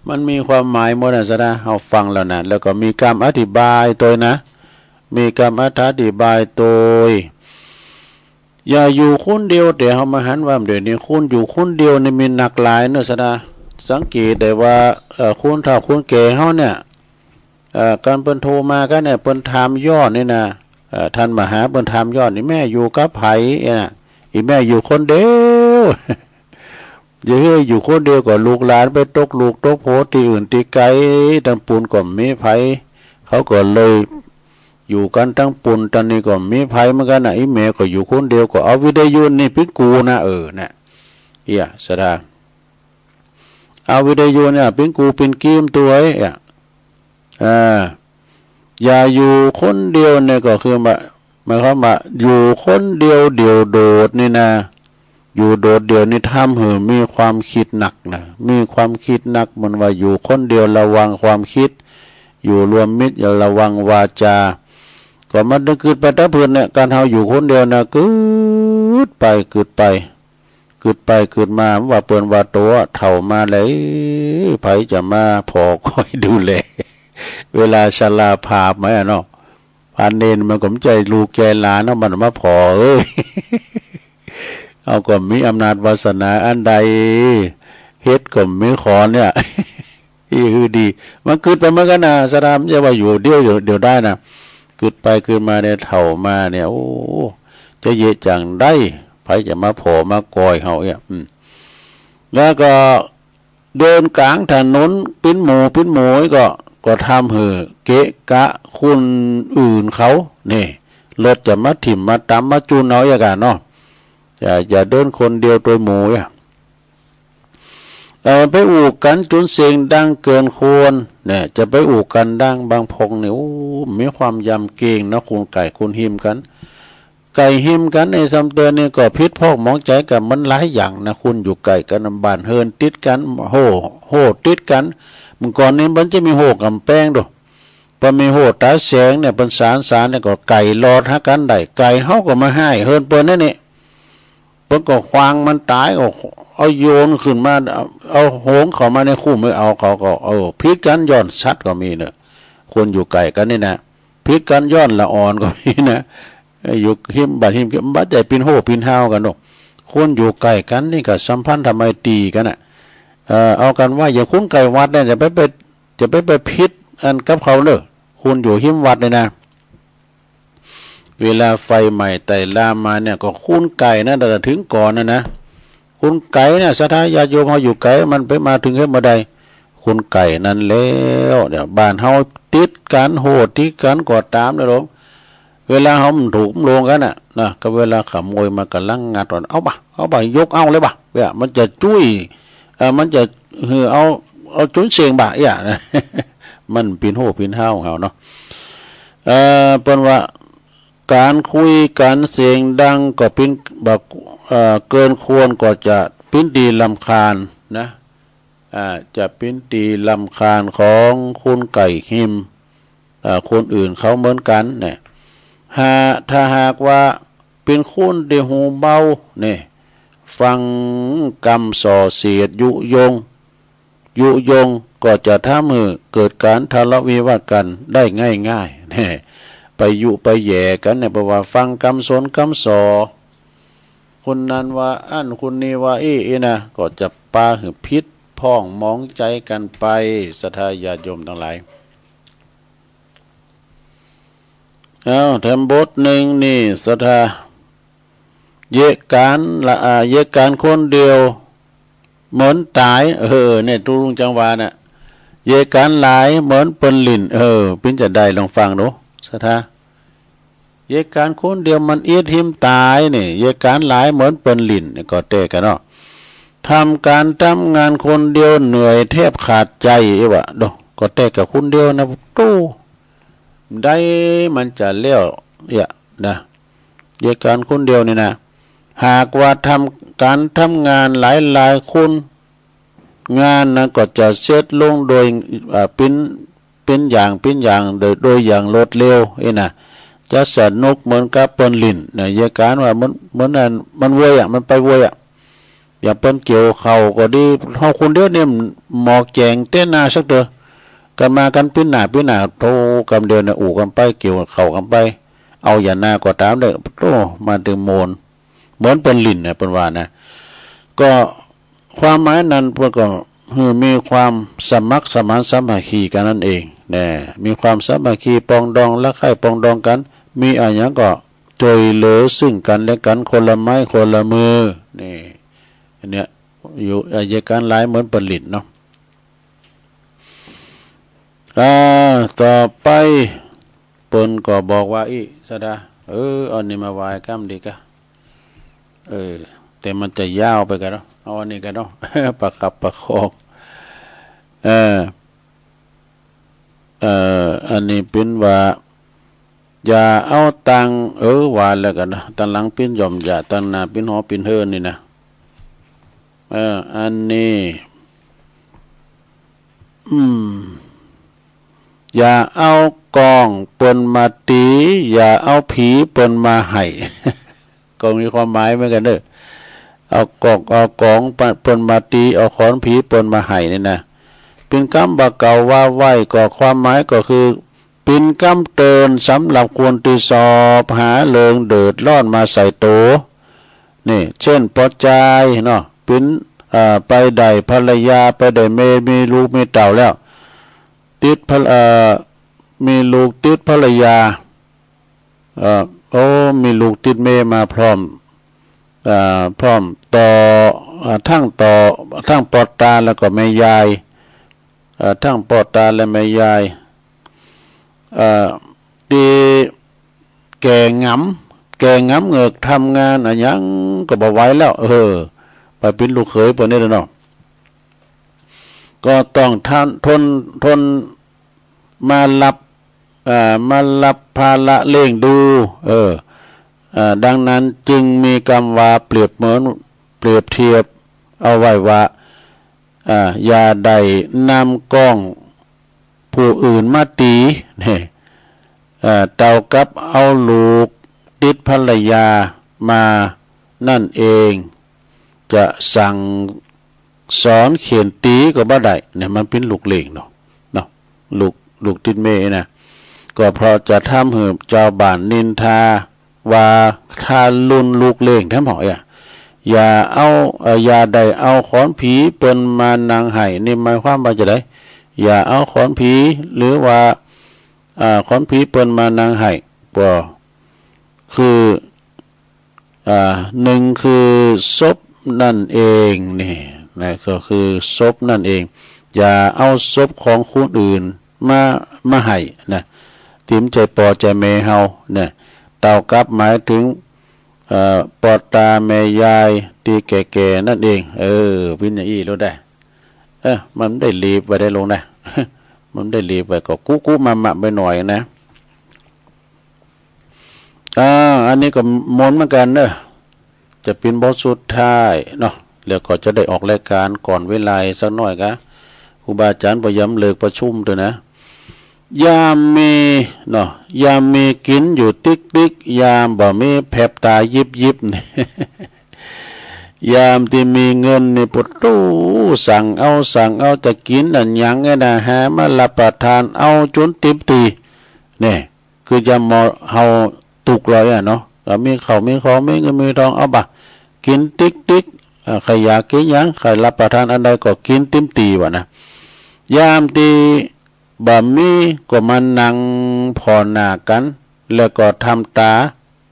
มันมีความหมายหมดนะ ศรัทธา เฮาฟังแล้วนะ แล้วก็มีกำอธิบายตวยนะ มีกำอธิบายตวย อย่าอยู่คนเดียว แต่เฮามาหันว่าเดี๋ยวนี้คนอยู่คนเดียวนี่มีนักหลายเนอะ ศรัทธา สังเกตได้ว่า เอ่อ คนเฒ่าคนแก่เฮาเนี่ย เอ่อ การเปิ้นโทรมากันเนี่ย เปิ้นถามย้อนนี่นะ เอ่อ ท่านมหาเปิ้นถามย้อน อีแม่อยู่กับไผ เอ้ยนะ อีแม่อยู่คนเดียว อย่าหื้ออยู่คนเดียว ก็ลูกหลานไปตกลูกตกผัวตี้อื่นตี้ไกล ตังปูนก็บ่มีไผ เขาก็เลยอยู่กันตังปูน ตังนี้ก็บ่มีไผเหมือนกันนะ อีแม่ก็อยู่คนเดียว ก็เอาวิทยุนี่เป๋นกูนะ เออ นะ เอี้ย ศรัทธา เอาวิทยุเนี่ยเป๋นกูเป๋นกีมตวย เอี้ย อ่า อย่าอยู่คนเดียวเนี่ยก็คือว่า หมายความว่าอยู่คนเดียวเดี่ยวโดดนี่นะ อยู่โดดเดี่ยวนี่ทำหื้อมีความคิดหนักนะ มีความคิดหนัก มันว่าอยู่คนเดียวระวังความคิด อยู่รวมมิตรระวังวาจา ก็มันต้องกึ๊ดไปตังเปิ้นเนี่ย การเฮาอยู่คนเดียวนะ กึ๊ดไปกึ๊ดไป กึ๊ดไปกึ๊ดมา ว่าเปิ้นว่าโตเฒ่ามาแล้ว ไผจะมาผ่อคอยดูแล เวลาชราภาพไหมอะเนาะ พระเณรมันก็บ่ใจ้ลูกใจ้หลานเนาะ มันมาผ่อ เอ้ย เฮาก็บ่มีอำนาจวาสนาอันใด เฮ็ดก็บ่มีขอเนี่ย อี้หื้อดี มันกึ๊ดไปเหมือนกันนะ ศรัทธา มันจะว่าอยู่เดียว เดียว เดียวได้นะ กึ๊ดไปกึ๊ดมาเนี่ย เฒ่ามาเนี่ย โอ้ จะเยียะจั่งใด ไผจะมาผ่อมาคอยเฮาเนี่ย อืม แล้วก็เดินกลางถนนเป๋นหมู่เป๋นหมู่ก็ ก็ทำหื้อเกะกะคนอื่นเขา นี่ รถจะมาถิ่มมาตำมาจุนเอาอย่างนั้นเนาะ อย่า อย่าเดินคนเดียวตวยหมู่เนี่ย เอ่อ ไปอู้กันจนเสียงดังเกินควร เนี่ย จะไปอู้กันดัง บางพงนี่ โอ้ มีความยำเกรงนะ คนใก้คนฮิมกัน ไก่ฮิมกั๋นในซ้ำเติมนี่ก็ผิดพอกหมองใจ๋กั๋น มันหลายอย่างนะ คนอยู่ใก้กั๋น บ้านเฮือนติดกั๋น โฮ่ โฮ่ติดกั๋น เมื่อก่อนนี่มันจะมีโฮ่ก๋ำแปงดู พอมีโฮ่ต๋าแสงเนี่ย เปิ้นสานสานเนี่ยก็ไก่ลอดหากั๋นได้ ไก่เฮาก็มาฮ้ายเฮือนเปิ้นนั่นนี่ เปิ้นก็ขว้างมันต๋าย ก็เอาโยนขึ้นมา เอา เอาโหงเข้ามาในคุ้ม ไม่เอา เขาก็ เออ ผิดกั๋นย้อนสัตว์ก็มีเนอะ คนอยู่ใก้กั๋นนี่นะ ผิดกั๋นย้อนละอ่อนก็มีนะ เออ อยู่ฮิมบ้านฮิม บ่ได้เป๋นโฮ่เป๋นฮาวกั๋นดอก คนอยู่ใก้กั๋นนี่ก็สัมพันธไมตรีกั๋นน่ะ เออ เอากั๋นว่าอย่า คนใก้วัดเนี่ย จะไป ไป จะไป ไปผิดอันกับเขาเนอะ คนอยู่ฮิมวัดเนี่ยนะ เวลาไฟไหม้ไต่ลามมาเนี่ย ก็คนใก้นะ แต่ถึงก่อนนะนะ คนใก้นะ ศรัทธาญาติโยมเฮาอยู่ใก้ มันไปมาถึงเฮ็ดบ่ได้ คนใก้นั้นแล้ว เนี่ย บ้านเฮาติดกั๋น โฮ่ติดกั๋นก็ต๋ามนะโยม เวลาเฮามันถูกมันลงกั๋นน่ะนะ ก็เวลาขโมยมาก่ำลังงัด เอาบ่า เอาบ่า ยกเอาเลยบ่า เนี่ย มันจะจุ้ย เอ่อ มันจะหื้อเอา เอาจุนเสียงบ่า เนี่ยนะ มันเป๋นโฮ่เป๋นฮาวของเฮาเนาะ เอ่อ เปิ้นว่า ก๋านคุยกั๋นเสียงดังก็เป๋น บ่า เอ่อ เกินควรก็จะเป๋นตี้รำคาญนะ อ่า จะเป๋นตี้รำคาญของคนใก้ฮิม อ่า คนอื่นเขาเหมือนกั๋นเนี่ย หา ถ้าหากว่าเป๋นคนตี้หูเบาเนี่ย ฟังกำส่อเสียดยุยง ยุยงก็จะทำหื้อเกิดก๋านทะเลาะวิวาทกั๋นได้ง่ายๆ เนี่ย ไปยุไปแหย่กั๋นเนี่ย เพราะว่าฟังกำสนกำส่อ คนนั้นว่าอั้น คนนี้ว่าอี้ อี้นะ ก็จะปาหื้อผิดพ่องหมองใจ๋กั๋นไป ศรัทธาญาติโยมตังหลาย เอ้า แถมบทนึ่งนี่ ศรัทธา เยียะก๋านละ อ่า เยียะก๋านคนเดียว เหมือนต๋าย เออ เนี่ย ตุ๊ลุงจังหวาน่ะ เยียะก๋านหลายเหมือนเปิ้นหลิ้น เออ เป๋นจะใด ลองฟังดู ศรัทธา เยียะก๋านคนเดียวมันอิดหิมต๋ายนี่ เยียะก๋านหลายเหมือนเปิ้นหลิ้นนี่ ก็แต๊กั๋นเนาะ ทำก๋านทำงานคนเดียวเหนื่อยแทบขาดใจ เอวะ โด ก็แต๊กั๋นคนเดียวนะ โต้ ได้มันจะแล้ว เอะ นะ เยียะก๋านคนเดียวนี่นะ หากว่าทำก๋านทำงานหลายๆ คน งานนั้นก็จะเสร็จลงโดย อ่า เป๋น เป๋นอย่าง เป๋นอย่าง โดย โดยอย่างรวดเร็ว เอ้ยนะ จะสนุกเหมือนกับเปิ้นหลิ้นนะ เยียะก๋านว่ามัน เหมือนอัน มันเวยอะ มันไปเวยอะ อย่างเปิ้นเกี่ยวข้าวก็ดี เฮาคนเดียวเนี่ย หมอกแจ๋งเต๊ะหน้าสักเตื้อ กั๋นมากั๋นปิ้นหน้าปิ้นหน้า โธ่ กำเดียวเนี่ย อู้กั๋นไป เกี่ยวข้าวกั๋นไป เอาอย่างหน้าก็ต๋ามเด้อ โธ่ มาเต็มโมน เหมือนเปิ้นหลิ้นนะ เปิ้นว่านะ ก็ความหมายนั้นเปิ้นก็คือมีความสมัครสมานสามัคคีกั๋นนั่นเองนะ มีความสามัคคีปรองดอง รักใคร่ปรองดองกั๋น มีอะหยังก็ช่วยเหลือซึ่งกั๋นและกั๋น คนละไม้คนละมือ นี่ อันเนี้ย อยู่ เยียะก๋านหลายเหมือนเปิ้นหลิ้นเนาะ อ่า ต่อไป เปิ้นก็บอกว่า อี้ ศรัทธา เออ เอานี่มาไหว้กำดีกะ เออ แต่มันจะยาวไปกั๋นเนาะ เอาอันนี้กั๋นเนาะ ประคับประคอง เออ เอ่อ อันนี้เป๋นว่า อย่าเอาตัง เออ ว่าแล้วกั๋นนะ ตังหลังเป๋นย่อมอย่า ตังหน้าเป๋นหอเป๋นเหินนี่นะ เออ อันนี้ อืม อย่าเอากองเปิ้นมาตี๋ อย่าเอาผีเปิ้นมาไห้ ก็มีความหมายเหมือนกั๋นเด้อ เอากอง เอากองเปิ้นมาตี๋ เอาขอนผีเปิ้นมาไห้นี่นะ เป๋นกำบ่าเก่าว่าไว้ ก็ความหมายก็คือ เป๋นกำเตือนสำหรับคนตี้สอบหาเรื่องเดือดร้อนมาใส่ตั๋ว นี่ เช่น ปอจายเนาะ เป๋น เอ่อ ไปได้ภรรยา ไปได้เมย์ มีลูกมีเต้าแล้ว ติดภร- เอ่อ มีลูกติดภรรยา เอ่อ โอ้ มีลูกติดเมย์มาพร้อม เอ่อ พร้อมต่อ เอ่อ ทั้งต่อ ทั้งปอตาแล้วก็แม่ยาย เอ่อ ทั้งปอตาและแม่ยาย เอ่อ ตี้แก่งำ แก่งำเงือก ทำงานอะหยังก็บ่ไหวแล้ว เออ ไปเป๋นลูกเขยเปิ้นนี่แหละเนาะ ก็ต้องทน ทน ทนมารับ เอ่อ มารับภาระเลี้ยงดู เออ เอ่อ ดังนั้นจึงมีกำว่าเปรียบเหมือน เปรียบเทียบเอาไว้ว่า เอ่อ อย่าได้นำกองผู้อื่นมาตี เนี่ย เอ่อ เท่ากับเอาลูกติดภรรยามานั่นเอง จะสั่งสอนเฆ่นตีก็บ่ได้ เนี่ย มันเป็นลูกเลี้ยงเนาะ เนาะ ลูก ลูกติดเมียนะ ก็เพราะจะทำให้ชาวบ้านนินทาว่าทารุณลูกเลี้ยงแท้หมออ่ะ อย่าเอา เอ่อ อย่าได้เอาขอนผีเปิ้นมานั่งไห้ นี่หมายความว่าจะได อย่าเอาขอนผี หรือว่า อ่า ขอนผีเปิ้นมานั่งไห้ ก็คือ อ่า หนึ่งคือศพนั่นเอง นี่นะ ก็คือศพนั่นเอง อย่าเอาศพของคนอื่นมา มาไห้นะ ที่บ่ใจ้ป้อใจ้แม่เฮานะ เท่ากับหมายถึง เอ่อ ป้อตาแม่ยายตี้แก่ๆ นั่นเอง เออ เป๋นอย่างอี้โลดได้ เออ มันได้หลีบไว้ได้ลงนะ มันได้หลีบไว้ก็กุ๊กๆ มาๆ ไปหน่อยนะ อ่า อันนี้ก็มนต์เหมือนกันเนอะ จะเป๋นบทสุดท้ายเนาะ แล้วก็จะได้ออกรายการก่อนเวลาสักหน่อยกะ ครูบาอาจารย์บ่ยามเลิกประชุมด้วยนะ ยามมีเนาะ ยามมีกิ๋นอยู่ติ๊กๆ ยามบ่มีแผบต๋ายิบๆ นี่ ยามตี้มีเงินนี่ ปะโธ่ สั่งเอา สั่งเอา จะกิ๋นอะหยังไงนะ หามารับประทานเอาจ๋นเต็มตี้ เนี่ย คือยามเฮาตุ๊กข์เลยอะเนาะ ก็มีข้าวมีของ มีเงินมีทอง เอาบ่า กิ๋นติ๊กๆ เอ่อ ใผอยากกิ๋นหยัง ใผรับประทานอันใดก็กิ๋นเต็มตี้วะนะ ยามตี้บ่มีก็มานั่งผ่อหน้ากั๋น แล้วก็ทำต๋า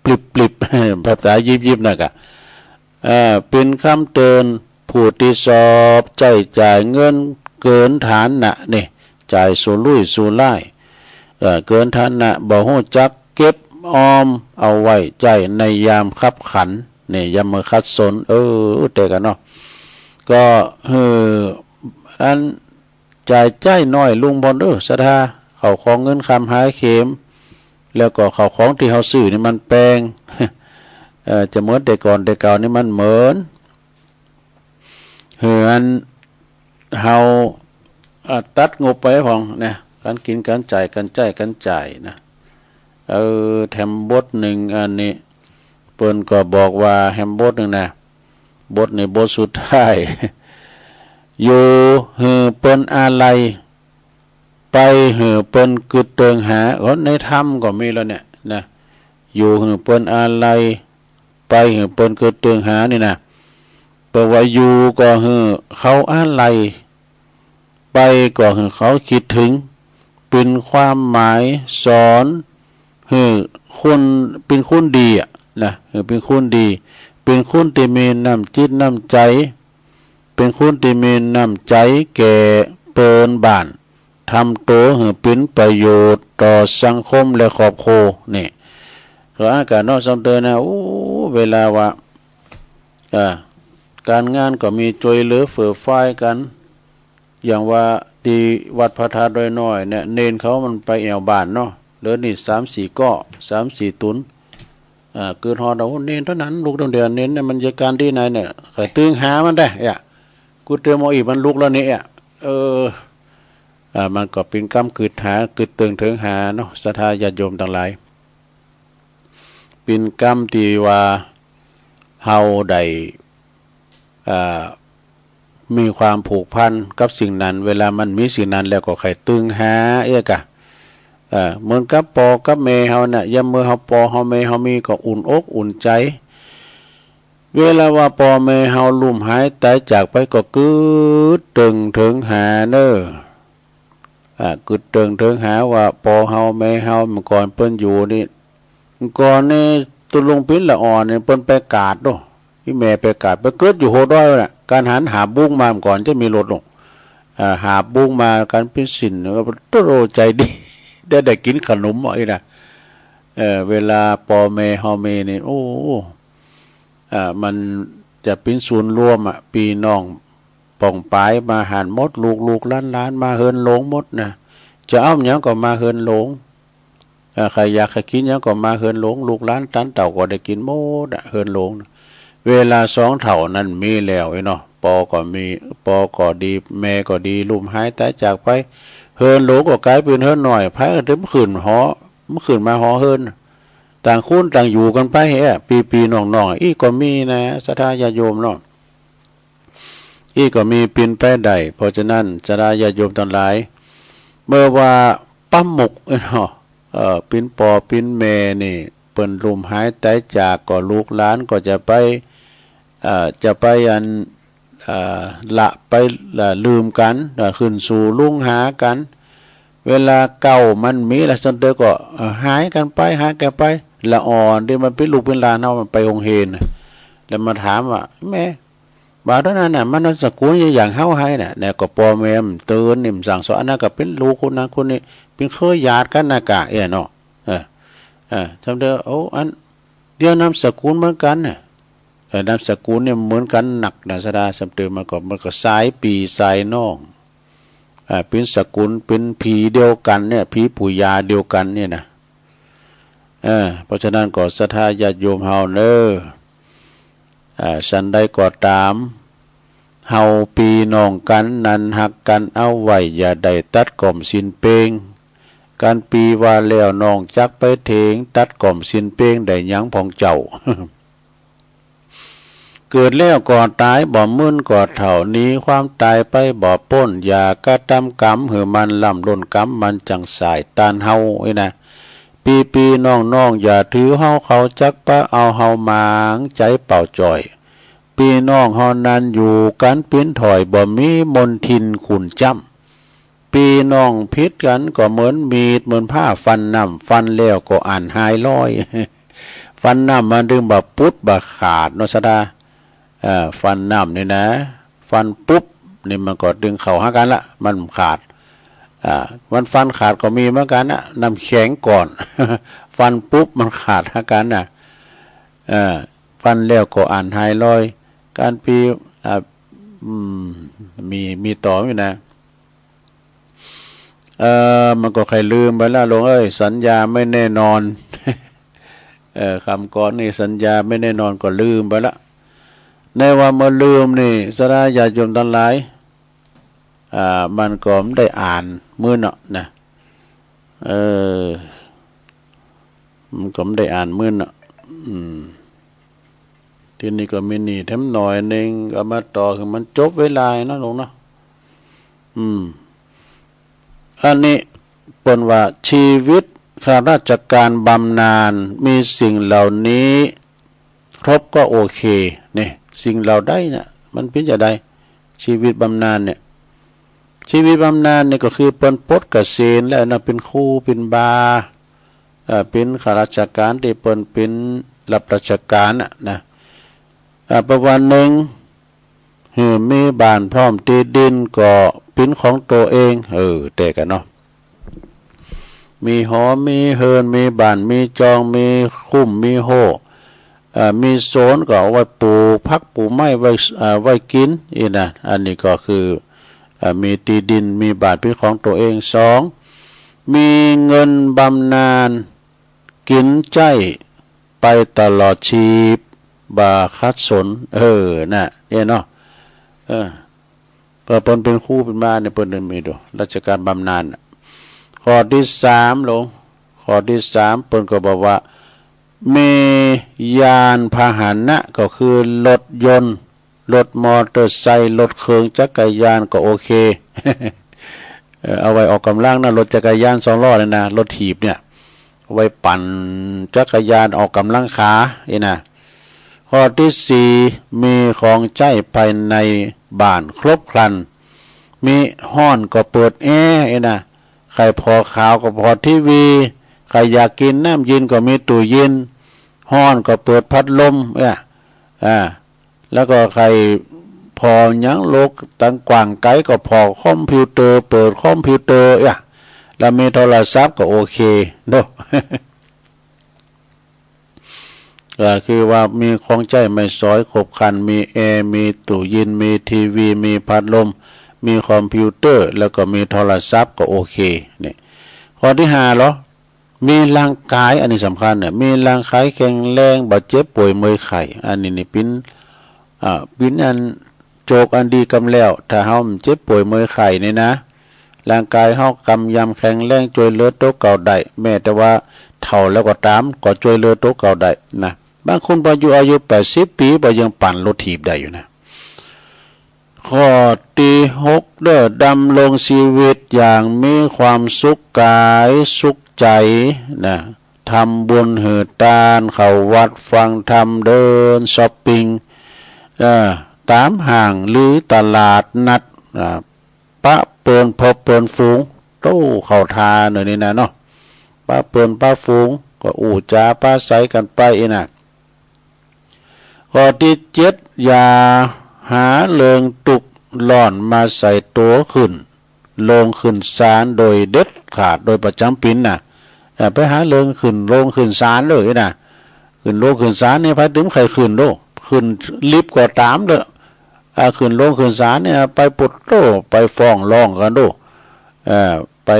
ปลิบๆ แผบต๋ายิบๆ นั่นกะ เอ่อ เป๋นกำเตือนผู้ตี้ชอบใจ๊จ่ายเงินเกิ๋นฐานะนี่ จ่ายสุรุ่ยสุร่าย เอ่อ เกิ๋นฐานะ บ่ฮู้จักเก็บออมเอาไว้ใจ๊ในยามคับขัน นี่ ยามเมื่อขัดสน เออ แต่กะเนาะ ก็หื้ออัน จ่ายใจ๊น้อยลงพ่องเด้อ ศรัทธา ข้าวของเงินคำหาเข็ม แล้วก็ข้าวของตี้เฮาซื้อนี่มันแปง เอ่อ จะเหมือนแต่ก่อนแต่เก่านี่มันเหมือน หื้ออันเฮา เอ่อ ตัดงบไปพ่องนะ ก๋านกิ๋น ก๋านใจ๊ ก๋านใจ๊ ก๋านจ่ายนะ เออ แถมบทนึ่งอันนี้ เปิ้นก็บอกว่าแถมบทนึ่งนะ บทนี้บทสุดท้าย อยู่หื้อเปิ้นอาลัย ไปหื้อเปิ้นกึ๊ดเติงหา โอ้ ในธรรมก็มีแล้วเนี่ยนะ อยู่หื้อเปิ้นอาลัย ไปหื้อเปิ้นกึ๊ดเติงหานี่นะ แปลว่าอยู่ก็หื้อเขาอาลัย ไปก็หื้อเขาคิดถึง เป๋นความหมายสอนหื้อคน เป๋นคนดีอะนะ หื้อเป๋นคนดี เป๋นคนตี้มีน้ำจิตน้ำใจ๋ เป๋นคนตี้มีน้ำใจ๋แก่เปิ้นบ้าน ทำตั๋วหื้อเป๋นประโยชน์ต่อสังคมและครอบครัว นี่ ก็อาการเนาะ ซ้ำเติมนะ โอ้ เวลาว่า อ่า ก๋านงานก็มีจ้วยเหลือเฟื่อฟายกั๋น อย่างว่าตี้วัดพระธาตุดอยน้อยเนี่ย เณรเขามันไปแอ่วบ้านเนาะ เหลือนี่สามสี่ก้อ สามสี่ตุ๊น อ่า กึ๊ดฮอด โอ้ เณรเต้านั้น ลุกเต้าเดียว เณรเนี่ยมันจะก๋านดีไหนเนี่ย ใค่ตึงหามันได้อะ กูเตรียมเอาอีก มันลุกแล้วเนี่ย เออ อ่า มันก็เป๋นกำกึ๊ดหา กึ๊ดเติงเถิงหาเนาะ ศรัทธาญาติโยมตังหลาย เป๋นกำตี้ว่าเฮาได้ อ่า มีความผูกพันกับสิ่งนั้น เวลามันมีสิ่งนั้นแล้วก็ใค่ตึงหาเอียกะ เอ่อ เหมือนกับป้อกับแม่เฮาน่ะ ยามเมื่อเฮาป้อเฮาแม่เฮามีก็อุ่นอกอุ่นใจ๋ เวลาว่าป้อแม่เฮาลุ่มหายต๋ายจากไปก็กึ๊ดเติงเถิงหาเน่อ อ่า กึ๊ดเติงเถิงหาว่าป้อเฮาแม่เฮาเมื่อก่อนเปิ้นอยู่นี่ เมื่อก่อนนี่ตุ๊ลุงปิ้นละอ่อนนี่เปิ้นไปกาดโน่ อี่แม่ไปกาด ไปเกิดอยู่โฮดอยน่ะ ก๋านหันหาบบุ้งมาเมื่อก่อนจะมีรถโน่ อ่า หาบบุ้งมาก๋านปิ้นสิน โอ้โห ใจ๋ดี ได้ ได้กิ๋นขนมอ่ะอี่นะ เออ เวลาป้อแม่เฮามีนี่ โอ้ อ่า มันจะเป๋นศูนย์รวมอ่ะ ปี้น้องป้องปายมาหั้นหมด ลูกๆ หลานๆ มาเฮือนโหลงหมดนะ จะเอาหยังก็มาเฮือนโหลง ใครอยากให้กินหยังก็มาเฮือนหลวง ลูกหลานตันเต้าก็ได้กินหมดอะ เฮือนหลวงนะ เวลาสองเฒ่านั้นมีแล้วไอ้เนาะ ปอก็มี ปอก็ดี แม่ก็ดี ลุ่มหายตายจากไป เฮือนหลวงก็กลายเป็นเฮือนน้อย ไผก็ได้มาขึ้นหอ มาขึ้นมาหอเฮือน ต่างคนต่างอยู่กันไปแฮะ ปีๆ น้องๆ อี้ก็มีนะ ศรัทธาญาติโยมเนาะ อี้ก็มีเป็นไปได้ เพราะฉะนั้นศรัทธาญาติโยมทั้งหลาย เมื่อว่าป้าหมกเนาะ เอ่อ เป็นปอเป็นแม่นี่ เปิ้นลุ่มหายตายจากก็ลูกหลานก็จะไป เอ่อ จะไปอัน เอ่อ ละไป ละลืมกัน เอ่อ ขึ้นสู่ลุ่งหากัน เวลาเก่ามันมีละ ส่วนเดียวก็ เอ่อ หายกันไป หายกันไป ละอ่อนที่มันเป็นลูกเป็นหลานเฮามันไปโฮงเฮน แล้วมาถามว่า แม่ บ่าวเท่านั้นน่ะ มันนามสกุลอย่างเฮาให้น่ะ เนี่ยก็พ่อแม่มันเตือนนี่มันสั่งสอน อันนั้นก็เป็นลูกคนนั้นคนนี้ เป็นเคยญาติกันนะกะ เอ้ยเนาะ เออ เออ สำเร็จ โอ้ อัน เดี๋ยวนามสกุลเหมือนกันน่ะ เออ นามสกุลเนี่ยเหมือนกันนักนะ ศรัทธา สำเร็จ มันก็ มันก็สายปีสายน้อง อ่า เป็นสกุล เป็นผีเดียวกันเนี่ย ผีปู่ย่าเดียวกันเนี่ยนะ เออ เพราะฉะนั้นก็ศรัทธาญาติโยมเฮาเนอะ อ่า สันใดก็ตาม เฮาปีน้องกันนั้นฮักกันเอาไว้ อย่าได้ตัดก่อมสิ้นเปง กันปีว่าแล้วน้องจักไปเถง ตัดก่อมสิ้นเปงได้หยังพ่องเจ้า เกิดแล้วก็ตาย บ่มื่นก็เฒ่า หนีความตายไปบ่ป๊น อย่ากระทำกรรมหื้อมันล้ำล้น กรรมมันจั่งสายต้านเฮา ไอ้นะ ปีๆ น้องๆ อย่าถือเฮา เขาจักปะเอาเฮา หมางใจเป่าจ่อย ปีน้องเฮานั้นอยู่กันปิ้นถ่อย บ่มีมนทินขุ่นจ้ำ ปีน้องผิดกันก็เหมือนมีดเหมือนผ้าฟันน้ำ ฟันแล้วก็อ่านหายลอย ฟันน้ำมันดึงบ่ปุดบ่ขาดเนาะ ศรัทธา เอ่อ ฟันน้ำนี่นะ ฟันปุ๊บนี่มันก็ดึงเข้าหากันละ มันขาด อ่า มันฟันขาดก็มีเหมือนกันนะ น้ำแข็งก่อน ฟันปุ๊บมันขาดหากันนะ เอ่อ ฟันแล้วก็อ่านหายลอย การปี อ่า อืม มี มีต่ออยู่นะ เอ่อ มันก็ใค่ลืมไปแล้ว หลวงเอ้ย สัญญาไม่แน่นอน เอ่อ คำก่อนนี่สัญญาไม่แน่นอนก็ลืมไปละ ในว่าเมื่อลืมนี่ ศรัทธาญาติโยมทั้งหลาย อ่า มันก็ไม่ได้อ่านมื้อเนาะนะ เออ มันก็ไม่ได้อ่านมื้อเนาะ อืม ทีนี้ก็มีหนี้แถมหน่อยหนึ่ง เอามาต่อ คือมันจบเวลาเนาะ หลวงเนาะ อืม อันนี้เปิ้นว่าชีวิตข้าราชการบำนาญ มีสิ่งเหล่านี้ครบก็โอเค นี่ สิ่งเหล่าใดเนี่ย มันเป็นจะใด ชีวิตบำนาญเนี่ย ชีวิตบำนาญเนี่ยก็คือเปิ้นปลดเกษียณแล้วนะ เป็นครู เป็นบา เอ่อ เป็นข้าราชการที่เปิ้นเป็นรับราชการน่ะนะ อ่า ประมาณหนึ่ง เออ มีบ้านพร้อมที่ดินก็เป็นของตัวเอง เออ แต่กันเนาะ มีหอ มีเฮือน มีบ้าน มีจอง มีคุ้ม มีโฮ เอ่อ มีสวนก็เอาไว้ปลูกผักปลูกไม้ไว้ เอ่อ ไว้กิน อีนะ อันนี้ก็คือ เอ่อ มีที่ดิน มีบ้านเป็นของตัวเอง สอง มีเงินบำนาญ กินใจ๊ไปตลอดชีพ บ่ขัดสน เออ น่ะ เอ้เนาะ เออ เปิ้นเป็นครูเป็นบาเนี่ย เปิ้นมีดู ราชการบำนาญน่ะ ข้อที่สาม หลวง ข้อที่สาม เปิ้นก็บอกว่า มียานพาหนะ ก็คือรถยนต์ รถมอเตอร์ไซค์ รถเครื่องจักรยานก็โอเค เออ เอาไว้ออกกำลังนะ รถจักรยานสองล้อเนี่ยนะ รถถีบเนี่ย เอาไว้ปั่นจักรยานออกกำลังขา นี่นะ ข้อที่สี่ มีของใจ๊ภายในบ้านครบครัน มีฮ้อนก็เปิดแอร์ นี่นะ ใค่ผ่อข่าวก็ผ่อทีวี ใค่อยากกินน้ำเย็นก็มีตู้เย็น ฮ้อนก็เปิดพัดลม เนี่ย อ่า แล้วก็ใค่ผ่อหยังโลกตังกว้างไกลก็ผ่อคอมพิวเตอร์ เปิดคอมพิวเตอร์ เนี่ย แล้วมีโทรศัพท์ก็โอเคเนาะ ก็คือว่ามีของใจ๊ไม้สอยครบครัน มีแอร์ มีตู้เย็น มีทีวี มีพัดลม มีคอมพิวเตอร์ แล้วก็มีโทรศัพท์ก็โอเค เนี่ย ข้อที่ห้าเหรอ มีร่างกาย อันนี้สำคัญเนี่ย มีร่างกายแข็งแรง บ่เจ็บป่วยเมื่อยไข้ อันนี้นี่เป็น อ่า เป็นอันโจกอันดีกำแล้ว ถ้าเฮาเจ็บป่วยเมื่อยไข้นี่นะ ร่างกายเฮากำยำแข็งแรง ช่วยเหลือตัวเก่าได้ แม้แต่ว่าเฒ่าแล้วก็ตาม ก็ช่วยเหลือตัวเก่าได้นะ บางคนพออยู่อายุแปดสิบปี พอยังปั่นรถถีบได้อยู่นะ ข้อที่หกเด้อ ดำรงชีวิตอย่างมีความสุขกายสุขใจนะ ทำบุญหือทาน เข้าวัดฟังธรรม เดินช้อปปิ้ง เอ่อ ตามห้างหรือตลาดนัด อ่า ปะเปื้อนพบเปื้อนฝูง โต้เข้าท่าเนอะนี่นะเนาะ ปะเปื้อนปะฝูง ก็อู้จ๋าปาใสกันไปอีน่ะ ข้อที่เจ็ด อย่าหาเรื่องทุกข์ร้อนมาใส่ตัวขึ้นโรงขึ้นศาลโดยเด็ดขาด โดยประจ๋ำปีน่ะ อย่าไปหาเรื่องขึ้นโรงขึ้นศาลเลยน่ะ ขึ้นโรงขึ้นศาลนี่ ไผตึงใค่ขึ้นโด้ ขึ้นลิฟต์ก็ตามเด้อ อ่า ขึ้นโรงขึ้นศาลนี่ ไปปุดโต้ ไปฟ้องร้องกันโด้ เอ่อ ไป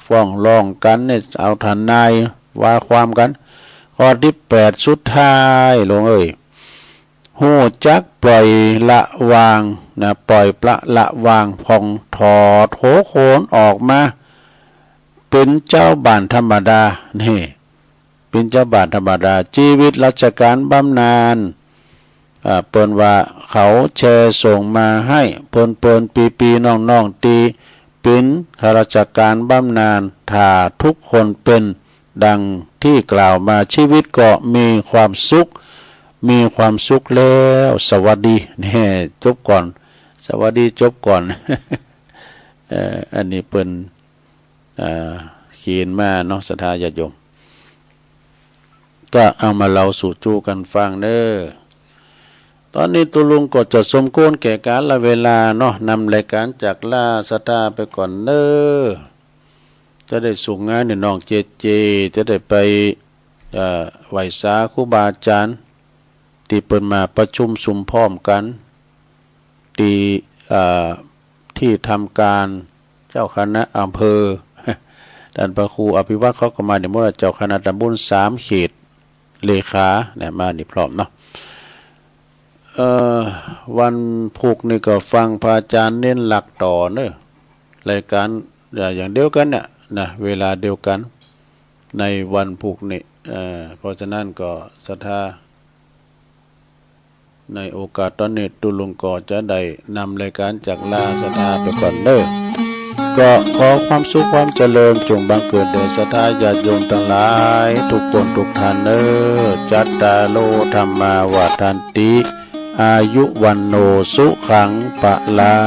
ฟ้องร้องกันนี่ เอาทนายว่าความกัน ข้อที่แปดสุดท้าย โยมเอ้ย ฮู้จักปล่อยละวางนะ ปล่อยปละละวาง ผ่องถอดหัวโขนออกมา เป็นเจ้าบ้านธรรมดา นี่ เป็นเจ้าบ้านธรรมดา ชีวิตราชการบำนาญ อ่า เปิ้นว่าเขาแชร์ส่งมาให้ เปิ้นๆ ปีๆ น้องๆ ตี้เป็นข้าราชการบำนาญ ถ้าทุกคนเป็นดังที่กล่าวมา ชีวิตก็มีความสุข มีความสุขแล้ว สวัสดี แน่ จบก่อน สวัสดี จบก่อน เอ่อ อันนี้เปิ้น อ่า เขียนมาเนาะ ศรัทธาญาติโยม ก็เอามาเล่าสู่จู้กันฟังเน้อ ตอนนี้ตุ๊ลุงก็จะสมควรแก่กาลเวลาเนาะ นำรายการจากลาศรัทธาไปก่อนเน้อ จะได้ส่งงานให้น้องเจเจ จะได้ไป เอ่อ ไหว้สาครูบาอาจารย์ ตี้เปิ้นมาประชุมสุมพร้อมกัน ตี้ เอ่อ ที่ทำการเจ้าคณะอำเภอ ต้านพระครูอภิวัตรเขาก็มานี่หมด เจ้าคณะตำบลสามเขต เลขาเนี่ย มานี่พร้อมเนาะ เอ่อ วันพุธนี่ก็ฟังพระอาจารย์เน้นหลักต่อเน้อ รายการอย่างเดียวกันเนี่ยนะ เวลาเดียวกัน ในวันพุธนี่ เอ่อ เพราะฉะนั้นก็ศรัทธา ในโอกาสตอนนี้ตุ๊ลุงก็จะได้นำรายการจากลาศรัทธาไปก่อนเน้อ ก็ขอความสุขความเจริญจงบังเกิดแด่ศรัทธาญาติโยมทั้งหลายทุกคนทุกท่านเน้อ จัตตาโร ธัมมา วัฑฒันติ อายุ วัณโณ สุขัง พะลั